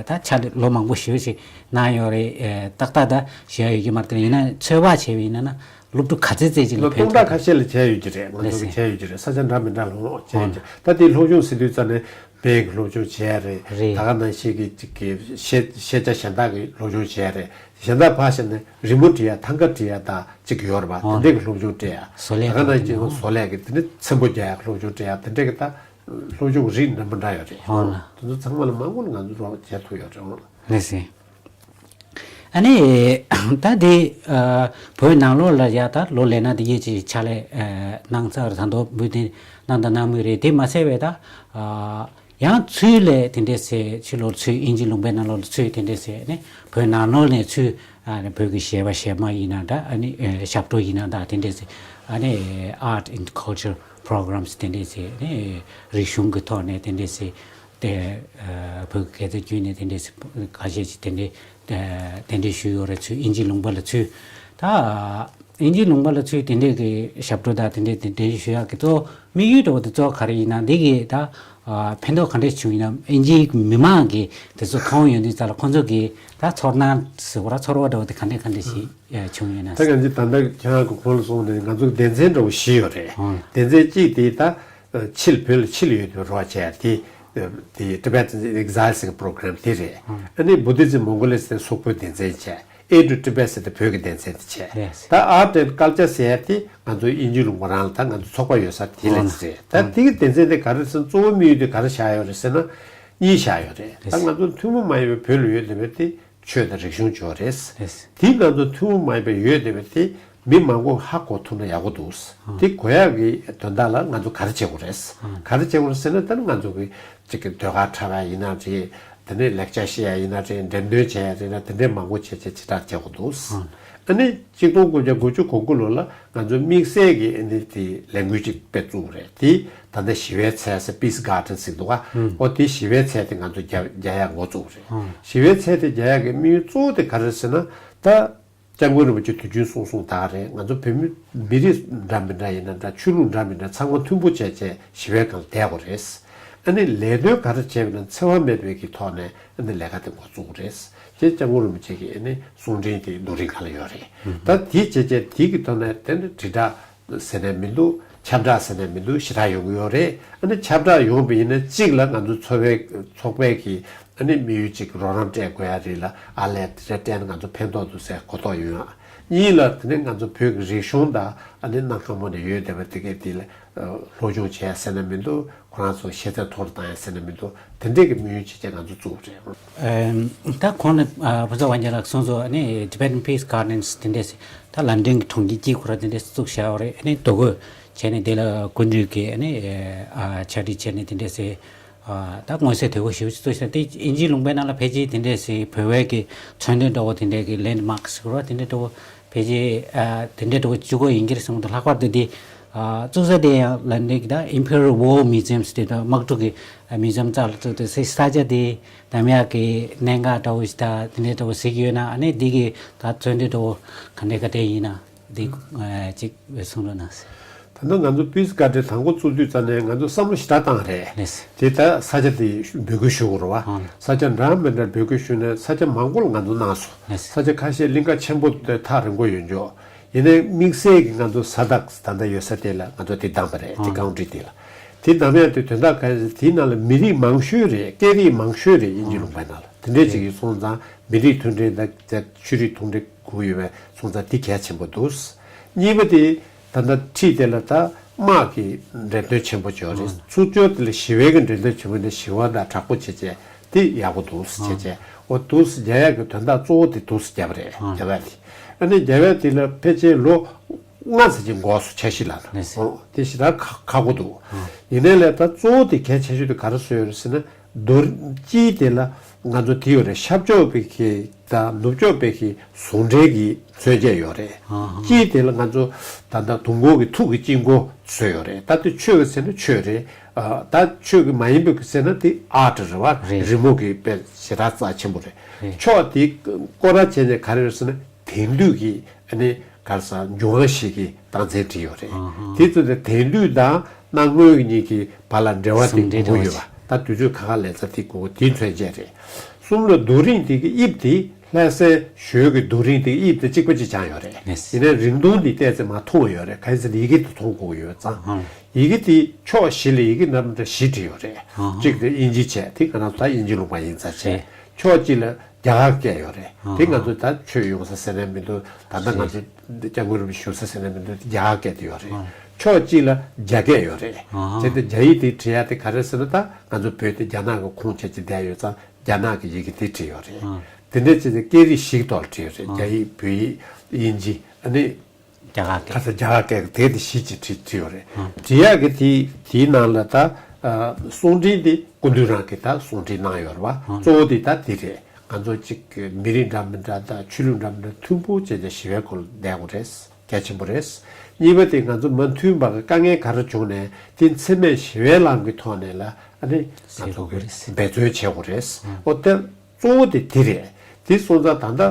ད་ཆ་ལོ་མང་པོ་ཞེ་པོ་ཞིག་གནང་ཡོད་རེད། ཏག་ཏག་ད་ཞེ་ཡོད་ཀྱི་མ་རེད། ཡིན་ན་ཚོད་དཔག་བྱས་པ་ཡིན་ན་ན་སློབ་ཕྲུག་ག་ཚད་ཙམ་ཅིག་ལ་ལོ་ཕན་སྟོང་ཕྲག་ཐོགས། ཁ་ཤས་ལ་བྱས་ཡོད་ཀྱི་རེད། ང་ཚོ་ལགས་སེ། གིས་བྱས་ཡོད་ཀྱི་རེད། ས་ཆ་འདྲ་མི་འདྲ་ལྷུང་ལོག་བྱས་ཡོད་ཀྱི་རེད། ད་དེ་སློབ་སྦྱོང་ཟེར་དུས་ཙམ་ནས་སྦྲེལ་གྱི་སློབ་སྦྱོང་བྱས་རེད། རེད། ད་ག་ནང་བཞིན་གྱི་ཅིག་གི་ཤེས་ཤེས་བྱ་གཞན་དག་གི་སློབ་སྦྱོང་བྱས་རེད། གཞན་དག་ཕར་བཞག་ནས་རི་མོ་འབྲི་ཡ་ཐང་ག་འབྲི་ཡ་དང་གཅིག་ཡོད་རེད་པ། དེ་ཨོ་འདྲས་ཀྱི་སློབ་སྦྱོང་སྤྲད་ཡ། བཟོ་ལས་ད་ག་ནང་བཞིན་བཟོ་ལས་ཀྱི་དེ་ནས་ཚེམ་པོ་རྒྱག་ཡ་སློབ་སྦྱོང་སྤྲད་ཡ་དེ་འདྲས་ཀྱི་ད་སློབ་སྦྱོང་རིགས་འདྲ་མི་འདྲ་ཡོད་རེད། ཨོ་ལ། དེ་ཚོ་ཚང་མ་ལ་མང་པོ་ལ་ང་ཚོ་རོགས་བྱས་ཐུབ་ཡོད་རེད། ཨོ་ལ། ལགས་སེ། ཨ་ནི་ད་དེ་བོད་ནང་ལོགས་ལ་ཡ་ད་ལོ་ལས་ན་དེ་ཡས་ཀྱི་ཕྱག་ལས་གནང་ཚར་ད་དུང་འབུལ་གཏན་གནང་དང་གནང་མུས་རེད། དེ་མ་ཟད་པའི་ད། ཡང་ཚུར་ལས་དེ་འདྲས་ཟེར་ཕྱི་ལོགས་ཚུར་དབྱིན་ཇི་ལུང་པའི་ནང་ལོགས་ལ་ཚུར་དེ་འདྲས་ཟེར་ནས་བོད་ནང་ལོགས་ནས་ཚུར་ཨ་ནི་བོད་ཀྱི་གཞས་པ་གཞས་མ་ཡིན་ན་འདྲ། ཨ་ནི་ཨ་ཞབས་བྲོ་ཡིན་ན་འདྲ། དེ་འདྲས་ཟེར་ཨ་ནི་art and culture programs དེ་འདྲས་ཟེར་ནས་རིག་གཞུང་གི་ཐོག་ནས་དེ་འདྲས་ཟེར་དེ་ཨ་བོད་ཀྱི་སྐད་ཚིག་བརྒྱུད་ནས་དེ་འདྲས་ཟེར་ཁ་ཤས་ཅིག་དེ་འདྲས་ཨ་དེ་འདྲས་ཞུས་ཡོད་རེད། ཚུར་དབྱིན་ཇི་ལུང་པ་ལ་ཚུར་ད། དབྱིན་ཇིའི་ལུང་པ་ལ་ཚུར་དེ་འདྲས་ཀྱི་ཞབས་བྲོ་དང་དེ་འདྲས་དེ་འདྲས་ཞུ་ཡག་གི་གཙོ་བོ་དམིགས་ཡུལ་འདྲ་བོ་དེ་གཙོ་བོ་ག་རེ་ཡིན་ན། འདི་གི་ད་ཕན་ཐོགས་ག་འདྲས་བྱུང་ཡིན་ན། དབྱིན་ཇིའི་མི་མང་གིས་དེ་ཚོ་མཐོང་ཡོང་དུས་ཙམ་ལ་ཁོང་ཚོ་གི་ད་ཚོར་སྣང་ཟེར་བ་ར་ཚོར་བ་འདྲ་བོ་དེ་ག་འདྲས་ག་འདྲས་ཤིག་བྱུང་ཡོད་ན། ད་གང་ཅི་ད་ལྟ་ཁྱེད་རང་གི་གོང་ལ་གསུངས་ནས་ང་ཚོ་གི་སྡེ་ཚན་འདྲ་བོ་བཞི་ཡོད་རེད། ཨང་། སྡེ་ཚན་གཅིག་དེ་ད་ཕྱིར་བོད་ལ་ཕྱིར་ཡོད་དུས་རོགས་བྱས་དེ། དེ་Tibet Exiles གི་program དེ་རེད། ཨང་། ཨ་ནི་Buddhism Mongolia ཟེར་སོག་པོའི་སྡེ་ཚན་བྱས། Aid to Tibet ཟེར་ཏེ་བོད་ཀྱི་སྡེ་ཚན་དེ་བྱས། Yes། ད་Art and Culture ཟེར་ཡ་དེ་ང་ཚོ་དབྱིན་ཇི་ལུང་པ་རང་ལ་ད་ང་ཚོ་ཚོགས་པ་ཡོད་ས་དེ་ལ་ཨང་། རེད། ད་ཨང་། དེ་གི་སྡེ་ཚན་དེ་ག་རེ་ཟེར་ན་གཙོ་བོ་དམིགས་ཡུལ་དེ་ག་རེ་བཞག་ཡོད་རེད་ཟེར་ན། གཉིས་བཞག་ཡོད་རེད། ད་Yes། ང་ཚོ་ཐུན་མོང་མ་ཡིན་པའི་བོད་ལ་ཡོད་བསྡད་པའི་དེ་ཆོས་དང་རིག་གཞུང་ཅིག་ཡོད་རེད། Yes། དེ་ང་ཚོ་ཐུན་མོང་མ་ཡིན་པའི་ཡོད་བསྡད་པའི་དེ་མི་མང་པོ་ཧ་གོ་ཐུབ་ན་ཡག་པོ་འདུག་ཨང་། དེ་གོ་ཡག་གི་དོན་དག་ལ་ང་ཚོ་ག་རེ་བྱེད་དགོས་རེད། ཨང་། ག་རེ་བྱེད་དགོས་རེད་ཟེར་ན། ད་ནི་ང་ཚོ་གི་ཅིག་གི་ཟློས་གར་འཁྲབ་ཡ་ཡིན་ན་རེད། དེ་ནས་ལེགས་ཆ་བཤད་ཡ་ཡིན་ན་རེད། འགྲེམས་སྟོན་བྱས་ཡ་རེད་ན་དེ་འདྲའི་མང་པོ་བྱས་བྱས་ཇི་ལྟར་བྱེད་དགོས་འདུག་ཨང་། ཨ་ནི་གཅིག་སྟོང་དགུ་བརྒྱ་དགུ་བཅུ་གོ་དགུ་ལོ་ལ་ང་ཚོ་དམིགས་བསལ་གྱི་ཨ་ནི་དེ་ལས་འགུལ་ཅིག་སྤེལ་བཙུགས་རེད། དེ་ད་ལྟ་ཞི་བའི་ཚལ་ཟེར་Peace Garden ཟེར་འདུག་ག་ཨང་། ཨོ་དེ་ཞི་བའི་ཚལ་དེ་ང་ཚོ་རྒྱག་རྒྱག་ཡ་འགོ་བཙུགས་རེད། ཨང་། ཞི་བའི་ཚལ་དེ་རྒྱག་ཡ་གི་དམིགས་ཡུལ་གཙོ་བོ་དེ་ག་རེ་རེད་ཟེར་ན། ད་སྐྱབས་མགོན་རིན་པོ་ཆེ་དུས་རྒྱུན་གསུང་གསུང་དག་རེད། ང་ཚོ་བོད་མི་མི་རིགས་འདྲ་མི་འདྲ་ཡིན་ན་འདྲ། ཆོས་ལུགས་འདྲ་མི་འདྲ། ཚང་མ་མཐུན་པོ་བྱས་བྱས་ཞི་བའི་སྒང་བསྡད་དགོས་རེད། ཨ་ནི་ལས་དོན་ག་རེ་བྱས་པ་ཡིན་ན་འཚེ་བ་མེད་པའི་གི་ཐོག་ནས་ཨ་ནི་ལས་ཀ་དེ་འགོ་བཙུགས་རེད། ཅེས་སྐྱབས་མགོན་རིན་པོ་ཆེ་གི་ཨ་ནི་གསུང་འཕྲིན་དེ་རྡོ་རིང་ཁ་ལ་ཡོད་རེད། ད་དེ་བྱས་བྱས་དེ་གི་ཐོག་ནས་དེ་ནི་དྲིལ་བསྒྲགས་ཟེར་ནས་མི་འདུག་ཁྱབ་བསྒྲགས་ཟེར་ནས་མི་འདུག་ཞེ་དྲག་ཡོང་གི་ཡོད་རེད། ཨ་ནི་ཁྱབ་བསྒྲགས་ཡོང་བ་ཡིན་ན་གཅིག་ལ་ང་ཚོ་ཚོགས་པའི་ཚོགས་པའི་གི་ཨ་ནི་དམིགས་ཡུལ་གཅིག་རོགས་རམ་སྤྲད་དགོས་ཡ་རེད་ལ། ཨ་ལས་དེ་འདྲ་སྤྲད་ན་ང་ཚོ་ཕན་ཐོགས་འདུག་ཟེར་གོ་རྟོགས་ཡོང་ཡ། གཉིས་ལ་དེ་ནི་ང་ཚོ་བོད་ཀྱི་རིག་གཞུང་དང་ཨ་ནི་གནའ་སྔ་མོ་ནས་ཡོད་བསྡད་པ་དེ་གའི་དེ་ལ་སློབ་སྦྱོང་བྱས་ཟེར་ན་མི་འདུག་ཁོ་རང་ཚོ་ཤེས་ཚད་མཐོ་རུ་བཏང་ཡ་ཟེར་ན་མི་འདུག་དེ་འདྲས་ཀྱི་དམིགས་ཡུལ་བྱས་བྱས་ང་ཚོ་བཙུགས་རེད། ཨེམ། ད་གོང་ནས་ཨ་པོ་རོ་ཕེ་སར་དབང་རྒྱལ་ལགས་གསུངས་སོང་། ཨ་ནི་Tibetan Peace Gardens དེ་འདྲས་ད་ལན་ཀྲན་གྱི་གྲོང་ཁྱེར་དཀྱིལ་ཁོ་ར་དེ་འདྲས་བཙུགས་བཞག་ཡོད་རེད། ཨ་ནི་རྡོ་བརྐོས་བྱས་ནས་དེ་ལ་སྐུ་མདུན་གྱིས་ཨ་ནི་ཨ་ཕྱག་བྲིས་བྱས་ནས་དེ་འདྲས་ཟེར། ཨ་ད་མངོན་གསལ་དོད་པོ་ཞེ་པོ་ཅིག་བཙུགས་ཤག་དེ་དབྱིན་ཇིའི་ལུང་པའི་ནང་ལ་ཕལ་ཆེར་དེ་འདྲས་ཟེར་བོད་པའི་གི་མཚོན་དོན་འདྲ་བོ་དེ་འདྲས་ཀྱི་landmarks ཟེར་བ་དེ་འདྲས་འདྲ་བོ་ཕལ་ཆེར་ཨ་དེ་འདྲས་འདྲ་བོ་བཅུ་གོ་ཡིན་གྱི་རེད་གསུངས་འདུག་ལྷག་པར་དུ་དེ་ཨ་བཙུགས་ས་དེ་ཡང་ལན་ཀྲན་གྱི་ད་Imperial War Museums དེ་དང་དམག་འཁྲུག་གི་ཨ་museum རྩ་ལ་བཙུགས་ཏེ་ས་ས་ཆ་དེ་འདམ་གཡག་གི་གནད་འགག་འདྲ་བོ་ཞིག་ད་དེ་འདྲས་འདྲ་བོ་ཟེར་གྱི་ཡོད་ན། ཨ་ནི་འདི་གི་ད་མཚོན་དོན་འདྲ་བོ་ག་འདྲས་ག་འདྲས་ཡིན་ན། འདི་ཨ་ཅིག་གསུང་རོགས་གནང་ཟེར། ད་ནི་ང་ཚོ་Peace Garden དང་པོ་བཙུགས་དུས་ཙམ་ནས་ང་ཚོ་བསམ་བློ་ཞེ་དྲག་བཏང་རེད། ལགས་སོ། དེ་ད་ས་ཆ་དེ་འབོད་སྐུལ་ཞུ་དགོས་རེད་བ། ཨང་། ས་ཆ་འདྲ་མི་འདྲ་འབོད་སྐུལ་ཞུས་ནས་ས་ཆ་མང་པོ་ལ་ང་ཚོ་གནང་སོང་། ལགས་སོ། ས་ཆ་ཁ་ཤས་གླིང་ཁ་ཆེན་པོ་དེ་ཐག་རིང་པོ་ཡོད་འཇོག་ཡིན་ནའི་དམིགས་བསལ་གྱི་ང་ཚོ་ས་བདག་ད་ལྟ་ཡོད་ས་དེ་ལ་ང་ཚོ་དེ་བདམས་པ་རེད། དེ་ཨང་། Country དེ་ལ། དེ་བདམས་ཡ་དེ་དོན་དག་ག་རེ་ཟེར། དེའི་ནང་ལ་མི་རིགས་མང་ཤོས་རེད། སྐད་རིགས་མང་ཤོས་རེད། དབྱིན་ཇི་ཨང་། ལུང་པའི་ནང་ལ་དེ་འདྲས་ཅིག་ཡིན་སོང་ཙང་མི་རིགས་མཐུན་སྒྲིལ་དང་ཆོས་རིག་མཐུན་སྒྲིལ་དགོས་ཡོད་པའི་སོང་ཙང་དེ་གལ་ཆེན་པོ་འདུག་གཉིས་པ་དེ་ད་ལྟ་ཁྲིད་དེ་ལ་ད་ དམག་གི་འགྲེམས་སྟོན་ཆེན་པོ་ཅིག་ཡོད་རེད། ཚུར་སྐྱོར་དེ་ལ་ཞི་བའི་གི་འགྲེམས་སྟོན་ཆེན་པོ་ནས་ཞི་བ་དང་དྲག་པོ་བྱས་བྱས་དེ་ཡག་པོ་འདུག་ཟེར་བྱས་བྱས། འོ་འདུག་སེ་རྒྱག་ཡག་གི་དོན་དག་གཙོ་བོ་དེ་འདུག་སེ་རྒྱབ་རེད་རྒྱབ་ཡག་དེ། ཨ་ནི་རྒྱབ་ཡག་དེ་ལ་ཕལ་ཆེར་ལོ་ལྔ་ཙམ་ཅིག་འགོར་སོང་། འཆར་གཞི་ལ་ལ་ལགས་སོ། འོ་དེ་ཞེ་དྲག་ཁག་ཁག་པོ་འདུག་ཡིན་ནའི་ལས་ད་གཙོ་བོ་དེ་གལ་ཆེ་ཤོས་དེ་ག་རེ་བཟོས་ཡོད་རེད་ཟེར་ན། རྡོ་རིང་དཀྱིལ་དེ་ལ་ང་ཚོ་དེ་ཡོད་རེད། ཤར་ཕྱོགས་པའི་གི་དང་ནུབ་ཕྱོགས་པའི་གི་ཟུང་འབྲེལ་གྱི་མཚོན་བྱེད་ཡོད་རེད། ཨ་ཧ། དཀྱིལ་དེ་ལ་ང་ཚོ་ད་ལྟ་དུས་འཁོར་གྱི་ཐུགས་ཀྱི་དཀྱིལ་འཁོར་བཟོས་ཡོད་རེད། ད་དེ་ཆོས་ཀྱི་ཟེར་ན་ཆོས་རེད། ཨ་ད་ཆོས་ཀྱི་མ་ཡིན་པའི་གི་ཟེར་ན་དེ་ཨར་ཊི་རེད་བ། རེད། རི་མོ་གི་དཔེ་ཞེ་དྲག་རྩ་ཆེན་པོ་རེད། རེད། ཕྱོགས་དེ་སྐོར་ར་བྱས་ནས་ག་རེ་རེད་ཟེར་ན། དེང་དུས་ཀྱི་ཨ་ནི་ག་རེ་ཟེར་འབྱུང་བ་བཞི་གི་རྟགས་མཚན་བྲིས་ཡོད་རེད། ཨ་ཧ། དེ་ཚོ་དེ་དེང་དུས་དང་གནའ་སྔོན་གཉིས་ཀྱི་བར་ལ་འབྲེལ་བ་དེ་ཟུང་འབྲེལ་དགོས་ཀྱི་ཡོད་འབྲེལ་བ་པ། ད་དུས་ཚོད་ཁ་ཁ་ལས་ཚ་དེ་དགོས། དེ་མཚོན་བྱེད་རེད། གསུམ་ལ་རྡོ་རིང་དེ་གི་དབྱིབས་དེ་ལྷ་སའི་ཞོལ་གྱི་རྡོ་རིང་དེ་གི་དབྱིབས་དེ་གཅིག་པ་གཅིག་རྐྱང་ཡོད་རེད། ལགས་སོ། ཡིན་ནའི་རིང་ཐུང་དེ་བལྟས་ཚེ་མ་མཐོང་བ་ཡོད་རེད། གང་ཡིན་ཟེར་ན་ཡི་གེ་དེ་མཐོང་དགོས་ཀྱི་ཡོད་ཙང་། ཨ་ཧ། ཡི་གེ་དེ་ཕྱོགས་བཞི་ལ་ཡི་གེ་ནམ་ར་བཞི་བྲིས་ཡོད་རེད། ཨ་ཧ། གཅིག་དེ་དབྱིན་ཇི་བྱས། དེ་ང་རང་ཚོ་ད་དབྱིན་ཇི་ལུང་པ་ཡིན་ཙང་བྱས། རེད། ཕྱོགས་གཅིག་ལ་རྒྱ་གར་སྐད་ཡོད་རེད། ཨ་དེ་ང་ཚོ་ད་ཆོས་ཡོང་ས་ཟེར་ནས་མི་འདུག་ད་ལྟ་ང་ཚོ་སྐྱབས་མགོན་རིན་པོ་ཆེ་བཞུགས་ས་ཟེར་ནས་མི་འདུག་རྒྱ་གར་སྐད་དེ་ཡོད་རེད། ཨ་ཕྱོགས་གཅིག་ལ་རྒྱ་སྐད་ཡོད་རེད། ཨ་དེ་ལྟ་རྒྱ་ཡིག་དེ་བྲིས་ཡ་དེ་ག་རེ་ཟེར་ན། ད་ང་ཚོ་བོད་དེ་རྒྱ་ནག་གི་ཁོངས་བྱས་ཀྱི་བསྡད་ཡོད་ཙང་རྒྱ་ནག་གི་ཡི་གེ་དེ་བྲིས་ཡོད་རེད། ཨ་དེ་འདྲ་བྱས་ཏེ་སྐད་རིགས་བཞིའི་ཐོག་ལ་བྲིས་ཡོད་རེད། ཨ་རྒྱ་ཡིག་བོད་ཡིག་དབྱིན་ཇི། ཨ་ནི་རྒྱ་གར་ཁ་སྐད། ས་རྒྱ་གར་སྐད་དེ་དེ་གཞི་ཅིག་བྲིས་བྲིས་ཡོད་རེད། ཨ་བྲིས་ཡག་གི་དེ་དེའི་ནང་ལ་ད་ཨ་གསུང་འཕྲིན་དེ་སྐུ་མདུན་རང་གིས་ད་གསུང་འཕྲིན་གནང་ཡོད་རེད་བ། ཨ་གཙོ་བོ་དེ་ད་དེ་རེད། ང་ཚོ་གཅིག་གི་མི་རིགས་འདྲ་མི་འདྲ་དང་ཆོས་ལུགས་འདྲ་མི་འདྲ་མཐུན་པོ་བྱས་ཏེ་ཞི་བའི་སྒོ་ལ་བསྡད་དགོས་རེད། གལ་ཆེན་པོ་རེད། གཉིས་པ་དེ་ང་ཚོ་མ་མཐུན་པ་གི་དཀའ་ངལ་ག་རེ་བྱུང་ནས་དེ་འཚེ་མེད་ཞི་བའི་ལམ་གྱི་ཐོག་ནས་ལ་ཨ་ནི་ང་ཚོ་གི་འབད་བརྩོན་བྱེད་དགོས་རེད། ཨ་འོ་དེ། གཙོ་བོ་དེ་དེ་རེད། དེ་སོང་ཙང་ད་ལྟ་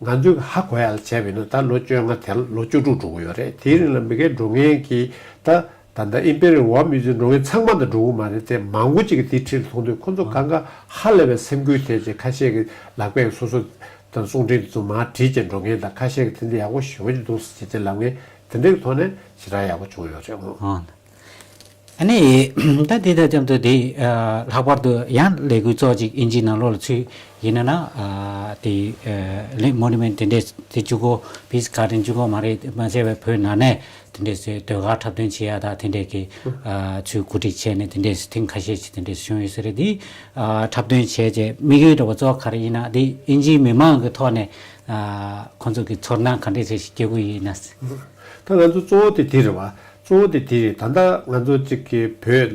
ང་ཚོས་ཧ་གོ་ཡག་ལ་བྱས་པ་ཡིན་ན། ད་ལོ་བཅོ་ལྔ་དེ་ལ་ལོ་བཅུ་དྲུག་འགྲོ་གི་ཡོད་རེད། དེའི་རིང་ལ་མི་སྒེར་འགྲོ་མཁན་གྱི་ད་ད་ལྟ་Imperial War Museum འགྲོ་མཁན་ཚང་མ་དང་འགྲོ་གི་མ་རེད་དེ། མང་པོ་ཅིག་གིས་དེའི་འཁྲིས་ལ་མཐོང་དུས་ཁོ་ཚོ་གང་ག་ཧ་ལས་པའི་སེམས་འགུལ་ཐེབས་བྱས། ཁ་ཤས་ཀྱིས་ལག་པས་སོ་སོ་དང་གསུང་འཕྲིན་དེ་ཚོ་མར་བྲིས་བྱས་འགྲོ་མཁན་དང་། ཁ་ཤས་ཀྱིས་དེ་འདྲ་ཡག་པོ་ཞེ་པོ་ཅིག་འདུག་ཟེར་བྱས་ལབ་མཁན་དེ་འདྲའི་ཐོག་ནས་ཞེ་དྲག་ཡག་པོ་བྱུང་ཡོད་རེད། ཨོ། ཨ་ནི། ད་དེ་དང་མཉམ་དུ་དེ་ཨ་ལྷག་པར་དུ་ཡང་ལས་འགུལ་གཙོ་ཅིག་དབྱིན་ཇིའི་ནང་ལོགས་ལ་ཚུད་ཡིན་ན་ན། ཨ་དེ་ཨ་ལིང་མོ་ནུ་མེན་དེ་འདྲས་དེ་བཅུ་དགུ། Peace Garden བཅུ་དགུ་མ་རེད། མ་ཟད་པའི་བོད་ནང་ནས་དེ་འདྲས་སེ་ཟློས་གར་འཁྲབ་སྟོན་བྱེད་ཡ་ད་དེ་འདྲས་ཀྱི་ཨ་ཚུར་གོ་སྒྲིག་བྱས་ནས་དེ་འདྲས་ཐེངས་ཁ་ཤས་ཤིག་དེ་འདྲས་བྱུང་ཡོད་ས་རེད། དེ་ཨ་འཁྲབ་སྟོན་བྱས་རྗེས་དམིགས་ཡུལ་འདྲ་བོ་གཙོ་བོ་ག་རེ་ཡིན་ན། དེ་དབྱིན་ཇིའི་མི་མང་གི་ཐོག་ནས་ཨ་ཁོང་ཚོ་གི་ཚོར་སྣང་ག་འདྲས་ཞིག་སྐྱེ་གི་ཡིན་ན། ད་ང་ཚོ་གཙོ་བོ་དེ་དེ་རེད་བ། གཙོ་བོ་དེ་དེ་རེད། ད་ལྟ་ང་ཚོ་གཅིག་གི་བོད་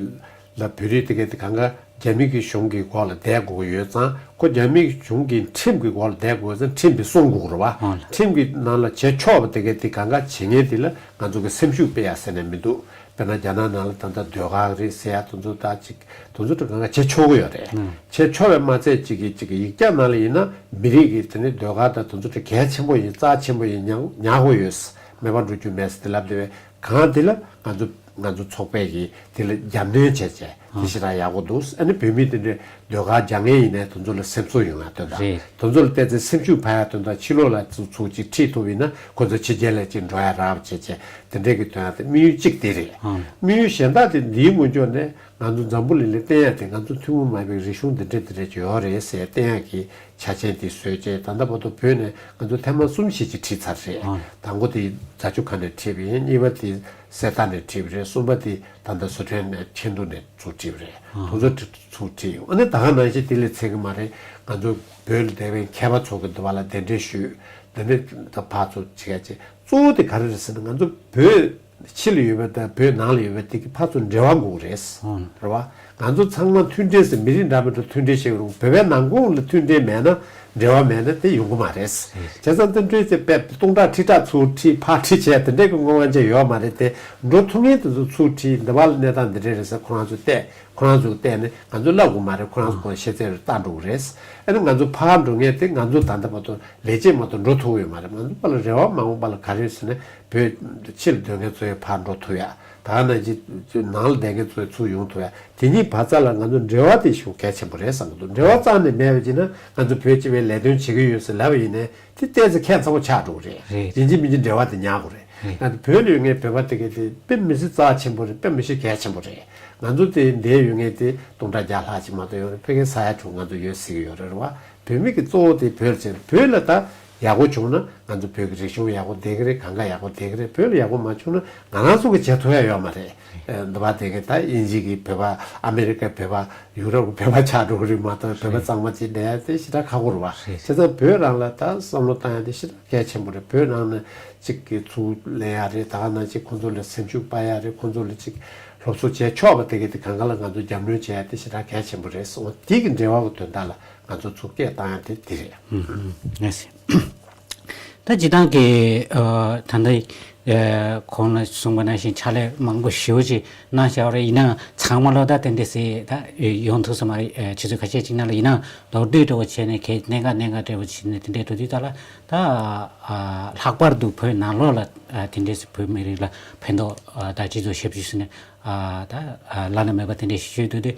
ལ་བོད་རིགས་དེ་གས་དེ་གང་ག་རྒྱ་མི་གི་གཞུང་གི་འོག་ལ་བསྡད་དགོས་ཀྱི་ཡོད་ཙང་། ཁོ་རྒྱ་མི་གི་གཞུང་གི་ཁྲིམས་ཀྱི་འོག་ལ་བསྡད་དགོས་ཙང་། ཁྲིམས་དེ་སྲུང་དགོས་ཀྱི་རེད་བ། ཨོ་ལགས། ཁྲིམས་ཀྱི་ནང་ལ་བྱེད་ཆོག་པ་དེ་གས་དེ་གང་ག་བྱེད་མཁན་དེ་ལ་ང་ཚོ་གི་སེམས་ཤུགས་སྤེལ་ཡ་ཟེར་ནས་མི་འདུག་དཔེར་ན་རྒྱ་ནག་ནང་ལ་ད་ལྟ་ཟློས་གར་རེད་ཟེར་ཡ་དེ་ཚོ་ད་ཅིག་དེ་ཚོ་དེ་གང་ག་བྱེད་ཆོག་གི་ཡོད་རེད། ཨང་། བྱེད་ཆོག་པས་མ་ཚད་ཅིག་གི་ཅིག་གི་ཡིག་བརྒྱ་ནང་ལ་ཡིན་ན་མི་རིགས་ཀྱི་དེ་ནི་ཟློས་གར་དང་དེ་ཚོ་དེ་གལ་ཆེན་པོ་ཡིན། རྩ་ཆེན་པོ་ཡིན། ཉར་ཉར་དགོས་ཡོད། མེད་པར་འགྲོ་རྒྱུ་མེད་ཟེར་དེ་ལབ་བསྡད་པས། གང་དེ་ལ་ང་ཚོ་ང་ཚོ་ཚོགས་པས་ཀྱིས་དེ་ལ་རྒྱབ་སྣོན་བྱས་བྱས་དེ་ཞེ་དྲག་ཡག་པོ་འདུག་ཨ་ནི་བོད་མི་དེ་འདྲའི་ཟློས་གར་རྒྱག་མཁན་ཡིན་ནའི་དེ་ཚོ་ལ་སེམས་གསོ་ཡོང་ཡ་དོན་དག་རེད། དེ་ཚོ་ལ་བལྟས་ཚེ་སེམས་ཤུགས་འཕར་ཡ་དོན་དག་ཕྱི་ལོགས་ལ་ཚུར་ཚུར་ཅིག་ཁྲིད་ཐུབ་ཡིན་ན་ཁོ་ཚོ་ཕྱི་རྒྱལ་ལ་ཅིག་འགྲོ་ཡ་རག་བྱས་བྱས་དེ་འདྲའི་གི་དོན་ཡ་དེ་དམིགས་ཡུལ་གཅིག་དེ་རེད། ཨང་། དམིགས་ཡུལ་གཞན་དག་དེ་འདིའི་ངོས་ཕྱོགས་ནས་ང་ཚོ་འཛམ་བུ་གླིང་ལ་བསྟན་ཡ་དེ་ང་ཚོ་ཐུན་མོང་མ་ཡིན་པའི་རིག་གཞུང་འདི་འདྲ་འདི་འདྲ་ཅིག་ཡོད་རེད་ཟེར་བསྟན་ཡ་གི་ཆ་རྐྱེན་དེ་བཟོས་བྱས། ད་ལྟ་བར་དུ་བོད་ནས་ང་ཚོ་ཐེངས་མ་གསུམ་བཞི་ཅིག་ཁྲིད་ཚར་རེད། ཨང་། དང་པོ་དེ་རྫ་ཆུ་ཁ་ནས་ཁྲིད་པ་ཡིན། གཉིས་པ་དེ་གསེར་རྟ་ནས་ཁྲིད་པ་རེད། གསུམ་པ་དེ་ད་ལྟ་བཟོ་ཁྲེན་ནས་ཆན་ཏུ་ནས་ཚུར་ཁྲིད་པ་རེད། ཨང་། དེ་ཚོ་ཁྲིད་ཚུར་ཁྲིད་ཡོང་། ཨ་ནི་ད་ག་ནང་བཞིན་དེ་ལས་ཚད་ཀྱི་མ་རེད། ང་ཚོ་བོད་ལ་བསྡད་པའི་མཁས་པ་ཚོ་གི་འདི་བ་ལ་གདན་འདྲེན་ཞུས། འདི་འདྲ་ད་ཕར་ཚུར་བྱེད་ཡ་བྱེད། གཙོ་བོ་དེ་ག་རེ་རེད་ཟེར་ན། ང་ཚོ་བོད་ཕྱི་ལ་ཡོད་པ་དང་བོད་ནང་ལ་ཡོད་པ་དེ་གི་ཕར་ཚུར་འབྲེལ་བ་དགོས་རེད། ཨང་། རེད་བ། ང་ཚོ་ཚང་མ་མཐུན་སྒྲིལ་ཟེར། མི་རིགས་འདྲ་མི་འདྲ་མཐུན་སྒྲིལ་བྱེད་ཀྱི་རུང་བོད་པའི་ནང་ཁོངས་ལ་མཐུན་སྒྲིལ་མེད་ན། འབྲེལ་བ་མེད་ན་དེ་ཡོང་གི་མ་རེད། རེད། བྱས་ཙང་མཐུན་སྒྲིལ་ཟེར་དཔེ་སྟོང་ཕྲག་ཁྲི་ཕྲག་ཚུར་ཁྲིད་ཕར་ཁྲིད་བྱས་དེ་འདྲའི་གི་སྔོན་དབང་ཅིག་ཡོད་མ་རེད་དེ། འགྲོ་ཐུབ་མཁན་དེ་ཚོ་ཚུར་ཁྲིད། འདི་བ་ལ་གནས་སྟངས་འདི་འདྲ་རེད་ཟེར་ཁོ་རང་ཚོ་བལྟས། ཁོ་རང་ཚོ་བལྟས་ནས་ང་ཚོ་ལབ་དགོས་མ་རེད། ཁོ་རང་ཚོ་ཁོ་ཤེས་ཚད་རེ་ལྟ་འགྲོ་གི་རེད། ཨ་ནི་ང་ཚོ་ཕར་འགྲོ་མཁན་དེ་ང་ཚོ་ད་ལྟ་བར་དུ་ལས་བྱེད་མ་གཏོགས་འགྲོ་ཐུབ་ཡོད་མ་རེད། ང་ཚོ་པ་ལ་རེ་བ་མང་པོ་པ་ལ་ག་རེ་ཟེར་ན། བོད་ཕྱིར་སྡོད་མཁན་ཚོ་ཡང་ཕར་འགྲོ་ཐུབ་ཡ། ད་ག་ནང་བཞིན་ནང་ལ་བསྡད་མཁན་ཚོ་ཡང་ཚུར་ཡོང་ཐུབ་ཡ། དེ་གཉིས་བར་མཚམས་ལ་ང་ཚོ་འབྲེལ་བ་དེ་ཞེ་པོ་གལ་ཆེན་པོ་རེད་བསམ་གྱི་འདུག་འབྲེལ་བ་རྩ་ནས་མེད་པ་ཡིན་ན། ང་ཚོ་བོད་སྤྱི་པའི་ལས་དོན་བྱེད་ཀྱི་ཡོད་ཟེར་ལབ་པ་ཡིན་ནའི་དེ་བལྟས་ཚེ་ཁྱད་མཚར་པོ་ཆགས་འགྲོ་གི་རེད། རེད། ཡིན་གཅིག་མིན་གཅིག་འབྲེལ་བ་དེ་ཉར་དགོས་རེད། རེད། ང་ཚོ་བོད་ལ་ཡོད་མཁན་བོད་པ་དེ་གས་དེ་དཔེ་མི་སྲིད་རྩ་ཆེན་པོ་རེད། དཔེ་མི་སྲིད་གལ་ཆེན་པོ་རེད། ང་ཚོ་དེ་འདིར་ཡོད་མཁན་དེ་སྟོང་ཕྲག་བརྒྱ་ལྷག་ཅིག་མ་གཏོགས་ཡོད་རེད། ཕ་གིའི་ས་ཡ་དྲུག་ང་ཚོ་ཡོད་ཟེར་གྱི་ཡོད་རེད། རེད་བ། བོད་མི་གི་གཙོ་བོ་དེ་བོད་ལ་བྱས། བོད་ལ་ད་ ཡག་པོ་བྱུང་ན་ང་ཚོ་བོད་ཀྱི་རིག་གཞུང་ཡག་པོ་བསྡད་ཀྱི་རེད། གང་ག་ཡག་པོ་བསྡད་ཀྱི་རེད། བོད་ལ་ཡག་པོ་མ་བྱུང་ན་ང་རང་ཚོ་གི་བྱེད་ཐུབ་ཡ་ཡོད་མ་རེད། ཨ་འདི་པ་དེ་གི་ད་དབྱིན་ཇི་གི་བོད་པ། ཨ་མེ་རི་ཀའི་བོད་པ། ཡུ་རོབ་ཀྱི་བོད་པ་ཆགས་འགྲོ་གི་རེད་མ་གཏོགས། བོད་པ་གཙང་མ་ཅིག་བསྡད་ཡ་དེ་ཞེ་དྲག་ཁག་པོ་རེད་བ། རེད། བྱས་ཙང་བོད་རང་ལ་ད་བསམ་བློ་བཏང་ཡ་དེ་ཞེ་དྲག་གལ་ཆེན་པོ་རེད། བོད་ནང་ནས་གཅིག་གི་ཚུར་ལེན་ཡ་རེད། ད་ག་ནང་བཞིན་ཁོང་ཚོ་ལ་སེམས་ཤུགས་སྤར་ཡ་རེད། ཁོང་ཚོ་ལ་གཅིག་སློབ་གསོ་བྱས་ཆོག་པ་དེ་གི་དེ་གང་ག་ལ་ང་ཚོ་རྒྱབ་སྣོན་བྱས་ཡ་དེ་ཞེ་དྲག་གལ་ཆེན་པོ་རེད་གསུངས། དེ་གི་འབྲེལ་བ་གི་དོན་དག་ལ་ང་ཚོ་ཚུར་སྐད་བཏང་ཡ་དེ་དེ་རེད། ཨུམ་ཨུམ་ལགས་སེ། ད་སྤྱིར་བཏང་གི་ཨ་ད་ལྟ་ཨ་གོང་ལ་གསུངས་པ་ནང་བཞིན་ཕྱག་ལས་མང་པོ་ཞེ་པོ་ཅིག་གནང་བཞག་པ་རེད། ཡིན་ནའང་ཚང་མ་ལོ་ད་དེ་འདྲ་ཟེར་ད་ཡོང་ཐུབ་ས་མ་རེད། ཨ་ཆུ་ཚོད་ཁ་ཤས་ཅིག་ནང་ལ་ཡིན་ནའང་མདོར་བསྡུས་འདྲ་བོ་བྱས་ནས་གལ་གནད་འགག་གནད་འགག་འདྲ་བོ་བྱས་ནས་དེ་འདྲའི་འགྲོ་དུས་ད་ལ་ད་ཨ་ལྷག་པར་དུ་བོད་ནང་ལོགས་ལ་ཨ་དེ་འདྲའི་བོད་མི་རིགས་ལ་ཕན་ཐོགས་ཨ་ད་སྤྱི་ཚོགས་ཞབས་ཞུ་ཟེར་ནས་ཨ་ད་ཨ་བླ་ན་མེད་པ་དེ་འདྲའི་ཞིག་བྱེད་འདུག་དུས།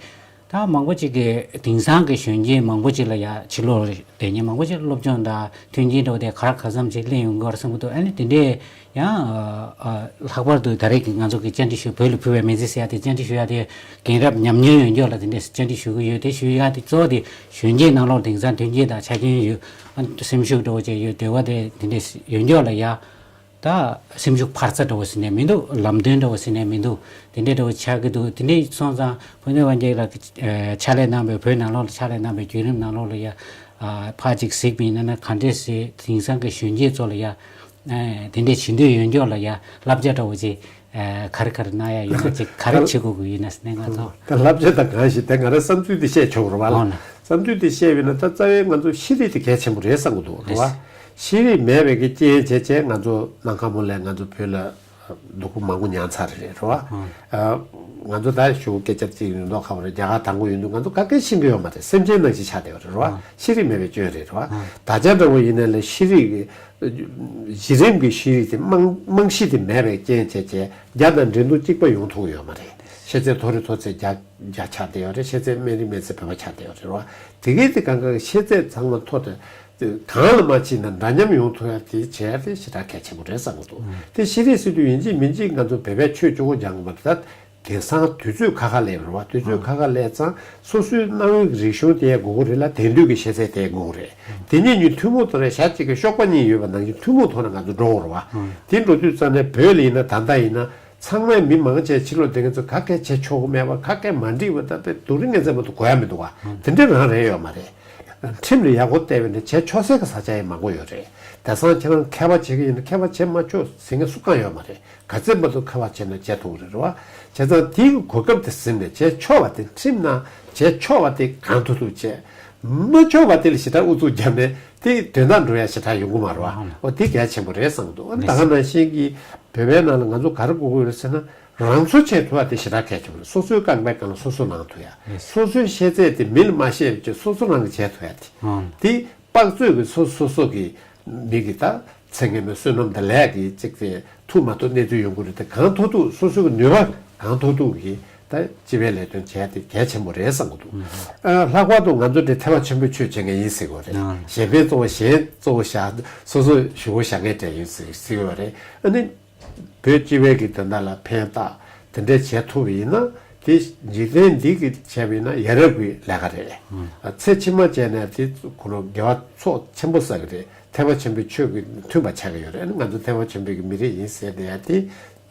ད་མང་པོ་ཅིག་གིས་དེང་སང་གི་གཞོན་སྐྱེས་མང་པོ་ཅིག་ལ་ཡ་ཕྱི་ལོགས་ལ་བསྡད་མཁན་མང་པོ་ཅིག་སློབ་སྦྱོང་དང་མཐུན་རྐྱེན་འདྲ་བོ་དེ་ག་རེ་ག་ཙམ་ཅིག་ལེན་ཡོང་གི་ཡོད་རེད་བསམ་གྱི་འདུག་ཨ་ནི་དེ་འདྲས་ཡང་ཨ་ཨ་ལྷག་པར་དུ་ད་རེས་ཀྱི་ང་ཚོ་གི་བཅར་འདྲི་ཞུ། བོད་ལ་ཕུལ་བའི་མི་ཚེ་ཟེར་ཡ་དེ་བཅར་འདྲི་ཞུ་ཡ་དེ་རྒན་རབས་ཉམས་མྱོང་ཡོད་མཁན་ལ་དེ་འདྲས་བཅར་འདྲི་ཞུ་གི་ཡོད། དེ་ཞུ་ཡ་དེ་གཙོ་བོ་དེ་གཞོན་སྐྱེས་ནང་ལོགས་དེང་སང་མཐུན་རྐྱེན་དང་ཆ་རྐྱེན་ཡོད། ཨ་སེམས་ཤུགས་འདྲ་བོ་ཅིག་ཡོད། འདོད་པ་དེ་དེ་འདྲས་ཡོད་མཁན་ལ་ཡ། ད་སེམས་ཤུགས་འཕར་ས་འདྲ་བོ་ཟེར་ནས་མི་འདུག་ལམ་སྟོན་འདྲ་བོ་ཟེར་ནས་མི་འདུག་དེ་འདྲའི་འདྲ་བོ་ཆགས་ཀྱི་འདུག་དེ་འདྲའི་སོང་ཙང་ཕུན་ཚོགས་དབང་རྒྱལ་ལགས་ཀྱིས་ཨ་ཕྱག་ལས་གནང་བའི་བོད་ནང་ལོགས་ལ་ཕྱག་ལས་གནང་བའི་བརྒྱུད་རིམ་ནང་ལོགས་ལ་ཡ་ཨ་ཕར་ཅིག་གཟིགས་པ་ཡིན་ན་ན་ག་འདྲས་སེ་དེང་སང་གི་གཞོན་སྐྱེས་ཚོ་ལ་ཡ་ཨ་དེ་འདྲས་བྱེད་འདོད་ཡོད་མཁན་ལ་ཡ་བསླབ་བྱ་འདྲ་བོ་ཅིག་ཨ་ག་རེ་ག་རེ་གནང་ཡ་ཡོད་ན་ཅིག་ག་རེ་བྱེད་དགོས་ཀྱི་ཡིན་ན་ཟེར་ནས་ང་ཚོ། ད་བསླབ་བྱ་དང་གང་ཞིག་དེ་ང་རང་བསམ་ཚུལ་དེ་བཤད་ཆོག་གི་རེད་བ། འོ་ན། བསམ་ཚུལ་དེ་བཤད་པ་ཡིན་ན་ད་རྩ་བའི་ང་ཚོ་ཤེས་རིག་དེ་གལ་ཆེན་པོ་རེད་བསམ་གྱི་འདུག་རེད་བ། ཤེས་རིག་མེད་པའི་གི་རྐྱེན་བྱས་བྱས་ང་ཚོ་གནའ་སྔ་མོ་ལས་ང་ཚོ་བོད་ལ་སྡུག་པོ་མང་པོ་མྱངས་ཚར་རེད་རེད་བ། ཨ་ང་ཚོ་ད་ཞུ་སྐད་ཆ་གཅིག་ཡིན་མདོག་ཁ་པོ་རེད། རྒྱ་གར་དང་པོ་ཡིན་དུས་ང་ཚོ་ག་གེ་ཤེས་ཀྱི་ཡོད་མ་རེད། སེམས་ཅན་ནང་བཞིན་ཆགས་བསྡད་པ་རེད་རེད་བ། ཤེས་རིག་མེད་པའི་སྐྱོན་རེད་རེད་བ། ད་ཆ་འདྲ་བོ་ཡིན་ནའི་ལས་ཤེས་རིག་གི་གཞི་རིམ་གྱི་ཤེས་རིག་དེ་རྨང་རྨང་གཞི་དེ་མེད་པའི་རྐྱེན་བྱས་བྱས་རྒྱ་དང་འགྲན་བསྡུར་གཅིག་པ་ཡོང་ཐུབ་ཀྱི་ཡོད་མ་རེད། ཤེས་ཚད་མཐོ་རིགས་མཐོ་ཚད་རྒྱ་རྒྱ་ཆགས་བསྡད་ཡོད་རེད། ཤེས་ཚད་དམའ་རིགས་དམའ་ཚད་བོད་པ་ཆགས་བསྡད་ཡོད་རེད་བ། དེ་གའི་དེ་གང་ག་ཤེས་ཚད་ཚང་མ་མཐོ་དེ་གང་ལ་མ་ཕྱིན་ན་འདྲ་མཉམ་ཡོང་ཐུབ་ཡ་དེ་བྱས་ཏེ་ཞེ་དྲག་གལ་ཆེན་པོ་རེད་བསམ་གྱི་འདུག་དེ་ཤེས་རིག་ཟེར་དུས་ཡིན་གཅིག་མིན་གཅིག་ང་ཚོ་བོད་པའི་ཆོས་གཅིག་པོ་སྦྱང་གི་མ་རེད། ད་དེང་སང་དུས་ཚོད་ཁ་ཁ་སླེབས་རེད་བ། དུས་ཚོད་ཁ་ཁ་སླེབས་ཙང་སོ་སོའི་གནའ་བོའི་རིག་གཞུང་དེ་དགོས་ཀྱི་རེད་ལ། དེང་དུས་ཀྱི་ཤེས་ཚད་དེ་དགོས་ཀྱི་རེད། དེ་གཉིས་གཉིས་ཐུན་མོང་དུ་རེད། ཞག་གཅིག་གི་གཤོག་པ་གཉིས་ཡོད་པ་ནང་བཞིན་ཐུན་མོང་ཐོག་ནས་ང་ཚོ་འགྲོ་དགོས་རེད་བ། དེ་འགྲོ་དུས་ཙང་ནས་བོད་ལ་ཡིན་ན་ད་ལྟ་ཡིན་ན། ཚང་མས་མི་མང་ཆེ་ཕྱི་ལོགས་བསྡད་མཁན་ཚོ་ག་གེ་བྱེད་ཆོག་གི་མེད་པ། ག་གེ་མ་འགྲིག་པ་ད་དེ་སྡུག་རུས་ངན་ཚད་མ་གཏོགས་དགོས་ཡ་མི་འདུག་བ། དེ་འདྲ་རང་རེད་ཡོད་མ་རེད། ཁྲིམས་ལ་ཡག་པོ་བལྟས་པ་ཡིན་ན་བྱེད་ཆོག་སའི་གི་ས་ཆ་ཡང་མང་པོ་ཡོད་རེད། དེང་སང་ཁྱེད་རང་མཁས་པ་བྱེད་ཀྱི་ཡིན་ན་མཁས་པ་བྱེད་མ་ཆོག་ཟེར་མཁན་སུ་གང་ཡོད་མ་རེད། ག་ཚད་བར་དུ་མཁས་པ་བྱེད་ན་བྱེད་ཐུབ་ཀྱི་རེད་རེད་བ། བྱས་ཙང་དེའི་གོ་སྐབས་དེ་ཟིན་ནས་བྱེད་ཆོག་པ་དེ་ཁྲིམས་ནང་བྱེད་ཆོག་པ་དེ་གང་ཐུབ་ཐུབ་བྱེད། མི་ཆོག་པ་དེ་ལ་ཞེ་དྲག་ཨུ་ཚུགས་བརྒྱབ་ནས་དེ་དོན་དག་འགྲོ་ཡ་ཞེ་དྲག་ཡོང་གི་མ་རེད་བ། འོ་དེ་གལ་ཆེན་པོ་རེད་བསམ་གྱི་འདུག་ཨ་ནི་ད་ག་ནང་བཞིན་གྱི་བོད་པའི་ནང་ལ་ང་ཚོ་ག་རེ་དགོས་ཀྱི་ཡོད་རེད་ཟེར་ན། རང་འཚོ་བྱེད་ཐུབ་པ་དེ་ཞེ་དྲག་གལ་ཆེན་པོ་རེད། སོ་སོའི་རྐང་པའི་སྒང་ལ་སོ་སོ་ལངས་ཐུབ་ཡ། སོ་སོའི་ཤེས་ཚད་དེ་མི་ལ་མ་བཤད་པ་བྱས་སོ་སོ་རང་གིས་བྱེད་ཐུབ་ཡ་དེ། དེ་དཔག་ཚོད་ཀྱི་སོ་སོ་སོ་གི་མི་གི་ད་ཚེ་སྔ་མའི་བསོད་ནམས་དང་ལས་ཀྱི་གཅིག་དེ་ཐུབ་མ་ཐུབ་གནས་ཚུལ་ཡོང་གི་རེད་དེ། གང་ཐུབ་ཐུབ་སོ་སོ་གི་ནུས་པ་གང་ཐུབ་ཐུབ་ཀྱིས་ད་སྤྱི་པའི་ལས་དོན་བྱས་ཏེ་གལ་ཆེན་པོ་རེད་བསམ་གྱི་འདུག་ཨ་ལྷག་པར་དུ་ང་ཚོ་འདི་ཐེག་པ་ཆེན་པོའི་ཆོས་བྱེད་མཁན་ཡིན་ཟེར་གྱི་རེད། གཞན་ཕན་གཙོ་བོ་གཞན་གཙོ་བོ་བཞག་སོ་སོ་ཞུ་བོ་བཞག་མཁན་གྲས་ཡིན་ཟེར་ཟེར་གྱི་རེད། ཨ་ནི། བོད་སྤྱི་པའི་གི་དོན་དག་ལ་ཕན་བཏགས་དེ་འདྲས་བྱེད་ཐུབ་པ་ཡིན་ན། དེ་འཇིག་རྟེན་འདི་གི་བྱས་པ་ཡིན་ན་ཡ་རབས་ཀྱི་ལས་ཀ་རེད། ཚེ་ཕྱི་མ་བྱས་ན་དེ་ཁོ་རང་དགེ་བ་ཚོགས་ཆེན་པོ་བསགས་ཀྱི་རེད། ཐེག་པ་ཆེན་པོའི་ཆོས་ཀྱི་མཐུན་པ་ཆགས་ཀྱི་ཡོད་རེད། ང་ཚོ་ཐེག་པ་ཆེན་པོའི་གི་མི་རིགས་ཡིན་ཟེར་དེ་ཡ་དེ་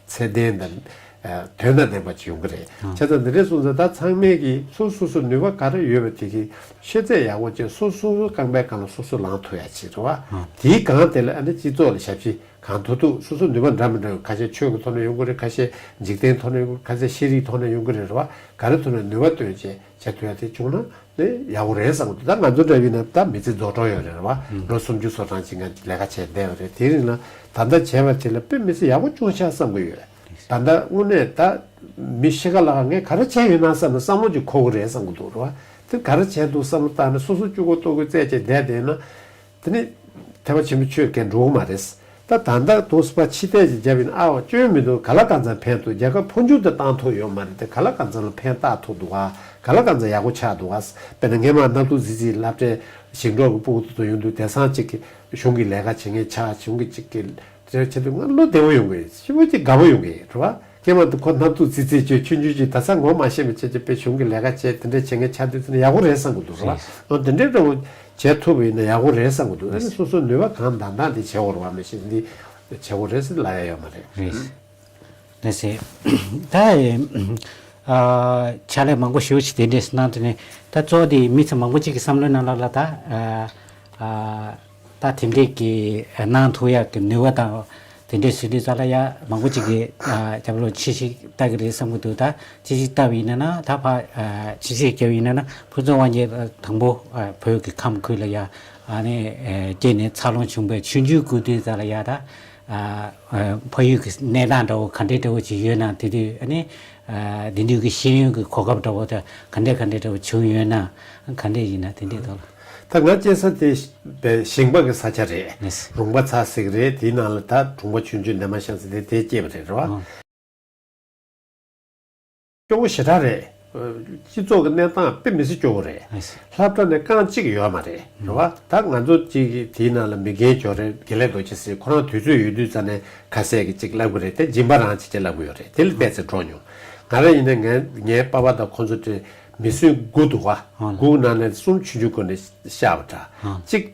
ཚད་ལྡན་དང་དོན་དང་ལྡན་པ་ཅིག་ཡོང་གི་རེད། བྱས་ཙང་འདི་འདྲས་སོང་ཙང་ད་ཚང་མས་གི་སོ་སོ་སོ་ནུས་པ་ག་རེ་ཡོད་པ་དེ་གི་ཤེས་ཚད་ཡག་པོ་བྱས་སོ་སོ་སོ་རྐང་པའི་སྒང་ལ་སོ་སོ་ལངས་ཐུབ་ཡ་ཅིག་རེད་བ། དེའི་སྒང་དེ་ལ་ཨ་ནི་སྤྱི་ཚོགས་ལ་ཞབས་ཕྱི། གང་ཐུབ་ཐུབ་སོ་སོ་ནུས་པ་འདྲ་མི་འདྲ་ཡོད། ཁ་ཤས་ཆོས་ཀྱི་ཐོག་ནས་ཡོང་གི་རེད། ཁ་ཤས་འཇིག་རྟེན་ཐོག་ནས་ཡོང་གི་རེད། ཁ་ཤས་ཤེས་རིག་ཐོག་ནས་ཡོང་གི་རེད་རེད་བ། ག་རེ་ཐོག་ནས་ནུས་པ་བཏོན་བྱས་བྱེད་ཐུབ་ཡ་དེ་བྱུང་ན་ནི་ཡག་པོ་རེད་བསམ་གི་འདུག་ད་ང་ཚོ་འདྲ་བས་ན་ད་མི་ཚེ་རྫོགས་གྲབས་ཡོད་རེད་བ། ལོ་སུམ་ཅུ་སོ་གྲངས་ཅིག་ང་ལས་ཀ་བྱས་བསྡད་ཡོད་རེད། དེ་རིང་ལ་ད་ལྟ་བྱས་པ་དེ་ལ་དཔེ་མི་ཚེ་ཡག་པོ་བྱུང་ཤག་བསམ་གི་ཡོད། ད་ལྟ་དངོས་གནས་ད་མི་ཤི་ཁ་ལ་ཁ་ངས་ག་རེ་བྱས་ཡོད་ན་བསམ་ན་བསམ་བློ་ཅིག་འཁོར་གི་རེད་བསམ་གི་འདུག་རེད་བ། དེ་ག་རེ་བྱས་འདུག་བསམ་བློ་བཏང་ནས་སོ་སོ་གཅིག་པོ་ལྟོ་གོས་བཙལ་བྱས་བསྡད་བསྡད་ན། དེ་ནི་ཐེག་པ་ཆེན་པོའི་ཆོས་སྐད་འགྲོ་གི་མ་རེད། ད་ད་ལྟ་དུང་སུ་པ་ཕྱི་བལྟས་ཀྱི་རྒྱབ་ཡིན་ཨ་བ་སྐྱོན་མི་འདུག་ག་ལ་གང་འཚམ་ཕན་ཐོགས། རྒྱལ་ཁབ་འཕོ་འགྱུར་དུ་བཏང་ཐུབ་ཡོད་མ་རེད་དེ། ག་ལ་གང་འཚམ་ལ་ཕན་བཏགས་ཐུབ་འདུག་ག་ག་ལ་གང་འཚམ་ཡག་པོ་ཆགས་འདུག་ག་དཔེར་ན་སྔས་མ་གནམ་གྲུ་གཟིགས་གཟིགས་སློབ་གྲྭའི་ཞིང་འབྲོག་གི་ཕྲུ་གུ་དེ་ཚོ་ཡོང་དུས་དེང་སང་གཅིག་གི་གཞུང་གི་ལས་ཀ་བྱེད་མཁན་ཆགས། གཞུང་གི་གཅིག་གི་དེ་བྱེད་དུས་ང་བློ་བདེ་པོ་ཡོང་གི་རེད། ཞེ་པོ་ཅིག་དགའ་པོ་ཡོང་གི་རེད་བ། སྔས་མ་དེ་ཁོ་གནམ་གྲུ་གཟིགས་གཟིགས་བྱས་ཆུང་ཆུང་ཅིག་ད་ས་ངོ་མ་ཤེས་པ་བྱས་བྱས་དཔེ་གཞུང་གི་ལས་ཀ་བྱས་དེ་འདྲ་བྱེད་མཁན་ཆགས་དུས་ཚོད་ཡག་པོ་རེད་བསམ་གི་འདུག་རེད་བ། འོ་དེ་འདྲའི་འདྲ་བོ། བྱེད་ཐུབ་པ་ཡིན་ན་ཡག་པོ་རེད་བསམ་གྱི་འདུག་ཨ་ནི་སོ་སོའི་ནུས་པ་གང་འདང་འདང་དེ་བྱེད་དགོས་རེད་བ། མི་ཤེས་འདི་བྱེད་དགོས་རེད་ཟེར་ལབ་ཡ་ཡོད་མ་རེད། རེད། ལགས་སེ། ད་ཨ་ཕྱག་ལས་མང་པོ་ཞེ་པོ་ཅིག་དེ་འདྲས་གནང་དུས་ནས། ད་གཙོ་བོ་དེ་མི་ཚོ་མང་པོ་ཅིག་གི་བསམ་བློའི་ནང་ལ་ལ་ད་ཨ་ཨ་ད་དེ་འདྲས་ཀྱི་གནང་ཐུབ་ཡག་གི་ནུས་པ་དང་། དེ་འདྲས་ཟེར་དུས་ཙ་ལ་ཡ་མང་པོ་ཅིག་གིས་ཨ་རྒྱབ་ལོགས་ཕྱི་བཤིག་ལྟ་གི་རེད་བསམ་གི་འདུག་ད་ཕྱི་བཤིག་ལྟ་བ་ཡིན་ན་ན། ད་ཕ་ཨ་ཕྱི་བཤིག་བརྒྱབ་ཡིན་ན་ན། ཕུན་ཚོགས་དབང་རྒྱལ་དང་པོ་ཨ་བོད་ཀྱི་ཁམས་ཁུལ་ལ་ཡ་ཨ་ནི་ཨ་སྐྱེས་ནས་འཚར་ལོངས་བྱུང་བའི་ཆུང་ཆུང་སྐུ་དུས་ཙ་ལ་ཡ་ད་ཨ་ཨ་ཕ་ཡུལ་གྱི་གནས་སྟངས་འདྲ་བོ་ག་འདྲས་འདྲ་བོ་ཅིག་ཡོད་ན། དེ་དུས་ཨ་ནི་ཨ་དེ་དུས་ཀྱི་ཤེས་ཡོན་གྱི་གོ་སྐབས་འདྲ་བོ་དེ་ག་འདྲས་ག་འདྲས་འདྲ་བོ་བྱུང་ཡོད་ན། ག་འདྲས་ཡིན་ན་དེ་འདྲས་ཐོག་ལ། ད་ང་སྐྱེས་ས་དེ་བའི་ཞིང་པ་གི་ས་ཆ་རེད། ལགས་སོ། རོང་པ་ཚ་ཟེར་གི་རེད། དེའི་ནང་ལ་ད་གྲོང་པ་ཆུང་ཆུང་འདན་མ་ཤང་ཟེར་དེ་དེ་སྐྱེས་པ་རེད། རེད་བ། ཨང་། སྐྱོ་བོ་ཞེ་དྲག་རེད། སྤྱི་ཚོགས་ཀྱི་གནས་སྟངས་དཔེ་མི་སྲིད་སྐྱོ་བོ་རེད། ལགས་སོ། སློབ་གྲྭ་ནས་རྐང་གཅིག་ཡོད་མ་རེད། རེད་བ། ད་ང་ཚོ་གཅིག་གིས་དེའི་ནང་ལ་མི་རྒན་ཇོ་རེད། དགེ་ལེགས་རྡོ་རྗེ་ཟེར། ཁོ་རང་དུས་ཚོད་ཡོད་དུས་ཙ་ནས་ཁ་ཤས་ཀྱིས་གཅིག་བསླབ་གི་རེད། དེ་སྦྱིན་པ་རང་བྱེད་ཀྱི་བསླབ་གི་ཡོད་རེད། དེ་ལ་བལྟས་ཚེ་འགྲོ་མྱོང་། ང་རང་ཡིན་ན་ངའི་ངའི་པ་ཕ་དང་ཁོ་ཚོ་དེ་མི་སུ་དགུ་འདུག་བ། ཨང་། དགུ་ནང་ནས་གསུམ་ཆུང་ཆུང་སྒོ་ནས་ཤི་བ་འདྲ། ཨང་། གཅིག་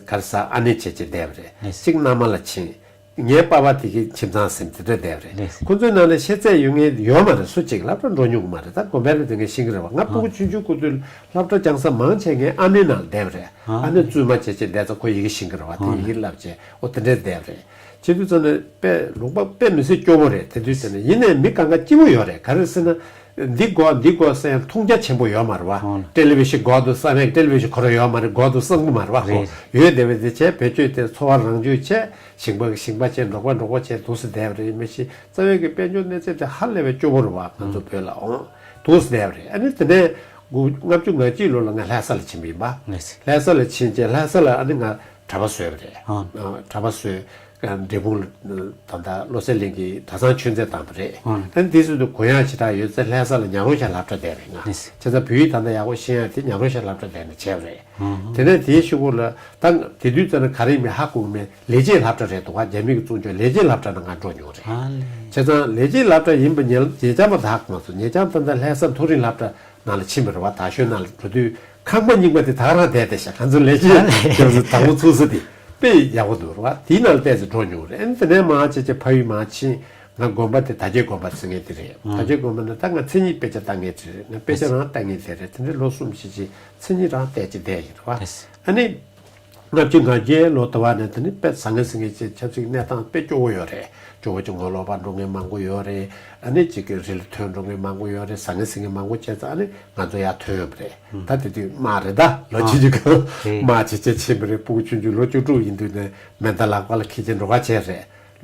ག་རེ་ཟ། ཨ་ནེ་བྱས་བྱས་བསྡད་པ་རེད། ལགས་སོ། གཅིག་མནའ་མ་ལ་ཕྱིན། ངའི་པ་ཕ་དེ་གི་ཁྱིམ་ཚང་ཟིན་དེ་འདྲ་བསྡད་པ་རེད། ལགས་སོ། ཁོ་ཚོའི་ནང་ནས་ཤེས་ཚད་ཡོད་མཁན་ཡོད་མ་རེད། སུ་གཅིག་སློབ་གྲྭ་འགྲོ་མྱོང་གི་མ་རེད། ད་དགོན་པའི་ལ་དེ་འགན་ཤེས་ཀྱི་རེད་བ། ང་ཕྲུ་གུ་ཆུང་ཆུང་སྐུ་དུས་སློབ་གྲྭ་སྦྱངས་ས་མང་ཆེ་ངའི་ཨ་ནེ་ནང་ལ་བསྡད་པ་རེད། ཨ་ནེ་བཙུན་མ་བྱས་བྱས་བསྡད་ཙང་ཁོ་ཡི་གེ་ཤེས་ཀྱི་རེད་བ། དེ་ཡི་གེ་བསླབ་བྱས་ཨོ་དེ་འདྲ་བསྡད་པ་རེད། བྱེད་དུས་ཙམ་ནས་དཔེ་ལུང་པ་དཔེ་མི་སྲིད་སྐྱོ་བོ་རེད། དེ་དུས་ཙམ་ནས་ཡིན་ནའི་མི་གང་ག་སྐྱིད་པོ་ཡོད་རེད། ག་རེ་ཟེར་ན། འདི་དགོས་འདི་དགོས་ཟེར་ཡང་མཐོང་རྒྱ་ཆེན་པོ་ཡོད་མ་རེད་བ། ཨོ། ཊེ་ལི་བི་ཤན་དགོས་འདུག་བསམ་ཡང་ཊེ་ལི་བི་ཤན་ཁོ་རང་ཡོད་མ་རེད། དགོས་འདུག་བསམ་གི་མ་རེད་བ། ཁོ་རེད། ཡོད་བསྡད་པའི་དེ་བྱས་བེད་སྤྱོད་དེ་འཚོ་བ་རང་སྤྱོད་བྱས། ཞིང་པ་ཞིང་པ་བྱས། འབྲོག་པ་འབྲོག་པ་བྱས་འདུག་སེ་བསྡད་པ་རེད། མི་ཤེས། རྩ་བའི་གི་དཔལ་འབྱོར་གནས་ཚད་དེ་ཧ་ལས་པའི་སྐྱོ་བོ་རེད་བ། ང་ཚོ་བོད་ལ་འོང་འདུག་སེ་བསྡད་པ་རེད། ཨ་ནི་དེ་ནས་དགུ་ལྔ་བཅུ་ང་གཅིག་ལོ་ལ་ང་ལྷ་ས་ལ་ཕྱིན་པ་ཡིན་པ། ལགས་སོ། ལྷ་ས་ལ་ཕྱིན་རྗེས་ལྷ་ས་ལ་ཨ་ནི་ང་གྲྭ་པ་བཟོས་པ་རེད། ཨ། ཨ། གྲྭ་པ་བཟོས། འབྲས་སྤུངས་ལ་ད་ལྟ་བློ་གསལ་གླིང་གི་གྲྭ་ཚང་ཆོས་མཛད་བཏང་བ་རེད། ཨ། ཨ་ནི་དེ་ཚོ་དུ་གུ་ཡངས་ཞེ་དྲག་ཡོད་ཚེ་ལྷ་ས་ལ་ཉག་རོང་ཤར་སློབ་གྲྭ་བསྡད་པ་རེད་ང་། ལགས་སོ། བྱས་ཙང་བོད་ཡིག་ད་ལྟ་ཡག་པོ་ཤེས་ཡ་དེ་ཉག་རོང་ཤར་སློབ་གྲྭ་བསྡད་ནས་བྱས་པ་རེད། ཨ། དེ་ནས་དེའི་གཞུག་གུ་ལ་ད་དེ་དུས་ཙམ་ན་ག་རེ་ཡིན་མིན་ཧ་གོ་གི་མེད། ལས་བྱེད་སློབ་གྲྭ་རེད་འདུག་ག་རྒྱ་མི་གི་བཙོང་ཆོག་ལས་བྱེད་སློབ་གྲྭ་ནང་ང་འགྲོ་མྱོང་རེད། ཨ་ལས། བྱས་ཙང་ལས་བྱེད་སློབ་གྲྭ་ཡིན་པ་ཉེ་ཉེ་རྐྱང་མ་ད་ཧ་གོ་མ་སོང་། ཉེ་རྐྱང་ད་ལྟ་ལྷ་ས་མཐོ་རིམ་སློབ་གྲྭ་ནང་ལ་ཕྱིན་པ་རེད་བ། དག་ཤོས་ནང་ལ་འགྲོ་དུས་ཁང་པ་རྙིང་པ་དེ་ད་ག་རང་བསྡད་བསྡད་ཤག་ང་ཚོ་ལས་བྱེད་ཨ་ལས། སློབ་གྲྭ་དང་པོ་ཚུགས་ས་དེ་དཔེ་ཡག་པོ་འདུག་རེད་བ། དེའི་ནང་ལ་བལྟས་ཚེ་འགྲོ་མྱོང་རེད། ཨ་ནི་དེ་ནས་མང་ཆེ་ཆེ་ཕ་ཡུལ་མར་ཕྱིན། ང་དགོན་པ་དེ་དར་རྒྱས་དགོན་པ་ཟེར་མཁན་དེ་རེད། ཨ། དར་རྒྱས་དགོན་པ་ནི་ད་ང་མཚན་ཉིད་དཔེ་ཆ་ལྟ་མཁན་དེ་རེད། ང་དཔེ་ཆ་རང་ལྟ་མཁན་དེ་རེད། དེ་འདྲའི་ལོ་གསུམ་བཞི་ཅིག་མཚན་ཉིད་རང་བལྟས་ཀྱི་བསྡད་ཡིན་རེད་བ། ཨ་ནི། ལྔ་བཅུ་ང་བརྒྱད་ལོ་དུ་བ་ནས་དེ་ནི་དཔེ་ཟང་ངེ་ཟིང་ངེ་ཅིག་ཆབ་སྲིད་གནས་སྟངས་དཔེ་སྐྱོ་བོ་ཡོད་རེད། སྐྱོ་བོ་ཅིག་ངོ་ལོག་པ་འགྲོ་མཁན་མང་པོ་ཡོད་རེད། ཨ་ནི་ཅིག་གི་རི་ལ་ཐོན་འགྲོ་མཁན་མང་པོ་ཡོད་རེད། ཟང་ངེ་ཟིང་ངེ་མང་པོ་བྱས་ཙང་ཨ་ནི་ང་ཚོ་ཡར་ཐོན་ཡོད་པ་རེད། ད་དེ་དུས་དམག་རེད། ད་ལོ་ཆུང་ཆུང་གི་དམག་བྱེད་བྱེད་ཕྱིན་པ་རེད། སྤུ་གུ་ཆུང་ཆུང་ལོ་བཅུ་དྲུག་ཡིན་དུས་ནས་མེ་མདའ་ལག་པ་ལ་འཁྱེར་བྱས་འགྲོ་ག་བྱས་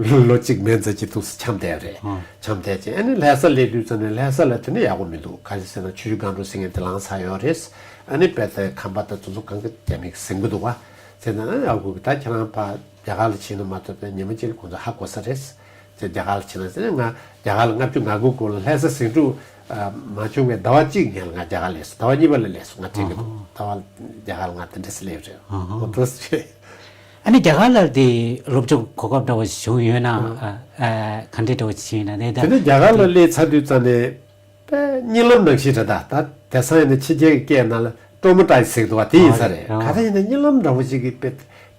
རེད། ལོ་གཅིག་མན་ཙམ་གྱི་འདུག་སེ་འཁྱམས་བསྡད་རེད། ཨང་། འཁྱམས་བསྡད་ཅིང་ཨ་ནི་ལྷ་ས་སླེབས་དུས་ཙམ་ནས་ལྷ་ས་ལ་དེ་ནི་ཡག་པོ་མི་འདུག་ག་རེ་ཟེར་ན་ཆུ་བཞི་སྒང་དྲུག་ཟེར་མཁན་དེ་ལངས་ཚར་ཡོད་རེད། ཨ་ནི་དཔེ་དེ་ཁང་པ་དང་དེ་ཚོ་གང་ག་རྒྱ་མིས་ཟིན་གྱི་འདུག་བ། ཟེར་ན་ཨ་ནི་ཨ་ཁུ་གིས་ད་ཁྱེད་རང་ཕར་རྒྱ་གར་ལ་ཕྱིན་ན་མ་གཏོགས་པའི་ཉི་མ་གཅིག་ལ་ཁོང་ཚོ་ཧ་གོ་ས་རེད། ཟེར་རྒྱ་གར་ལ་ཕྱིན་ན་ཟེར་ན་ང་རྒྱ་གར་ལ་ལྔ་བཅུ་ང་དགུ་གོང་ལ་ལྷ་ས་ཟིང་འཁྲུག་མ་བྱུང་བའི་ཟླ་བ་གཅིག་སྔོན་ལ་ང་རྒྱ་གར་སླེབས་སོང་། ཟླ་བ་གཉིས་པ་ལ་སླེབས་སོང་ང་དྲན་གྱི་འདུག་ཨང་། ཟླ་བ་རྒྱ་གར་ལ་ང་དེ་འདྲ་སེ་སླེབས་རེད། ཨང་། འོ་དེ་འདྲ་སེ་རེད། ཨ་ནི་རྒྱ་གར་ལ་དེ་སློབ་སྦྱོང་གོ་སྐབས་འདྲ་བོ་ཞིག་བྱུང་ཡོད་ན། ཨ་ཨ་ག་འདྲ་འདྲ་བོ་ཞིག་བྱུང་ཡོད་ན་དེ་ད་དེ་ནས་རྒྱ་གར་ལ་སླེབས་ཚར་དུས་ཙམ་ནས་དཔེ་གཉིད་ལམ་ནང་བཞིན་རེད། ད་ད་དེང་སང་ཡིན་ན་ཕྱི་རྒྱལ་གྱི་སྐད་ནང་ལ་ཊོ་མོ་ཊའི་ཟེར་གྱི་འདུག་བ། དེ་ཡིན་ས་རེད། ཨ་རེད། ག་ད་ཡིན་ན་གཉིད་ལམ་འདྲ་བོ་ཞིག་གི་དཔེ་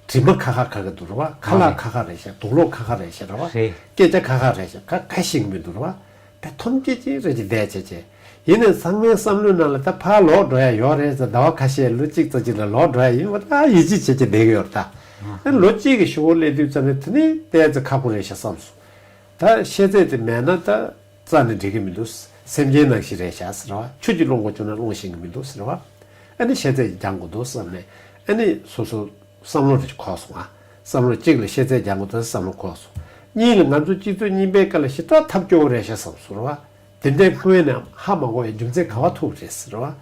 དྲི་མ་ཁ་ཁ་ཁ་གི་འདུག་རེད་བ། ཁ་ལག་ཨ་ཁ་ཁ་རེད་ཤག་དུག་ལོག་ཁ་ཁ་རེད་ཤག་རེད་བ། རེད། སྐད་ཆ་ཁ་ཁ་རེད་ཤག་ཁ་ཁ་ཤེས་ཀྱི་མི་འདུག་རེད་བ། དཔེ་ཐོམ་ཅེ་ཅེ་རེད་ཅེ་བསྡད་བྱས་བྱས། ཡིན་ནའི་ཚང་མའི་བསམ་བློའི་ནང་ལ་ད་ཕར་ལོག་འགྲོ་ཡ་ཡོད་རེད་ཟེར། ཟླ་བ་ཁ་ཤས་ལོ་གཅིག་ཙམ་ཅིག་ལ་ལོག་འགྲོ་ཡ་ཡིན་པ་ད་ཡིད་ཆེས་བྱེད་ཀྱི་བསྡད་ཀྱི་ཡོད་རེད་ད། ཨ་ལོ་གཅིག་གི་གཞུག་གུ་སླེབས་དུས་ཙམ་ནས་དེ་ནི་ཏོག་ཙམ་ཁག་པོ་རེད་ཤག་བསམ་སོང་། ད་ཤེས་ཚད་དེ་མེད་ན་ད་རྩ་ནས་འགྲིག་གི་མི་འདུག་སེམས་ཅན་ནང་བཞིན་རེད་ཤག་ཟེར་བ། ཆུ་གཅིག་སློང་དགོས་བྱུང་ན་སློང་ཤེས་ཀྱི་མི་འདུག་ཟེར་བ། ཨ་ནི་ཤེས་ཚད་ཀྱིས་སྦྱང་དགོས་འདུག་བསམ་ནས་ཨ་ནི་སོ་སོ། བསམ་བློ་རེ་འཁོར་སོང་ང་། བསམ་བློ་གཅིག་ལ་ཤེས་ཚད་སྦྱང་དགོས་ད་བསམ་བློ་འཁོར་སོང་། གཉིས་ལ་ང་ཚོ་སྤྱི་ཚོགས་རྙིང་པའི་སྐབས་ལ་ཞེ་དྲག་ཐབས་སྐྱོ་བོ་རེད་ཤག་བསམ་སོང་རེད་བ། དེ་འདྲའི་སྔོན་ནས་ཧ་མ་གོ་བའི་རྒྱུ་མཚན་ག་བ་ཐུག་རེད་ཟེར་བ།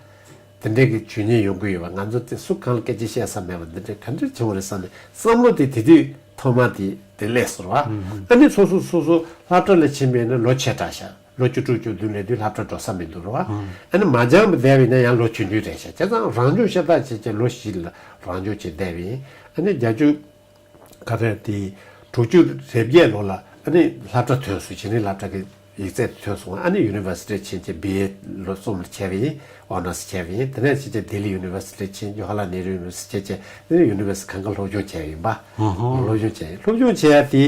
དེ་འདྲའི་གི་ཇུས་ཉེས་ཡོང་གི་ཡོད་པ། ང་ཚོ་དེ་སུ་གང་ལ་སྐད་ཆ་བཤད་ས་མེད་པ་འདི་འདྲའི་ག་འདྲ་བྱུང་བ་རེད་བསམ་ནས་བསམ་བློ་དེ་དེ་དུས་ཐོག་མ་དེ་དེ་སླེབས་སོང་རེད་བ། ཨ་ནི་སོ་སོ་སོ་སོ་སློབ་གྲྭ་ལ་ཕྱིན་པས་ན་ལོ་ཆེ་དྲགས་ཤག་ལོ་བཅུ་དྲུག་བཅུ་བདུན་ལས་དུས་སློབ་གྲྭ་འགྲོ་ས་མི་འདུག་རེད་བ། ཨ་ནི་མ་སྦྱངས་པ་བསྡད་པ་ཡིན་ན་ཡང་ལོ་ཆུང་ཆུང་རེད་ཤག་བྱས་ཙང་རང་སྦྱོང་ཤ་སྟག་བྱས་བྱས་ལོ་བཞི་ལ་རང་སྦྱོང་བྱས་བསྡད་པ་ཡིན། ཨ་ནི་བརྒྱད་ཅུ་ག་རེ་དེ་དྲུག་ཅུ་རེ་བརྒྱད་ལོ་ལ་ཨ་ནི་སློབ་གྲྭ་ཐོན་སོང་། གཞི་རིམ་སློབ་གྲྭ་གི་ ཡིག་ཚད་དེ་ཐོན་སོང་། ཨ་ནི་ཡུ་ནི་ཝར་སི་ཊི་ཕྱིན་བྱས་བི་ཨེ་ལོ་གསུམ་ལ་བྱས་པ་ཡིན། ཨོ་ནར་སི་བྱས་པ་ཡིན། དེ་ནས་ཕྱིན་བྱས་ལྡི་ལི་ཡུ་ནི་ཝར་སི་ཊི་ཕྱིན། ཇོ་ཧར་ལལ་ནེ་རུ་ཡུ་ནི་ཝར་སི་ཊི་བྱས་བྱས། དེ་ནས་ཡུ་ནི་ཝར་སི་ཊི་གང་ག་སློབ་སྦྱོང་བྱས་པ་ཡིན་པ། ཨ་ཧོ། སློབ་སྦྱོང་བྱས་ཡིན། སློབ་སྦྱོང་བྱས་ཡ་དེ།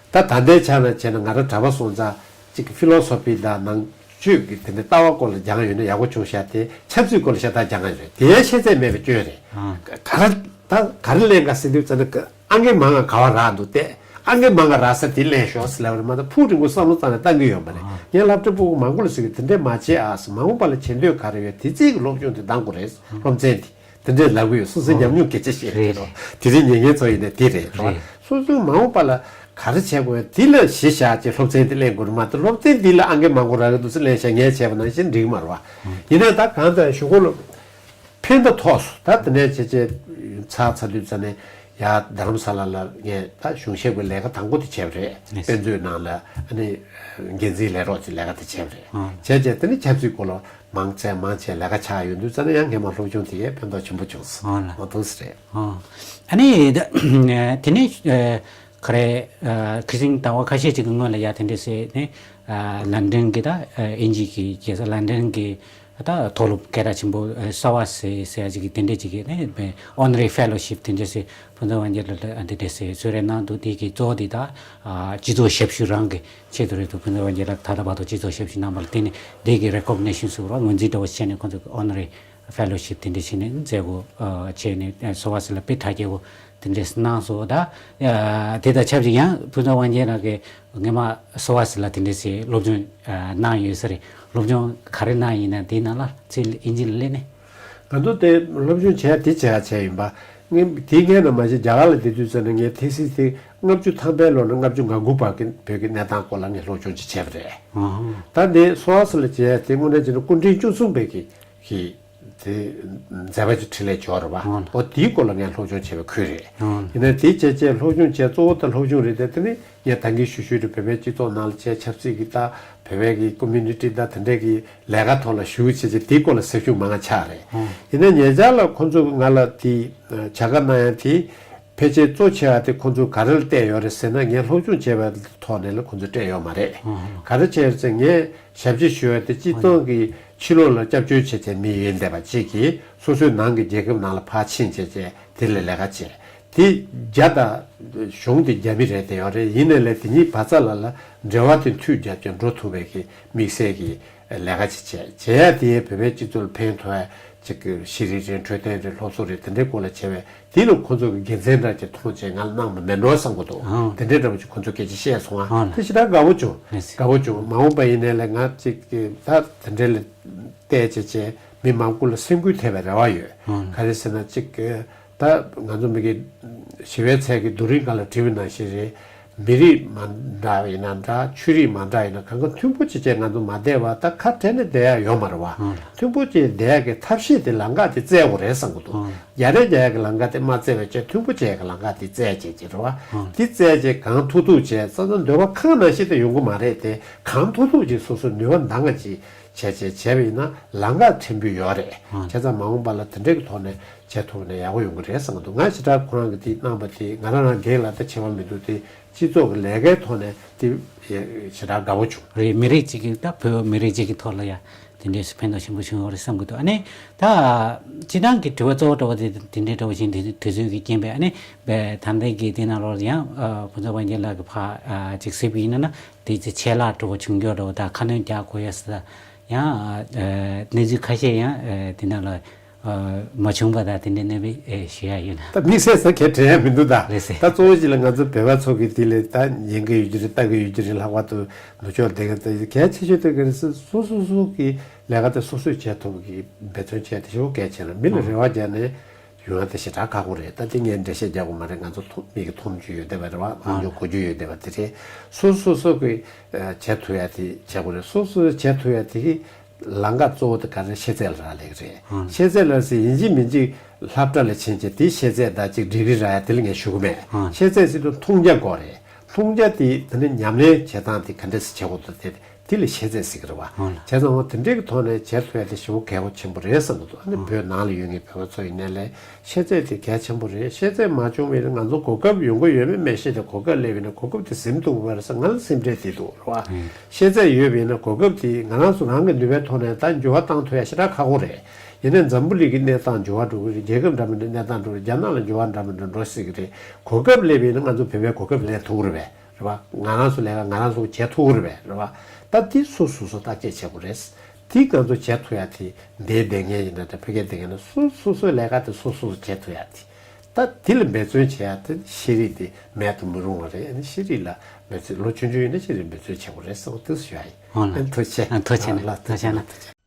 ད་ད་ལྟའི་ཆ་ལ་བྱས་ན་ང་རང་གྲྭ་པ་སོང་ཙང་གཅིག་གི་ཕི་ལོ་སོ་ཕི་དང་ནང་ཆོས་ཀྱི་དེ་འདྲའི་ལྟ་བ་སྐོར་ལ་སྦྱངས་ཡོད་ན་ཡག་པོ་བྱུང་ཤག་དེ་ཆབ་སྲིད་སྐོར་ལ་ཤ་སྟག་སྦྱང་གི་ཡོད་རེད། དེའི་ཤེས་ཚད་མེད་པའི་སྐྱོན་རེད། ཨ། ག་རེ་ད་ག་རེ་གླེང་ག་ཟེར་དུས་ཙམ་ན། ཨང་ཀི་མང་ང་ག་བ་རག་འདུག་སྟེ། ཨང་ཀི་མང་ང་རག་ས་དེ་ལེན་ཤོག་ཟེར་ལབ་རེད་མ་གཏོགས་ཕུགས་རིང་པོ་བསམ་བློ་རྩ་ནས་བཏང་གི་ཡོད་མ་རེད། ཨ། ངས་སློབ་གྲྭ་སྤུ་གུ་མང་པོ་ལ་ཟེར་གི། དེ་འདྲས་མ་བྱེད་ཨ་ཟེར། མ་འོངས་པ་ལ་བྱེད་འདོད་ག་རེ་ཡོད་དེ་རྩིས་ཀྱི་སློབ་སྦྱོང་དེ་གཏང་དགོས་རེད། སློབ་ཚན་དེ་དེ་འདྲས་ལབ་གི་ཡོད། སོང་ཙང་ཉམས་མྱོང་སྐད་ཆ་བཤད་རེད་རེད། རོགས། དེ་རིང་ཉན་མཁན་ཚོ་ཡིན་ན་དེ་རེད་རོགས། རེད། སོ་སོའི་མ་འོངས་པ་ལ་ག་རེ་བྱེད་དགོས་དེ་ལ་གཞི་བཞག་ཅིག་སློབ་ཚན་དེ་ལེན་དགོས་རེད་མ་གཏོགས། སློབ་ཚན་འདི་ལ་ཨང་ཀི་མང་པོ་རག་གི་འདུག་ཟེར་ལེན་བཞག་ངས་བྱས་པ་ནང་བཞིན་འགྲིག་གི་མ་རེད་བ། ཡིན་ན་ད་གང་ལྟར་གཞུག་གུ་ལ་ཕན་ཐོགས་སོང་། ད་དེ་ནས་བྱས་བྱས་ཚར་ཚར་དུས་ཙམ་ནས་ཡར་རྡ་རམ་ས་ལ་ལ་ངས་ད་གཞུང་ཞབས་ཀྱི་ལས་ཀ་དང་པོ་དེ་བྱས་པ་རེད། ལགས། དཔེ་མཛོད་ནང་ལ་ཨ་ནི་འགན་འཛིན་ལས་རོགས་ཀྱི་ལས་ཀ་དེ་བྱས་པ་རེད། ཨང་། བྱས་བྱས་དེ་ནས་ཆབ་སྲིད་སྐོར་ལ་མང་ཚད་མང་ཆེ་ལས་ཀ་ཆགས་ཡོང་དུས་ཙམ་ན་ཡང་སྔས་མ་སློབ་སྦྱོང་དེ་གས་ཕན་ཐོགས་ཆེན་པོ་བྱུང་སོང་། ཨང་ལགས། མ་འདུག་ཟེར་རེད། ཨང་། ཨ་ནི་ད་དེ་ནས་ཨ་ག་རེ། ཨ་ཁ་སང་ཟླ་བ་ཁ་ཤས་ཅིག་གི་སྔོན་ལ་ཡ་དེ་འདྲས་ཟེར་ནས། ཨ་ལན་ཌན་གྱི་ད་ཨ་དབྱིན་ཇི་གི་རྒྱལ་ས་ལན་ཌན་གྱི་ད་མཐོ་སློབ་སྐད་གྲགས་ཆེན་པོ་ཨ་སོ་ཝ་སི་ཟེར་ཡ་ཅིག་གི་དེ་འདྲས་ཅིག་གི་ནས་ཨོ་ནར་རི་ཕེ་ལོ་ཤིབ་དེ་འདྲས་ཟེར་ཕུན་ཚོགས་དབང་རྒྱལ་ལགས་ལ་ཨ་དེ་འདྲས་ཟེར་གསོལ་རས་གནང་འདུག་དེ་གི་གཙོ་བོ་དེ་ད་ཨ་སྤྱི་ཚོགས་ཞབས་ཞུ་རང་གི་ཆེད་དུ་རེད་འདུག་ཕུན་ཚོགས་དབང་རྒྱལ་ལགས་ད་ལྟ་བར་དུ་སྤྱི་ཚོགས་ཞབས་ཞུ་གནང་བ་ལ་བརྟེན་ནས་དེ་གི་རེ་ཀོག་ནེ་ཤན་ཟེར་བ་ངོས་འཛིན་འདྲ་བོ་བྱས་ནས་ཁོང་ཚོ་གི་ཨོ་ནར་རི་ཕེ་ལོ་ཤིབ་དེ་འདྲ་བྱས་ནས་མཛད་སྒོ་ཨ་བྱས་ནས་ཨ་སོ་བ་སི་ལ་དཔེ་གྲ་རྒྱས་པོ་དེ་འདྲས་གནང་སོང་། ད་ཨ་དེ་དང་ཆབས་ཅིག་ཡང་ཕུན་ཚོགས་དབང་རྒྱལ་ལགས་ཀྱིས་སྔས་མ་སོ་བ་སི་ལ་དེ་འདྲས་སེ་སློབ་སྦྱོང་ཨ་གནང་ཡོད་ས་རེད། སློབ་སྦྱོང་ག་རེ་གནང་ཡིན་ན་དེའི་ནང་ལ་ཚིག་དབྱིན་ཇི་ལ་སླེབས་ནས། ང་ཚོ་དེ་སློབ་སྦྱོང་བྱས་དེ་བྱས་བྱས་ཡིན་པ། ངས་དེའི་སྔོན་ལ་མ་གཞི་རྒྱ་གར་ལ་བསྡད་དུས་ཙམ་ནས་ངས་ཐེ་སིས་དེ་ལྔ་བཅུ་ཐམ་པའི་ལོ་ནས་ལྔ་བཅུ་ང་དགུ་བར་གྱི་བོད་ཀྱི་གནས་སྟངས་སྐོར་ལ་ངས་སློབ་སྦྱོང་ཅིག་བྱས་པ་རེད། ཨང་། ད་འདི་སོ་བ་སི་ལ་བྱས་དེ་དངོས་གནས་བྱས་ན་སྐུ་ཕྲེང་བཅུ་གསུམ་པའི་གི་གི་དེ་མཛད་པ་ཅིག་འཕྲིན་ལས་འབྱོར་བ། ཨང་། ཨོ་དེའི་སྐོར་ལ་ངས་སློབ་སྦྱོང་བྱས་པའི་ཁུལ་རེད། ཨང་། ཡིན་ན་དེ་བྱས་བྱས་སློབ་སྦྱོང་བྱས་གཙོ་བོ་ད་སློབ་སྦྱོང་རེད་དེ། དེ་ནི་ངས་ད་གིན་ཞུ་ཞུས་རེད། བོད་པའི་སྤྱི་ཚོགས་ནང་ལ་བྱས་ཆབ་སྲིད་ཀྱི་ད་བོད་པའི་གི་ཀོ་མུ་ནི་ཊི་ད་དེ་འདྲའི་གི་ལས་ཀ་ཐོག་ལ་ཞུགས་བྱས་བྱས་དེའི་སྐོར་ལ་ཟབ་ཞུགས་མང་ང་ཆགས་རེད། ཨང་། ཡིན་ན་ཉེ་ཆར་ལ་ཁོང་ཚོ་གི་ང་ལ་དེ་བྱ་དགའ་གནང་ཡ་དེ་ཕལ་ཆེར་གཙོ་ཆེ་བ་དེ་ཁོང་ཚོས་ག་རེ་ལ་བལྟས་ཡོད་རེད་ཟེར་ན། ངས་སློབ་སྦྱོང་བྱས་པའི་ཐོག་ནས་ལ་ཁོང་ཚོས་སྤྲད་ཡོད་མ་རེད། ཨང་། ག་རེ་བྱས་རེད་ཟེར། ངས་ཞབས་ཕྱི་ཞུ་བ་དེ་སྤྱིར་བཏང་གི་ཕྱི་ལོགས་ལ་སྐྱབས་བཅོལ་བྱས་བྱས་མི་ཡོད་བསྡད་པ་གཅིག་གིས་སོ་སོའི་ནང་གི་རྒྱལ་ཁབ་ནང་ལ་ཕར་ཕྱིན་བྱས་བྱས་དེ་ལ་ལས་ཀ་བྱས། དེ་རྒྱ་དང་གཞུང་དེ་རྒྱ་མི་རེད་བསྡད་ཡོད་རེད། ཡིན་ནའི་ལས་དེ་གཉིས་བར་མཚམས་ལ་ལ་འབྲེལ་བ་དེ་མཐུད་རྒྱབ་ཀྱང་འགྲོ་ཐུབ་པའི་གི་དམིགས་བསལ་གྱི་ལས་ཀ་ཅིག་བྱས་བྱས་ཡ་དེ་བོད་པའི་སྤྱི་ཚོགས་ལ་ཕན་ཐོགས་ཡ་ཅིག་གི་ཤེས་རིག་རེད། འཕྲོད་བསྟེན་རེད། སློབ་གསོ་རེད། དེ་འདྲའི་སྐོར་ལ་བྱས་པས་དེ་ལ་ཁོང་ཚོ་གི་དགེ་མཚན་འདྲ་ཅིག་མཐོང་བྱས་ང་ལ་གནང་བ་མེད་འགྲོ་བསམ་གྱི་འདུག་ཨང་། དེ་འདྲའི་འདྲ་པོ་ཅིག་ཁོང་ཚོ་སྐད་ཆ་བཤད་སོང་ཨ། ཨང་། དེ་ཞེ་དྲག་དགའ་པོ་བྱུང་། ལགས་སེ། དགའ་པོ་བྱུང་། མ་འོངས་པ་ཡིན་ནའི་ལས་ང་ཅིག་གི་ད་དེ་འདྲའི་ལས་བལྟས་བྱས་བྱས་མི་མང་པོ་ལ་སེམས་འགུལ་ཐེབས་པའི་རེ་བ་ཡོད། ཨང་། ག་རེ་ཟེར་ན་ཅིག་གི་ད་ང་ཚོ་མི་གི་ཞི་བའི་ཚལ་གྱི་རྡོ་རིང་སྒང་ལ་བྲིས་པ་ནང་བཞིན་རེད། མི་རིགས་མ་འདྲ་བ་ཡིན་ན་འདྲ། ཆོས་རིགས་མ་འདྲ་ཡིན་ན་གང་ག་མཐུན་པོ་བྱས་བྱས་ང་ཚོ་མ་བསྡད་པ་ད་ཁ་བྲལ་ནས་བསྡད་ཡ་ཡོད་མ་རེད་བ། ཨང་། མཐུན་པོ་བྱས་བསྡད་ཡ་གི་ཐབས་ཤེས་དེ་ལམ་ཁ་དེ་བཙལ་དགོས་རེད་བསམ་གྱི་འདུག་ཨང་། རྒྱ་རེ་རྒྱ་ཡ་གི་ལམ་ཁ་དེ་མ་བཙལ་བའི་བྱས་མཐུན་པོ་བྱས་ཡ་གི་ལམ་ཁ་དེ་བཙལ་བྱས་བྱས་རེད་བ། ཨང་། དེ་བཙལ་བྱས་གང་ཐུབ་ཐུབ་བྱས་བསམ་ན་འདོད་པ་གང་ནང་བཞིན་དུ་ཡོང་གི་མ་རེད་དེ། གང་ཐུབ་ཐུབ་ཅིག་སོ་སོ་ནུས་པ་འདང་ང་ཅིག་བྱས་བྱས་བྱས་པ་ཡིན་ན་ལམ་ཁ་ཕྲན་བུ་ཡོད་རེད། ཨང་། བྱས་ཙང་མ་འོངས་པ་ལ་དེ་འདྲའི་གི་ཐོག་ནས་བྱས་ཐུབ་ན་ཡག་པོ་ཡོང་གི་རེད་བསམ་གི་འདུག་ང་ཞེ་དྲག་ཁོ་རང་གི་དེ་གནང་པ་དེ་ང་རང་རང་སྒེར་ལ་ད་ཁྱད་པར་མི་འདུག་དེ་སྤྱི་ཚོགས་ཀྱི་ལས་ཀའི་ཐོག་ནས་དེ་ཞེ་དྲག་དགའ་པོ་བྱུང་། རེད། མི་རིགས་གཅིག་གི་ད་བོད་མི་རིགས་གཅིག་གི་ཐོག་ལ་ཡ་དེ་འདྲའི་ཕན་ཐོགས་ཆེན་པོ་བྱུང་ཡོད་རེད་བསམ་གི་འདུག་ཨ་ནི་ད་སྤྱི་བཏང་གི་དྲི་བ་གཙོ་བོ་འདྲ་བོ་དེ་དེ་འདྲའི་འདྲ་བོ་ཞིག་དུས་ཚོད་ཀྱི་རྐྱེན་པས། ཨ་ནི་ད་ལྟའི་གི་དེ་ནང་ལོགས་ཡང་ཕུན་ཚོགས་དབང་རྒྱལ་ལགས་ཀྱི་ཕ་ཅིག་གཟིགས་པ་ཡིན་ན་ན། དེ་ཚེ་ཆད་ལྷག་འགྲོ་བ་བྱུང་རྒྱུ་འགྲོ་བ་དང་ཁ་སྣོན་རྒྱག་དགོས་ཡ་ཟེར་ད་ཡང་གནས་ཚུལ་ཁ་ཤས་ཡང་དེ་ནང་ལ་མ་བྱུང་བ་དང་དེ་འདྲའི་གནས་པའི་ཞུ་ཡ་ཡོད་ན། ད་དམིགས་བསལ་ས་གལ་དྲན་ཡ་མི་འདུག་ད་ལགས་སེ། ད་གཙོ་བོ་གཅིག་ལ་ང་ཚོ་བོད་པ་ཚོ་གི་དེ་ལས་ད་ཉན་གི་ཡོད་ཀྱི་རེད། ལྟ་གི་ཡོད་ཀྱི་རེད། ལྷག་པར་དུ་ནུབ་ཕྱོགས་བསྡད་མཁན་ད་གལ་ཆེ་ཤོས་དེ་ག་རེ་ཟེར། སོ་སོ་སོ་གི་ལས་ཀ་དེ་སོ་སོས་བྱེད་ཐུབ་ཀྱི་འབད་བརྩོན་བྱས་དེ་ཞེ་པོ་གལ་ཆེ་རེད། མི་ལ་རེ་བ་རྒྱག་ནས། ཡོང་ཡ་དེ་ཞེ་དྲག་ཁག་པོ་རེད། ད་དེ་ངས་འགྲེལ་བཤད་རྒྱག་དགོས་མ་རེད། ང་ཚོ་མཐོང་མིག་གིས་མཐོང་རྒྱུ་ཡོད་བསྡད་པ་རེད་བ། ཨ་ལབ་རྒྱུ་གོ་རྒྱུ་ཡོད་བསྡད་པ་དེ་རེད། སོ་སོ་སོ་གི་བྱེད་ཐུབ་ཡ་དེ་བྱེད་དགོས་རེད། སོ་སོ་བྱེད་ཐུབ་ཡ་དེ་གི་ལམ་ཁ་གཙོ་བོ་དེ་ག་རེ་ཤེས་ཚད་ལ་རག་ལས་ཀྱི་རེད། ཤེས་ཚད་ལ་ཟེར་ཡིན་གཅིག་མིན་གཅིག་སློབ་གྲྭ་ལ་ཕྱིན་བྱས་དེ་ཤེས་ཚད་དང་གཅིག་ཌིག་རི་རག་ཡ་དེ་ལ་ངས་ཞུ་གི་མེད། ཤེས་ཚད་ཟེར་དུས་མཐོང་རྒྱ་དགོས་རེད། མཐོང་རྒྱ་དེ་དེ་ནི་ཉམས་ལེན་བྱེད་སྟངས་དེ་ག་འདྲས་སེ་བྱེད་དགོས་འདུག་དེ། དེ་ལ་ཤེས་ཚད་ཟེར་གྱི་རེད་བ། ཨོ་ལ། བྱས་ཙང་འོ་དེ་འདྲའི་གི་ཐོག་ནས་བྱེད་ཐུབ་ཡ་དེ་ཞེ་པོ་གལ་པོ་ཆེན་པོ་རེད་བསམ་གྱི་འདུག་ཨ་ནི་ཨོ། བོད་ནང་ལ་ཡོད་མཁན་བོད་པ་ཚོ་ཡིན་ནའི་ལས་ཤེས་ཚད་དེ་གལ་ཆེན་པོ་རེད། ཤེས་ཚད་མ་བྱུང་བ་ཡིན་ན་ང་ཚོ་གོ་སྐབས་ཡོང་གི་ཡོད་མེད་མི་ཤེས་ཏེ་གོ་སྐབས་སླེབས་ཡིན་ན་གོ་སྐབས་དེ་ཟིན་ཐུབ་ཀྱི་མ་རེད་ཟེར་ང་ལ་སེམས་ཁྲལ་དེ་འདུག་རེད་བ། ཨོ། ཤེས་ཚད་ཡོད་པ་ཡིན་ན་གོ་སྐབས་དེ་ང་རང་ཚོ་རང་གི་ནུས་པའི་ཐོག་ནས་ད་འགྱུར་བ་བཏང་ཐུབ་ཡ་ཞེ་དྲག་ཁག་པོ་རེད། ཡིན་ནའི་འཛམ་བུ་གླིང་གི་གནས་སྟངས་འགྱུར་བ་འགྲོ་གི་རེད། རྒྱལ་ཁབ་འདྲ་མི་འདྲ་གནས་སྟངས་འགྲོ་གི་རེད། རྒྱ་ནག་ལ་འགྱུར་བ་འདྲ་མི་འདྲ་འགྲོ་སྲིད་ཀྱི་རེད། གོ་སྐབས་སླེབས་པ་ཡིན་ན་ང་ཚོ་བོད་པས་གོ་སྐབས་ལེན་ཐུབ་ཀྱི་རེད་པས། རེད་བ། ང་རང་ཚོ་ལས་ཀ་ང་རང་ཚོ་བྱེད་ཐུབ་ཀྱི་རེད་པས། རེད་བ། ད་དེ་སོ་སོ་སོ་བརྟག་དཔྱད་བྱེད་དགོས་རེད། དེ་ང་ཚོ་བྱེད་ཐུབ་ཡ་དེ་འདིའི་སྡོད་མཁན་ཡིན་ན་དང་བོད་སྐད་སྡོད་མཁན་ན་སོ་སོ་སོའི་ལས་ཀ་དེ་སོ་སོ་སོ་བྱེད་ཐུབ་ཡ་དེ། ད་དེ་ལ་འབད་བརྩོན་བྱེད་ཡ་དེ་ཤེས་རིག་དེ་མེད་དུ་མི་རུང་བ་རེད། ཨ་ནི་ཤེས་རིག་ལ་འབད་བརྩོན་ལོ་ཆུང་ཆུང་ཡིན་ན་ཤེས་རིག་འབད་བརྩོན་བྱེད་དགོས་རེད་བསམ་གྱི་འདུག་ཞུ་ཡ་ཡིན། ཨོ་ལ། ཨ་ནི་ཐུགས་རྗེ་ཆེ། ཨ་ཐུགས་རྗེ་ཆེ། ཨ་ལ་ཐུགས་རྗེ་ཆེ། ཐུགས་རྗེ་ཆེ།